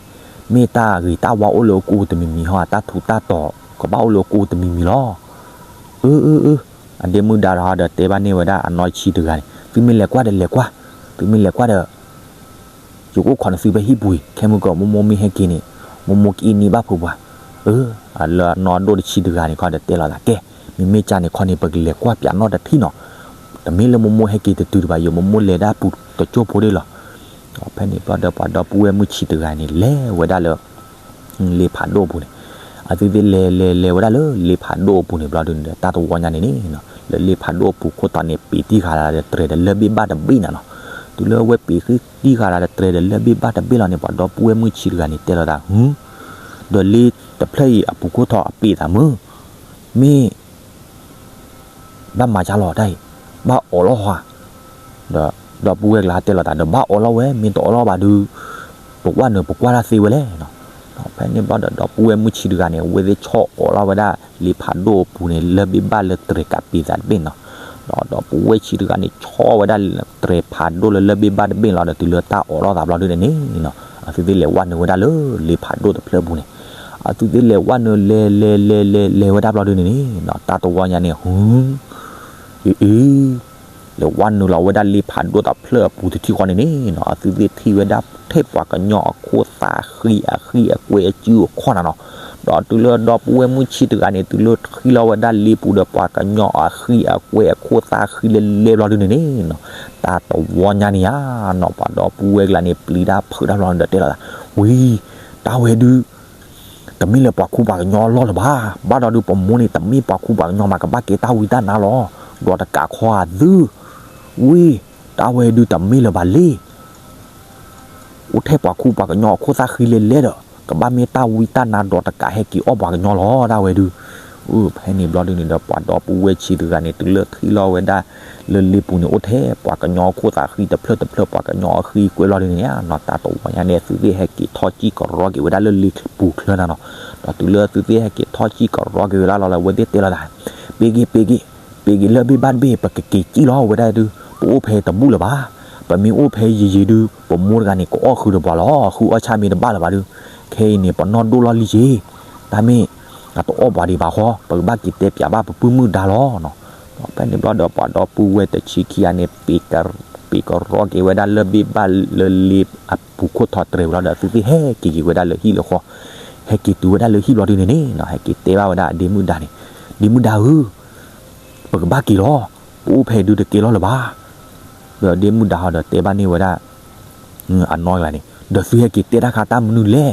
မ့ၢ်တၢ်ဂ့ၤတၢ်ဝါအိၣ်လၢအကိပူၤတမံၤမံၤဟီ တၢ်ထူးတၢ်တီၤကဘၣ်အိၣ်လၢအကိတမံၤမံၤလီၤ. အၢ အၢ အၢ, အဒ့မုၣ်ဒါတဟီဒီး တဲဘၣ်န့ၢ်ဝဲဒၣ်အနီၢ်ဆံတဂၤန့ၣ်, သုမ့ၢ်လဲၤကွၢ်ဒီးလဲၤကွၢ်, သုမ့ၢ်လဲၤကွၢ်ဒီး ယကအိၣ်ခိးနသုဖဲဟံၣ်ပူၤအံၤ, ခဲမုၢ်ကၢၤ မိၢ်မိၢ်မ့ၢ်ဟဲက့ၤန့ၣ် မိၢ်မိၢ်ကအ့ၣ်န့ၢ်ဘၣ်ဖုးပှၤ. အၢ, လၢအနီၢ်ဒိၣ်တဆံတဂၤန့ၣ်ခီဒီးတဲလီၤသးကဲ, မ့မ့ၢ်ကန့ၣ်ခီန့ၣ် ပကလဲၤကွၢ်ပၠးနီတထံၣ်နီၤ, တမ့ၢ်လၢမိၢ်မိၢ်ဟဲက့ၤတတုၤတဘၣ်ယိၤ မိၢ်မိၢ်လဲၤဒၣ်ပူၤတကၠိဖိဒၣ်လီၤ. ဖဲန့ၣ်ဘျီဒီးပှၤဒီပုၢ်ဝဲၢ်မုၣ်ဆံတဂၤန့ၣ် လဲၤဝဲဒၣ်လၢ လ့ဖးဒိၣ်အပူၤန့ၣ်, အသုသ့ၣ်လဲၤလဲၤလဲၤဝဲဒၣ်လၢလ့ဖးဒိၣ်အပူၤန့ၣ်ဘျီဒုန့ၣ်ဒီး တၢ်တဝီညါန့ၣ်န့ၣ်, လၢလ့ဖးဒိၣ်အပူၤခိၣ်တီန့ၣ် ပ့ၤတံၢ်ဃာ်လၢဒီးတြဲၤဒီးလၢၢ်ဘ့ၣ်ဘၣ်တဘ့ၣ်နၤနီၤ. တုၤလၢအဝဲပ့ၤဃံတံၢ်ဃာ်လၢဒီးတြဲၤဒီးလၢၢ်ဘ့ၣ်ဘၣ်တဘ့ၣ်လီၤန့ၣ် ပှၤဒီပုၢ်ဝဲၢ်မုၣ်ဆံတဂၤန့ၣ် တဲလီၤသး, ဟု, ဒီးလ့တဖျၢၣ်အံၤအပူၤခိၣ်တီအပ့ၤသးမုၢ်, မ့ၢ် ဘၣ်မၤကၢ်လီၤတၢ်အံၤ, ဘၣ်အီၣ်လီၤဟါ, ဒီး ဒီပုၢ်ဝဲၢ်ကျါတဲလီၤသးဒီး ဘၣ်အီၣ်လီၤဝဲ မ့ၢ်တအီၣ်လီၤဘၣ်ဒုး ပကွၢ်နုာ်ပကွၢ်တၢ်သ့ဝဲလဲၣ်နီၤ. ဖဲန့ၣ်ဘျီဒီး ဒီပုၢ်ဝဲၢ်မုၣ်ဆံတဂၤန့ၣ် အဝဲသ့ၣ်ဆီၣ်အီၣ်လီၤဝဲဒၣ် လ့ဖးဒိၣ်အပူၤန့ၣ် လၢၢ်ဘ့ၣ်ဘၣ်လၢတြဲၤကးပ့ၤသးတဘ့ၣ်နီၤ. ဒီးဒီပုၢ်ဝဲၢ်ဆံတဂၤန့ၣ် ဆီၣ်ဝဲဒၣ်တြဲၤဖးဒိၣ်လၢလၢၢ်ဘ့ၣ်ဘၣ်တဘ့ၣ်လီၤဒီး တုၤလၢတၢ်အီၣ်လီၤသးဘျီဒုန့ၣ်န့ၣ်နီၤ, အသုသ့ၣ်လဲၤဝဲနုာ်ဝဲဒၣ်လၢလ့ဖးဒိၣ်တဖျၢၣ်အပူၤန့ၣ်, အသုသ့ၣ်လဲၤဝဲနုာ်လဲၤလဲၤလဲၤလဲၤလဲၤဝဲဒၣ်ဘျီဒုန့ၣ်န့ၣ်နီၤ, တၢ်တဝီညါန့ၣ် ဟု အံၤ လဲၤဝဲနုာ်လီၤဝဲဒၣ်လ့ဖးဒိၣ်တဖျၢၣ်အပူၤတထံၣ်ဃီန့ၣ်န့ၣ်နီၤ, အသုသ့ၣ်ထံၣ်ဝဲဒၣ်ထဲပှၤကညီအခိၣ်သးဃံအဃံအကွဲအစုအခီၣ်နၤနီၤ. ဒီးတုၤလၢဒီပုၢ်ဝဲၢ်မုၣ်ဆံတဂၤန့ၣ် တုၤလၢထံၣ်လီၤဝဲဒၣ်လ့ပူၤဒီးပှၤကညီအဃံအကွဲအခိၣ်သးဃံလဲၤလဲၤဘျီဒုန့ၣ်န့ၣ်နီၤ, တၢ်တဝီညါန့ၣ်ဧါနီၤ, ပှၤဒီပုၢ်ဝဲၢ်ကျါန့ၣ် ပျံၤတၢ်ဖုးတၢ်ဘျီန့ၣ်ဒီးတဲလီၤသး, ဝံၤ တၢ်ဝဲဒုး တမ့ၢ်လၢပှၤခူပှၤကညီအလီၢ်လၢၤဘၣ်. ဘၣ်ဒီးဒုးပမိၢ်န့ၣ် တမ့ၢ်ပှၤခူပှၤကညီမး ကဘၣ်ကဲတၢ်ဝံတၢ်နါလီၤ. ဒီးတကးခီအသု, ဝံၤ တၢ်ဝဲဒုးတမ့ၢ်လၢၤဘၣ်လံ. အိၣ်ထဲပှၤခူပှၤကညီအခိၣ်သၣ်ဃံလဲၤလဲၤဒီး ကဘၣ်မ့ၢ်တၢ်ဝံတၢ်နါဒီးတကးဟဲက့ၤအီၣ်ပှၤကညီလီၤ တၢ်ဝဲဒုး. ဖဲန့ၣ်ဘျီဒုန့ၣ်ဒီး ပှၤဒီပုၢ်ဝဲၢ်ဆံတဂၤန့ၣ် တုၤလၢထံၣ်လီၤဝဲဒၣ် လၢလ့ပူၤန့ၣ် အိၣ်ထဲပှၤကညီအခိၣ်သးဃံတဖျၢၣ်တဖျၢၣ် ပှၤကညီအဃံကွဲလီၤဒုန့ၣ်နီၤ, တၢ်တဝီညါန့ၣ် အသုသ့ၣ်ဟဲက့ၤထီၣ်ကံၣ်ကရီက့ၤဝဲဒၣ်လၢလ့ပူၤချၢနၤနီၤ. ဒီးတုၤလၢအသုသ့ၣ်ဟဲက့ၤထီၣ်ကံၣ်ကရီက့ၤဝဲဒၣ်လီၤလၢ အဝဲသ့ၣ်တဲလီၤသး, ပ့ၤက့ၤ ပ့ၤက့ၤ ပ့ၤက့ၤလၢၢ်ဘ့ၣ်ဘၣ်တဘ့ၣ် ပကက့ၤကံၣ်လီၤဝဲဒၣ်ဒုး, ပအိၣ်ဖဲတဘူၣ်လၢၤဘၣ်. ပမ့ၢ်အိၣ်ဖဲယံာ်ယံာ်ဒုး ပမိၢ်တဂၤန့ၣ် ကအီၣ်ဃုာ်ဒီးပှၤလီၤ. ဃုအီၣ်ဆၣ်မ့ၢ်တဘၣ်လၢၤဘၣ်ဒုး, ခဲအံၤန့ၣ် ပနီၢ်ဒိၣ်လီၤလံက့ၤ, တၢ်မ့ၢ် အတအီၣ်ပှၤဒံးဘၣ်ဃီ, ပကဘၣ်က့ၤတဲပၠးဘၣ်ပပုၢ်မုၣ်ဒါလီၤ. ဖဲန့ၣ်ဘျီဒီး ပှၤဒီပုၢ်ဝဲၢ်တဆံခံဂၤန့ၣ် ပ့ၤကရီက့ၤဝဲဒၣ်လၢၢ်ဘ့ၣ်ဘၣ်လၢလ့အပူၤခိၣ်ထီၣ်တြဲၤဝံၤလီၤဒီး အသုသ့ၣ်ဟဲက့ၤက့ၤဝဲဒၣ်လၢဟံၣ်လၢဃီ, ဟဲက့ၤတုၤဝဲဒၣ်လၢဟံၣ်ဘျီဒုန့ၣ်န့ၣ် ဟဲက့ၤတဲဘၣ်ဝဲဒၣ်အဒ့မုၣ်ဒါန့ၣ်, ဒ့မုၣ်ဒါဧၢ, ပကဘၣ်က့ၤလီၤ, ပအိၣ်ဖဲဒုးတကဲလီၤလၢၤဘၣ်. ဒီးဒ့မုၣ်ဒါဟီဒီးတဲဘၣ်န့ၢ်ဝဲဒၣ် အနီၢ်ကျါန့ၣ် ဒီးသုဟဲက့ၤတဲတၢ်ခါတၢ်မနုၤလဲၣ်,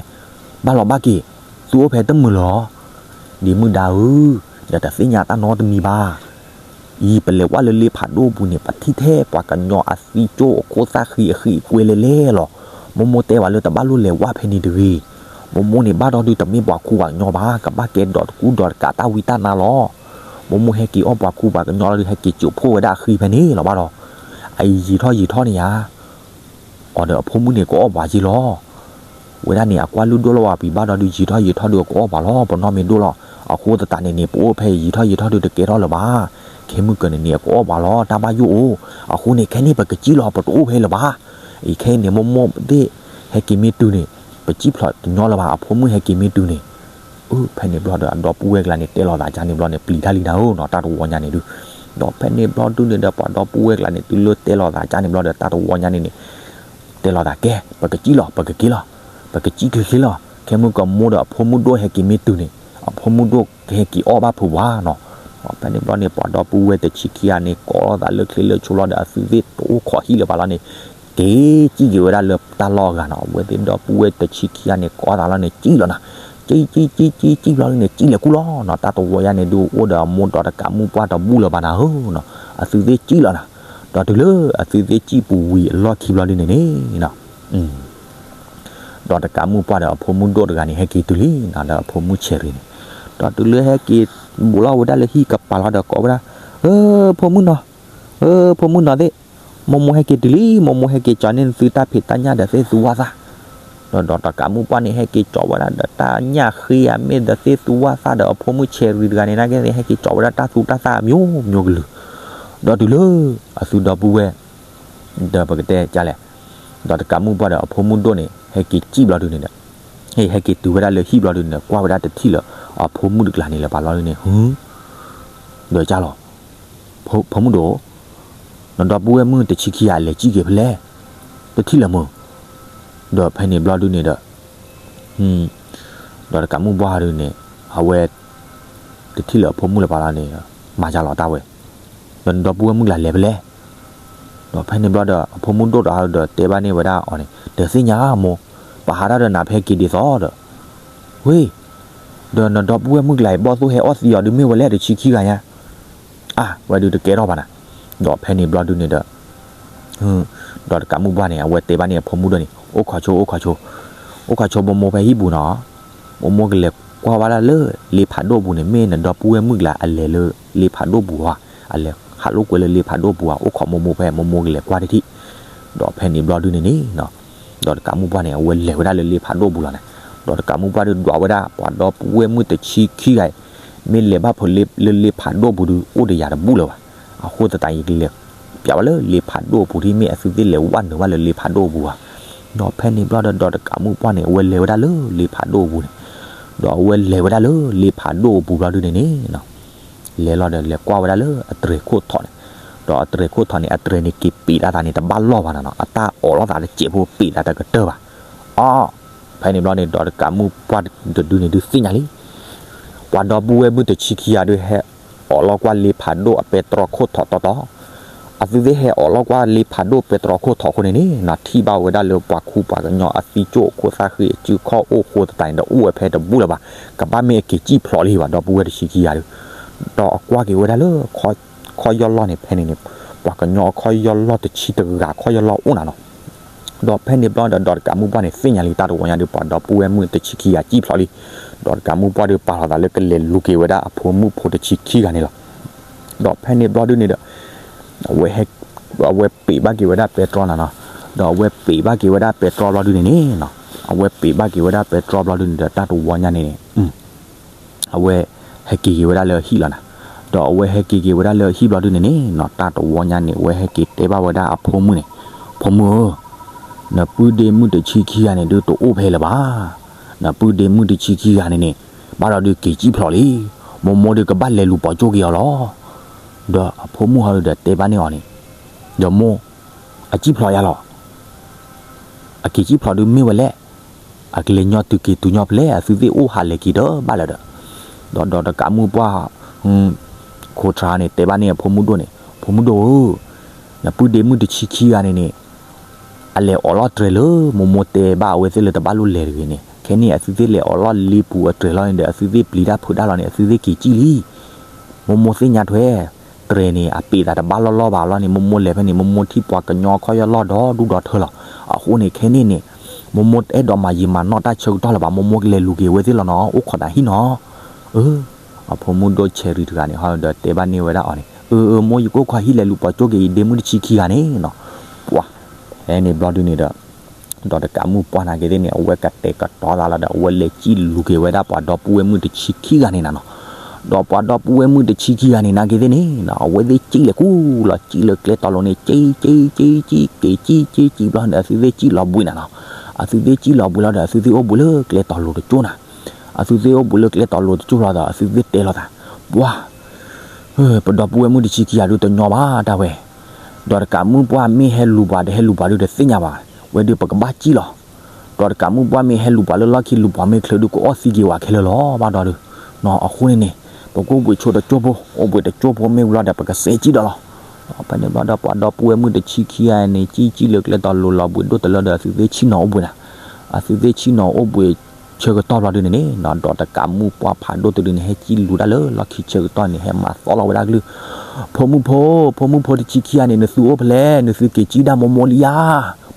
ဘၣ်လီၤဘၣ်က့ၤ, သုအိၣ်ဖဲတမုာ်လီၤ. ဒ်မုၢ်ဒါဧၢ, ဒီးတသ့ၣ်ညါတၢ်နီတမံၤဘၣ်. အံၤ ပလဲၤဝၣ်လၢလ့ဖးဒိၣ်ပူၤန့ၣ် ပထံၣ်ထဲပှၤကညီအသံကၠိၣ်အခိၣ်သၣ်ဃံအဃံအကွဲလဲၣ်လဲၣ်လီၤ. မိၢ်မိၢ်တဲဝဲလၢတဘၣ်လိၣ်လဲၤဝၣ်ဖဲန့ၣ်တဂ့ၤ. မိၢ်မိၢ်န့ၣ် ဘၣ်ဒီးဒုးတမ့ၢ်ပှၤခူပှၤကညီဘၣ်, ကဘၣ်ကဲဒီးတကူဒီးတကးတၢ်ဝံတၢ်နါလီၤ. မိၢ်မိၢ်ဟဲက့ၤအီၣ်ပှၤခူပှၤကညီလီၤဒီး ဟဲက့ၤကၠိၣ်ဖှိၣ်ဝဲဒၣ်အဃံဖဲန့ၣ်လီၤဘၣ်ဒီး အယံာ်ထီၣ်ယံာ်ထီၣ်န့ၣ်ဧါ အီၤဒီးအဖိမုၣ်န့ၣ် ကအီၣ်ပှၤက့လီၤ. ဝဲဒၣ်န့ၣ် အကွၢ်လုၢ်ဒိၣ်လီၤဝဲ ပံၤဘၣ်ဒီးဒုးယံာ်ထီၣ်ယံာ်ထီၣ်ဒုး ကအီၣ်ပှၤလီၤ. ပနီၢ်မ့ၢ်ဒိၣ်လီၤ. အဃိသတးန့ၣ်န့ၣ် ပအိၣ်ဖဲယံာ်ထီၣ်ယံာ်ထီၣ်ဒုးတကဲထီၣ်လၢၤဘၣ်. ခဲမုၢ်ကၢၤန့ၣ်န့ၣ် အကအီၣ်ပှၤလီၤ. တၢ်ဘၣ်ယိၣ်အိၣ်. အဃိန့ၣ် ခဲန့ၣ် ပကစံၣ်လီၤ ပတအိၣ်ဖဲလၢၤဘၣ်. အံၤခဲအံၤန့ၣ် မိၢ်မိၢ်သ့ၣ် ဟဲက့ၤမ့ၢ်တုၤန့ၣ် ပစံၣ်ဖျိးတညီလၢၤဘၣ်. အဖိမုၣ်ဟဲက့ၤမ့ၢ်တုၤန့ၣ် အဖဲန့ၣ်ဘျီဒီး အဒီပုၢ်ဝဲၢ်ကျါန့ၣ် တဲလိာ်သးကၢ်န့ၣ်ဘျီန့ၣ် ပျံၤတၢ်လံနၤဧၢနီၤ တၢ်တဝီညါန့ၣ်ဒုး. ဒီးဖဲန့ၣ်ဘျီဒုးန့ၣ်ဒီး ပှၤဒီပုၢ်ဝဲၢ်ကျါန့ၣ် တုၤလၢတဲလိာ်သးကၢ်န့ၣ်ဘျီဒီး တၢ်တဝီညါန့ၣ်န့ၣ် တဲလိာ်သးကဲ ပကစံၣ်လီၤ ပကက့ၤလီၤ ပကစံၣ်ချ့ချ့လီၤ. ခဲမုၢ်ကမိၢ်ဒီးအဖိမုၣ်ဒိၣ်ဟဲက့ၤမ့ၢ်တုၤန့ၣ် အဖိမုၣ်ဒိၣ်ကဟဲက့ၤအီၣ်ဘၣ်ဖုးပှၤနီၤ. ဖဲန့ၣ်ဘျီန့ၣ် ပှၤဒီပုၢ်ဝဲၢ်တဆံခံဂၤန့ၣ် ကိးလိာ်သးလၢချ့လၢဆိလီၤဒီး အသုသ့ၣ်တအိၣ်ခိးဟံၣ်လၢၤဘၣ်လီၤန့ၣ် က့ၤစံၣ်က့ၤဝဲဒၣ်လၢတၢ်လီၢ်အဂၤနီၤ. အဝဲသ့ၣ်ဒီပုၢ်ဝဲၢ်တဆံခံဂၤန့ၣ် ကိးသးလီၤန့ၣ် စံၣ်လီၤနၤ စံၣ်စံၣ်စံၣ်စံၣ်စံၣ်ဘျီဒုးန့ၣ် စံၣ်လဲၤကူၣ်လီၤနီၤ. တၢ်တဝီညါန့ၣ်ဒုး အိၣ်ဒီးအမိၢ်ဒီးတကးမုၣ်ပှၢ်တဘူၣ်လၢၤဘၣ်နၤဧၢနီၤ. အသုသ့ၣ်စံၣ်လီၤနၤ. ဒီးတုၤလၢအသုသ့ၣ်စံၣ်ပူၤဝံၤအလီၢ်ခံဘျီဒုးန့ၣ်န့ၣ်နီၤ ဒီးတကးမုၣ်ပှၢ်ဒီးအဖိမုၣ်ဒိၣ်တဂၤန့ၣ် ဟဲက့ၤတုၤလံနီၤ ဒီးအဖိမုၣ်ဆဲးရံၤန့ၣ်. ဒီးတုၤလၢဟဲက့ၤဘူးလီၤဝဲဒၣ်လၢဟံၣ်ကပၤလီၤဒီးကိးဝဲဒၣ် အၢ ဖိမုၣ်နီၤ အၢ ဖိမုၣ်နီၤသ့ၣ် မိၢ်မိၢ်ဟဲက့ၤတုၤလံ မိၢ်မိၢ်ဟဲက့ၤကၠီၤန့ၢ်သုတၢ်ဖံးတၢ်ညၣ်ဒီးသ့ၣ်သူဝၣ်သၣ်. ဒီးဒီးတကးမုၣ်ပှၢ်န့ၣ် ဟဲက့ၤကၠီၤဝဲဒၣ်ဒီးတၢ်ညၣ်ဃ့အမ့ၢ်ဒီးသ့ၣ်သူဝၣ်သၣ်ဒီးအဖိမုၣ်ဆဲးရံၤတဂၤန့ၣ် နာ်က့သ့ၣ် ဟဲက့ၤကၠီၤဝဲဒၣ်တၢ်သူတၢ်သၣ်အမျိုးမျိုးကလုာ်. ဒီးတုၤလၢ အသုဒီပုၢ်ဝဲၢ် ဒီးပကတဲကလဲၣ် ဒီးတကးမုၣ်ပှၢ်ဒီးအဖိမုၣ်ဒိၣ်န့ၣ် ဟဲက့ၤစံၣ်ဘျီဒုးန့ၣ်ဒီး ဟဲက့ၤတုၤဝဲဒၣ်လၢဟံၣ်ဘျီဒုးန့ၣ်ဒီး ကွၢ်ဝဲဒၣ်တထံၣ်လၢ အဖိမုၣ်တကျါန့ၣ်လၢၤဘၣ်လီၤဒုးန့ၣ် ဟု ဒီးကလီၤ ဖိမုၣ်ဒိၣ် နဒီပုၢ်ဝဲၢ်မုၣ်တဆံခံဂၤလဲၤစံၣ်က့ၤဖဲလဲၣ် တထံၣ်လၢၤမုၢ်. ဒီးဖဲန့ၣ်ဘျီဒုးန့ၣ်ဒီး ဒီးတကးမုၣ်ပှၢ်ဒုးန့ၣ် အဝဲ တထံၣ်လၢၤအဖိမုၣ်လၢၤဘၣ်လီၤန့ၣ် မၤကလီၤတၢ်ဝဲ ဒီးနဒီပုၢ်ဝဲၢ်မုၣ်ကျါလဲၤဖဲလဲၣ်. ဒီးဖဲန့ၣ်ဘျီဒီး အဖိမုၣ်ဒိၣ်တဂၤဒီးတဲဘၣ်န့ၢ်ဝဲဒၣ်အီၤန့ၣ် တသ့ၣ်ညါမိၢ် ပဟးထီၣ်ဒီးနၤဖဲက့ၤဒ်သိးဒီး ဝ့ၢ် ဒီးနဒီပုၢ်ဝဲၢ်မုၣ်ကျါအံၤ ဘီၣ်သိၣ်ဟဲအီၣ်သံအီၤဒုးမ့ၢ်ဝဲလဲၣ်တဆံခံဂၤညါ အါ ဝဲဒုးတကဲထီၣ်ဘၣ်နၤ. ဒီးဖဲန့ၣ်ဘျီဒုးန့ၣ်ဒီး ဒီးတကးမုၣ်ပှၢ်န့ၣ် အဝဲတဲဘၣ်န့ၢ်အဖိမုၣ်ဒိၣ်န့ၣ် အိၣ်ခိးဆိ အိၣ်ခိးဆိ အိၣ်ခိးဆိမိၢ်မိၢ်ဖဲဟံၣ်ပူၤနီၤ. မိၢ်မိၢ်ကလဲၤကွၢ်ဘၣ်ဒၣ်လၢ လ့ဖးဒိၣ်ပူၤန့ၣ် မ့ၢ်နဒီပုၢ်ဝဲၢ်မုၣ်ကျါအလဲၤလၢလ့ဖးဒိၣ်ပူၤဧါ, အလဲၤဟးလိာ်ကွဲလၢလ့ဖးဒိၣ်ပူၤဧါ, အိၣ်ခိးမိၢ်မိၢ်ဖဲ မိၢ်မိၢ်ကလဲၤကွၢ်တထံၣ်. ဒီးဖဲန့ၣ်ဘျီဒုးန့ၣ်န့ၣ် ဒီးတကးမုၣ်ပှၢ်န့ၣ် အဝဲလဲၤဝဲဒၣ်လၢလ့ဖးဒိၣ်ပူၤလီၤန့ၣ်. ဒီးတကးမုၣ်ပှၢ်ဒုးဒွးဝဲဒၣ် ပှၤဒီပုၢ်ဝဲၢ်မုၣ်တဆံခံဂၤအံၤ မ့ၢ်လဲၤဘၣ်ဖဲလၢလ့ဖးဒိၣ်ပူၤဒုး အိၣ်ဒီးယၤတဘူၣ်လၢၤဘၣ်. အဃိသတး ယကလဲၤပျးဝဲလၢလ့ဖးဒိၣ်ပူၤ ဒ်မ့ၢ်အသုသ့ၣ်လဲၤဝဲနုာ်ဘၣ်လၢလ့ဖးဒိၣ်ပူၤဧါ. ဒီးဖဲန့ၣ်ဘျီဒီး ဒီးတကးမုၣ်ပှၢ်န့ၣ် အဝဲလဲၤဝဲဒၣ်လၢလ့ဖးဒိၣ်ပူၤန့ၣ်. ဒီးအဝဲလဲၤဝဲဒၣ်လၢလ့ဖးဒိၣ်ပူၤဘျီဒုးန့ၣ်န့ၣ် လဲၤလီၤဒီးလဲၤကွၢ်ဝဲဒၣ်လၢအတြဲၤခိၣ်ထီၣ်န့ၣ်. ဒီးအတြဲၤခိၣ်ထီၣ်န့ၣ် အတြဲၤန့ၣ်က့ၤပံးတၢ်သးန့ၣ် တဘၣ်လီၢ်ဘၣ်နၤနီၤ, အတၢ်အိးလိာ်သးတစဲးဖိ ပံးသးတကတၢၢ်ဘၣ်. အီ ဖဲန့ၣ်ဘျီန့ၣ် ဒီးတကးမုၣ်ပှၢ်တဒုန့ၣ်ဒုးသ့ၣ်ညါလံ. ပှၤဒီပုၢ်ဝဲၢ်မုၣ်တဆံခံဂၤဒုး ဟဲအိးလိာ်ကွၢ်လ့ဖးဒိၣ်အပဲတြီခိၣ်ထီၣ်တီတီ. အသုသ့ၣ်ဟဲအိးလိာ်ကွၢ်လ့ဖးဒိၣ်ပဲတြီခိၣ်ထီၣ်အဃိန့ၣ်န့ၣ် ထံၣ်ဘၣ်ဝဲဒၣ်လၢပှၤခူပှၤကညီအသံကၠိၣ်အခိၣ်သၣ်ဃံအစုခီၣ်အိၣ်ဃိသတးန့ၣ်ဒီး အိၣ်ဝဲဖဲတဘူၣ်လၢၤဘၣ်. ကဘၣ်မ့ၢ်အက့ၤစံၣ်ဖျိးလံဘၣ် ဒီပုၢ်ဝဲၢ်တဆံခံဂၤဒုး. ဒီးအကွၢ်က့ၤဝဲဒၣ်လၢ ခီယီၢ်လီၢ်န့ၣ် ဖဲန့ၣ်န့ၣ် ပှၤကညီအခီယီၢ်လီၢ်တဆံတဂၤ ခီယီၢ်လီၢ်အိၣ်နၤနီၤ. ဒီးဖဲန့ၣ်ဘျီဒီး ဒီးတကးမုၣ်ပှၢ်န့ၣ် သ့ၣ်ညါလံ တၢ်တဝီညါဒုး ပှၤဒီပုၢ်ဝဲၢ်မုၣ်တဆံခံဂၤစံၣ်ဖျိးလံ. ဒီးတကးမုၣ်ပှၢ်ဒုးပာ်လီၤသးလၢကလဲၤလူၤက့ၤဝဲဒၣ်အဖိမုၣ်ဖိတဆံခံဂၤန့ၣ်လီၤ. ဒီးဖဲန့ၣ်ဘျီဒုးန့ၣ်ဒီး အဝဲဟဲ အဝဲပံးဘၣ်က့ၤဝဲဒၣ်ပဲတြီနၤနီၤ. ဒီးအဝဲပံးဘၣ်က့ၤဝဲဒၣ်ပဲတြီဘျီဒုးန့ၣ်န့ၣ်နီၤ. အဝဲပံးဘၣ်က့ၤဝဲဒၣ်ပဲတြီဘျီဒုးန့ၣ်ဒီး တၢ်တဝီညါန့ၣ်န့ၣ် အဝဲဟဲက့ၤက့ၤဝဲဒၣ်လၢဟံၣ်လီၤနၤ. ဒီးအဝဲဟဲက့ၤက့ၤဝဲဒၣ်လၢဟံၣ်ဘျီဒုးန့ၣ်န့ၣ်နီၤ တၢ်တဝီညါန့ၣ် အဝဲဟဲက့ၤတဲဘၣ်ဝဲဒၣ်အဖိမုၣ်န့ၣ်, ဖိမုၣ်ဧၢ, နပုၢ်ဒ့မုၣ်တဆံခံဂၤန့ၣ်ဒုးတအိၣ်ဖဲလၢၤဘၣ်. နပုၢ်ဒ့မုၣ်တဆံခံဂၤန့ၣ်န့ၣ် ဘၣ်ဒီးဒုးက့ၤစံၣ်ဖျိးလံ. မိၢ်မိၢ်ဒုးကဘၣ်လဲၤလူၤပိာ်ကၠိက့ၤအီၤလီၤ. ဒီးအဖိမုၣ်ဟီဒုးဒီးတဲဘၣ်န့ၢ်အီၤန့ၣ်, ဒီးမိၢ်, အစံၣ်ဖျိးယၤလီၤ. အက့ၤစံၣ်ဖျိးဒုးမ့ၢ်ဝဲလဲၣ်. အကလဲၤညီတုၤက့ၤတုၤညီဖဲလဲၣ် အသုသ့ၣ်အိၣ်ဟးလဲၤက့ၤဒီးဘၣ်လၢၤဒီး, ဒီးဒီးတကးမုၣ်ပှၢ် ခိးထြါန့ၣ် တဲဘၣ်န့ၢ်အဖိမုၣ်ဒိၣ်န့ၣ်, ဖိမုၣ်ဒိၣ်ဧၢ, နပုၢ်ဒ့မုၣ်တဆံခံဂၤန့ၣ်န့ၣ် အလဲၤအိးလီၤတြဲၤလၢ မိၢ်မိၢ်တဲဘၣ်အဝဲသ့ၣ်လၢတဘၣ်လိၣ်လဲၤတဂ့ၤန့ၣ် ခဲန့ၣ်အသုသ့ၣ်လဲၤအိးလီၤလ့ပူၤအတြဲၤလီၤန့ၣ်ဒီး အသုသ့ၣ်ပျံၤတၢ်ဖုးတၢ်လီၤန့ၣ် အသုသ့ၣ်က့ၤစံၣ်လံ မိၢ်မိၢ်သ့ၣ်ညါထွဲ တြဲၤန့ၣ် အပ့ၤသးတဘၣ်လီၢ်လီၢ်ဘၣ်လီၤန့ၣ် မိၢ်မိၢ်လဲၤဖဲန့ၣ် မိၢ်မိၢ်ထံၣ်ပှၤကညီခီၣ်ယီၢ်လီၢ်ဒီဒူၣ်ဒီထၢလီၤ. အဃိန့ၣ်ခဲန့ၣ်န့ၣ် မိၢ်မိၢ်အဲၣ်ဒိးမၤယံာ်မၤနီၢ်တၢ်ဆၢကတီၢ်လၢၤဘၣ် မိၢ်မိၢ်ကလဲၤလူၤက့ၤဝဲသ့ၣ်လီၤနီၤ အိၣ်ခိးနၤဟံၣ်နီၤ. အ အဖိမုၣ်ဒိၣ် Cherry တဂၤန့ၣ် ဟီဒီးတဲဘၣ်န့ၢ်ဝဲဒၣ်အီၤန့ၣ် အၢ အၢ မိၢ်ယကအိၣ်ခိးဟံၣ်လဲၤလူၤပိာ်ကၠိက့ၤအံၤဒ့မုၣ်တဆံခံဂၤန့ၣ်နီၤ. ပှၤ ဖဲန့ၣ်ဘျီဒုန့ၣ်ဒီး ဒီးတကးမုၣ်ပှၢ်နာ်က့ၤသ့ၣ်န့ၣ် အဝဲကတဲာ်ကတီၤသးလီၤဒီး အဝဲလဲၤစံၣ်လူၤက့ၤဝဲဒၣ်ပှၤဒီပုၢ်ဝဲၢ်မုၣ်တဆံခံဂၤန့ၣ်နၤနီၤ. ဒီးပှၤဒီပုၢ်ဝဲၢ်မုၣ်တဆံခံဂၤန့ၣ်နာ်က့ၤသ့ၣ်န့ၣ် အဝဲသ့ၣ်စံၣ်လဲၤကူလီၤ စံၣ်လၢကျဲတီၤလိၤန့ၣ် စံၣ် စံၣ် စံၣ် စံၣ် က့ၤစံၣ် စံၣ် စံၣ်ဘျီန့ၣ် အသုသ့ၣ်စံၣ်လီၤဘှံးနၤနီၤ. အသုသ့ၣ်စံၣ်လီၤဘှံးလီၤဒီး အသုသ့ၣ်အိၣ်ဘှံးလၢကျဲတီၤလိၤတကၠိၢ်နၤ အသုသ့ၣ်အိၣ်ဘှံးလၢကျဲတီၤလိၤတကၠိၢ်လီၤဒီး အသုသ့ၣ်တဲလီၤသး ပှၤ ပဒီပုၢ်ဝဲၢ်မုၣ်တဆံခံဂၤဒုတညီဘၣ်တၢ်ဝဲ ဒီးတကးမုၣ်ပှၢ်မ့ၢ်ဟဲလူၤပှၤဒီးဟဲလူၤပှၤဒုတသ့ၣ်ညါဘၣ်. ဝဲဒုပကဘၣ်စံၣ်လီၤ. ဒီးတကးမုၣ်ပှၢ်မ့ၢ်ဟဲလူၤပှၤလၢလီၢ်ခံလူၤပှၤမ့ၢ်ချၢဒုကအီၣ်သံက့ၤဝဲခဲလၢာ်လီၤဘၣ်ဒီးဒု အဃိန့ၣ်န့ၣ် ပကအိၣ်ဘှံးဆိတကၠိၢ်ဖိ အိၣ်ဘှံးတကၠိၢ်ဖိမ့ၢ်ဝံၤလီၤဒီး ပကစဲးစံၣ်ဒီးလီၤ. ဖဲန့ၣ်ဘျီဒီးပှၤဒီပုၢ်ဝဲၢ်မုၣ်တဆံခံဂၤန့ၣ် စံၣ်စံၣ်လၢကျဲတီၤလိၤလီၤဘှံးဒိၣ်တလၢဒီး အသုသ့ၣ်ဆံၣ်နီၤအိၣ်ဘှံးနၤ အသုသ့ၣ်ဆံၣ်နီၤအိၣ်ဘှံးဆၢကတီၢ်ဘျီဒုန့ၣ်န့ၣ် ဒီးတကးမုၣ်ပှၢ်ဖးဒိၣ်တဒုန့ၣ် ဟဲစံၣ်လူၤတၢ်လၢလီၢ်ခံဆၢကတီၢ်န့ၣ် ဟဲမၤသီလီၤဝဲဒၣ်ကလုၢ် ဖိမုၣ်ဖိ ဖိမုၣ်ဖိတဆံခံဂၤန့ၣ် နသုအိၣ်ဖဲလဲၣ် နသုက့ၤစံၣ်ဒၣ်မိၢ်မိၢ်လံဧါ.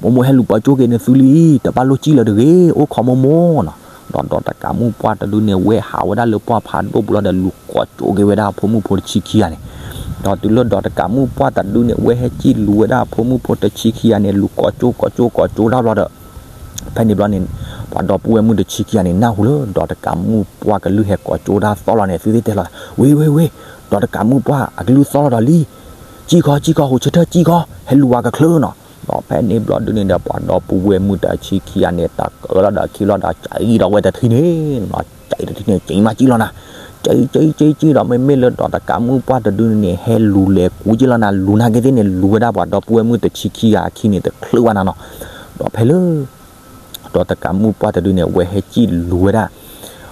မိၢ်မိၢ်ဟဲလူၤပိာ်ကၠိက့ၤနသုလံ တဘၣ်လိၣ်စံၣ်လၢၤတဂ့ၤ အိၣ်ခိးမိၢ်မိၢ်နီၤ. ဒီးဒီးတကးမုၣ်ပှၢ်တဒုန့ၣ် ဝဲဟးဝဲဒၣ်လၢပှၢ်ဖးဒိၣ်ပူၤလီၤဒီး လူၤကိးကၠိက့ၤဝဲဒၣ်ဖိမုၣ်ဖိတဆံခံဂၤန့ၣ် ဒီးတုၤလၢဒီးတကးမုၣ်ပှၢ်တဒုန့ၣ် ဝဲဟဲစံၣ်လူၤဝဲဒၣ်ဖိမုၣ်ဖိတဆံခံဂၤန့ၣ် လူၤကိးကၠိကိးကၠိကိးကၠိတၢ်ဘျီဒီး ဖဲန့ၣ်ဘျီန့ၣ် ပှၤဒီပုၢ်ဝဲၢ်မုၣ်တဆံခံဂၤန့ၣ် နၢ်ဟူလၢဒီးတကးမုၣ်ပှၢ်ကလုၢ်ဟဲကိးကၠိတၢ်သီလီၤန့ၣ် သုသ့ၣ်တဲလီၤသး ဝ့ ဝ့ ဝ့ ဒီးတကးမုၣ်ပှၢ်အကလုၢ်သီလီၤဒီးလံ စံၣ်ခီ စံၣ်ခီ ဟူးဆၢထၢၣ်စံၣ်ခီ ဟဲလူၤဝဲကချၢနီၤ. ဒီးဖဲန့ၣ်ဘျီဒုန့ၣ်ဒီး ပှၤဒီပုၢ်ဝဲၢ်မုၣ်တဆံခံဂၤန့ၣ် တၢ်ကၢလီၤဒီးခံလီၤဒီး ကၠံဒီးဝဲတထံၣ်န့ၣ်နီၤ ကၠံတထံၣ်န့ၣ် ကၠံမးစံၣ်လီၤနၤ ကၠံ ကၠံ ကၠံ ကၠံဒီး မ့မ့ၢ်လၢဒီးတကးမုၣ်ပှၢ်တဒုန့ၣ် ဟဲလူၤလဲၤကူက့ၤလီၤနၤ လူၤနာ်က့ၤသ့ၣ်န့ၣ် လူၤဝဲဒၣ်ပှၤဒီပုၢ်ဝဲၢ်မုၣ်တဆံခံဂၤအခံန့ၣ် တချုးဘၣ်နၤနီၤ. ဒီးဖဲလၢ ဒီးတကးမုၣ်ပှၢ်တဒုန့ၣ် အဝဲဟဲစံၣ်လူၤဝဲဒၣ်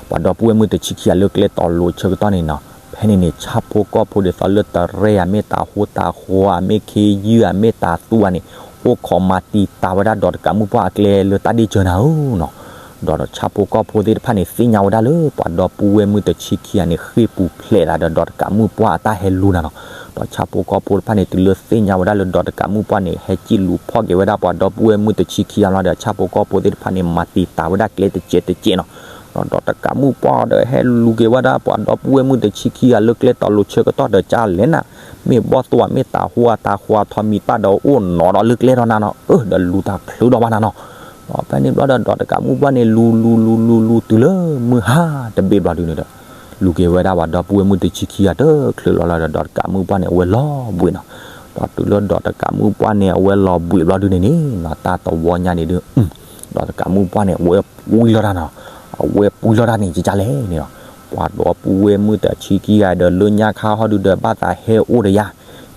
ပှၤဒီပုၢ်ဝဲၢ်မုၣ်တဆံခံဂၤလၢကျဲတီၤလိၤဆၢကတီၢ်န့ၣ်နီၤ. ဖဲန့ၣ်န့ၣ် ဆၣ်ဖိကီၢ်ဖိဒ်သိးလၢတရဲၣ်ဧါ မ့ၢ်တၤဟူတၤဃီဧါ မ့ၢ်ခ့ယုၢ်ဧါ မ့ၢ်တၤသူဧါန့ၣ် အိၣ်ခိးမၤတံာ်တာ်ဝဲဒၣ်ဒီးတကးမုၣ်ပှၢ်အကျဲလၢတၢ်ဒ့ၣ်စၢၤနၤဧၢနီၤ. ဒီးဆၣ်ဖိကီၢ်ဖိသ့ၣ်တဖၣ်န့ၣ် သ့ၣ်ညါဝဲဒၣ်လၢပှၤဒီပုၢ်ဝဲၢ်မုၣ်တဆံခံဂၤန့ၣ် ဃ့ၢ်ပူၤဖျဲးသးဒီးဒီးတကးမုၣ်ပှၢ်အတၢ်ဟဲလူၤနၤနီၤ. ဒီးဆၣ်ဖိကီၢ်ဖိတဖၣ်န့ၣ် တုၤလၢသ့ၣ်ညါဝဲဒၣ်လၢဒီးတကးမုၣ်ပှၢ်န့ၣ် ဟဲစံၣ်လူၤဖီၣ်က့ၤဝဲဒၣ်ပှၤဒီပုၢ်ဝဲၢ်မုၣ်တဆံခံဂၤလီၤဒီး ဆၣ်ဖိကီၢ်ဖိသ့ၣ်တဖၣ်န့ၣ် မၤတံာ်တာ်ဝဲဒၣ်ကျဲတစဲးတစဲးနီၤ. ဒီးဒီးတကးမုၣ်ပှၢ်ဒီးဟဲလူၤက့ၤဝဲဒၣ်ပှၤဒီပုၢ်ဝဲၢ်မုၣ်တဆံခံဂၤလၢကျဲတီၤလိၤဆၢကတီၢ်ဒီးကၢ်လဲၣ်နၤ မ့ၢ်ဘီၣ်သိၣ်ဧါ မ့ၢ်တၤဟူဧါ တၤဃီထီၣ်မံၤပၢ်ဒီးအိၣ်နီၤဒီးလၢကျဲထီၣ်နၤနီၤ. အၢ ဒီးလူၤတချုးဒီးဘၣ်နၤနီၤ. ဒီးဖဲန့ၣ်ဘျီဒီး ဒီးတကးမုၣ်ပှၢ်န့ၣ် လူၤလူၤလူၤလူၤလူၤတုၤလၢမုၢ်ဟါတဘ့ၣ်ဘျီဒုန့ၣ်ဒီး လူၤက့ၤဝဲဒၣ်ပှၤဒီပုၢ်ဝဲၢ်မုၣ်တဆံခံဂၤတချုးလီၤလီၤဒီး ဒီးတကးမုၣ်ပှၢ်န့ၣ် အဝဲလီၤဘှံးနီၤ. ဒီးတုၤလၢဒီးတကးမုၣ်ပှၢ်န့ၣ် အဝဲလီၤဘှံးဘျီဒုန့ၣ်န့ၣ်နီၤ တၢ်တဝီညါန့ၣ်ဒု ဒီးတကးမုၣ်ပှၢ်န့ၣ် အဝဲပှံၢ်လီၤတၢ်နီၤ. အဝဲပှံၢ်လီၤတၢ်န့ၣ် ကကလဲၣ်န့ၣ်လီၤ. ပှၤဒီပုၢ်ဝဲၢ်မုၣ်တဆံခံဂၤဒီး လၢညါခါဟီဒုဒီး ဘၣ်သးဟဲအိၣ်ဒီးယၤ,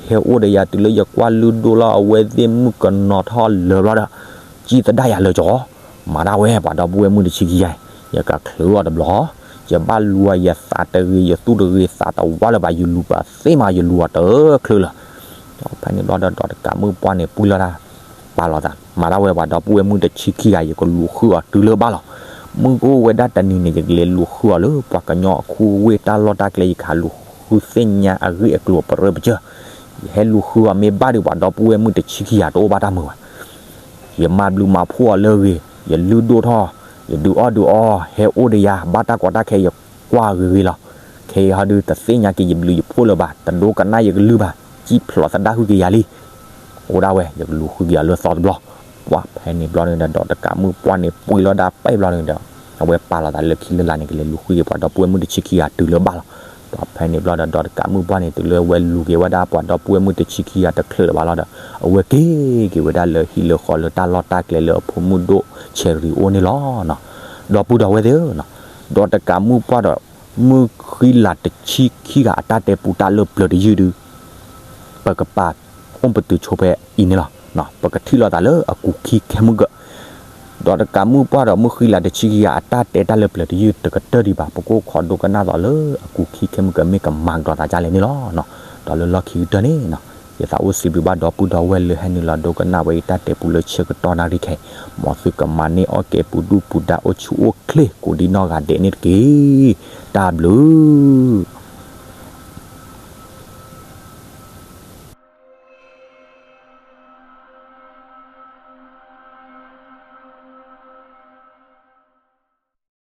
ဟဲအိၣ်ဒီးယၤ တုၤလၢယကွၢ်လုၢ်ဒိၣ်လီၤ အဝဲသ့ၣ်မုၣ်ကနီၤထီၣ်လၢာ်ဘျီဒီး စံၣ်သဒၣ်ယၤလၢာ်ကီး, မၤဒၣ်ဝဲ ပှၤဒီပုၢ်ဝဲၢ်မုၣ်တဆံခံဂၤ, ယကချုးအီၤတဘျီ, ယဘၣ်လူၤအီၤ ယသးတဂ့ၤ ယသူၣ်တဂ့ၤ သးတဝါလၢၤဘၣ် ယလူၤပသ့မး ယလူၤအီၤတချုးလၢၤ. ဒီးဖဲန့ၣ်ဘျီဒီး ဒီးတကးမုၣ်ပှၢ်န့ၣ် ပှံၢ်လီၤတၢ် ပာ်လီၤသး, မၤဒၣ်ဝဲ ပှၤဒီပုၢ်ဝဲၢ်မုၣ်တဆံခံဂၤ ယကလူၤဃုအီၤတုၤလၢဘၣ်လီၤ. မုၢ်ကအိၣ်ဝဲဒၣ်တနံၤန့ၣ် ယကလဲၤလူၤဃုအီၤလၢ ပှၤကညီအခူအဝ့ၢ် တၢ်လီၢ်တၢ်ကျဲ ယကဟးလူၤဃုသ့ၣ်ညါအဂ့ၢ်အကျိၤပရၢပစၢၢ်, ယဟဲလူၤဃုအီၤမ့ၢ်ဘၣ်ဒီး ပှၤဒီပုၢ်ဝဲၢ်မုၣ်တဆံခံဂၤတအိၣ်ဘၣ်တၢ်မုာ်ဘၣ်. ယမၤဘျုးမၤဖှိၣ်အီၤလၢအဂ့ၤ, ယလုၢ်ဒိၣ်ထီၣ်, ယဒုးအီၣ်ဒုးအီ, ဟဲအိၣ်ဒီးယၤ ဘၣ်တၢ်ကီတၢ်ခဲ ယကွၢ်ဂ့ၤဂ့ၤလီၤ. ခဲအံၤဟီဒုး တသ့ၣ်ညါက့ၤယဘျုးယဖှိၣ်လၢၤဘၣ်, တဒိကနၣ်ယကလုၢ်ဘၣ်, စံၣ်ဖျိးသဒၣ်ဃုာ်က့ၤယၤလံ. အိၣ်ဒၣ်ဝဲ ယကလူၤဃုက့ၤအီၤလၢသီတဘျီ. ပှၤဖဲန့ၣ်ဘျီန့ၣ်ဒီး ဒီးတကးမုၣ်ပှၢ်န့ၣ် ပှံၢ်လီၤဒၣ်ပဲာ်ဘျီန့ၣ်ဒီး အဝဲပာ်လီၤသးလၢခံလၢလာ်န့ၣ် ကလဲၤလူၤဃုက့ၤပှၤဒီပုၢ်ဝဲၢ်မုၣ်တဆံခံဂၤတုၤလၢဘၣ်လီၤ. ဒီးဖဲန့ၣ်ဘျီဒီး ဒီးတကးမုၣ်ပှၢ်န့ၣ် တုၤလၢဝဲလူၤက့ၤဝဲဒၣ်ပှၤဒီပုၢ်ဝဲၢ်မုၣ်တဆံခံဂၤတချုးလၢၤဘၣ်လီၤဒီး အဝဲက့ၤက့ၤဝဲဒၣ်လၢဟံၣ်လၢဃီလၢတၢ်လီၢ်တၢ်ကျဲလၢအဖိမုၣ်ဒိၣ် Cherry အိၣ်န့ၣ်လီၤ. ဒီပုၢ်ဒီဝဲၢ်သ့ၣ်ဧၢ, ဒီးတကးမုၣ်ပှၢ်ဒီး မုၢ်ဃံလၤတဆံခံဂၤအတၢ်တဲပူတၢ်လၢပျၢၤတယုၢ်ဒု ပကပာ်အိၣ်ပတုာ်ဆိဖဲအံၤန့ၣ်လီၤ. ပကထံၣ်လိာ်သးလၢအကူာ်ခံခဲမုၢ်ကၢၢ် ဒီးတကးမုၣ်ပှၢ်ဒီး မုၢ်ဃံလၤတဆံခံဂၤအတၢ်တဲတၢ်လၢပျၢၤတယုၢ်တကတၢၢ်ဒံးဘၣ်, ပကအိၣ်ခိးဒိကနၣ်သိးလၢအကူာ်ခံခဲမုၢ်ကၢၢ် မ့ၢ်ကမၤကဒီးသးဒ်လဲၣ်န့ၣ်လီၤ. ဒီးလၢလီၢ်ခံကတၢၢ်န့ၣ် ယသးအိၣ်စံးဘျုးဘၣ်ဒီပုၢ်ဒီဝဲၢ်လၢဟဲနုာ်လီၤဒိကနၣ်ဝဲအံၤတၢ်တဲပူလၢဆၢကတီၢ်နၣ်ရံၣ်ခဲအံၤ, မ်သုကမၤန့ၢ်အီၣ်ကဲပူၤဒုၣ်ပူၤဒါအိၣ်ဆူၣ်အိၣ်ချ့ကိးဒံနီၢ်ဂၤဒဲးန့ၣ်တက့ၢ်. တၢ်ဘျုး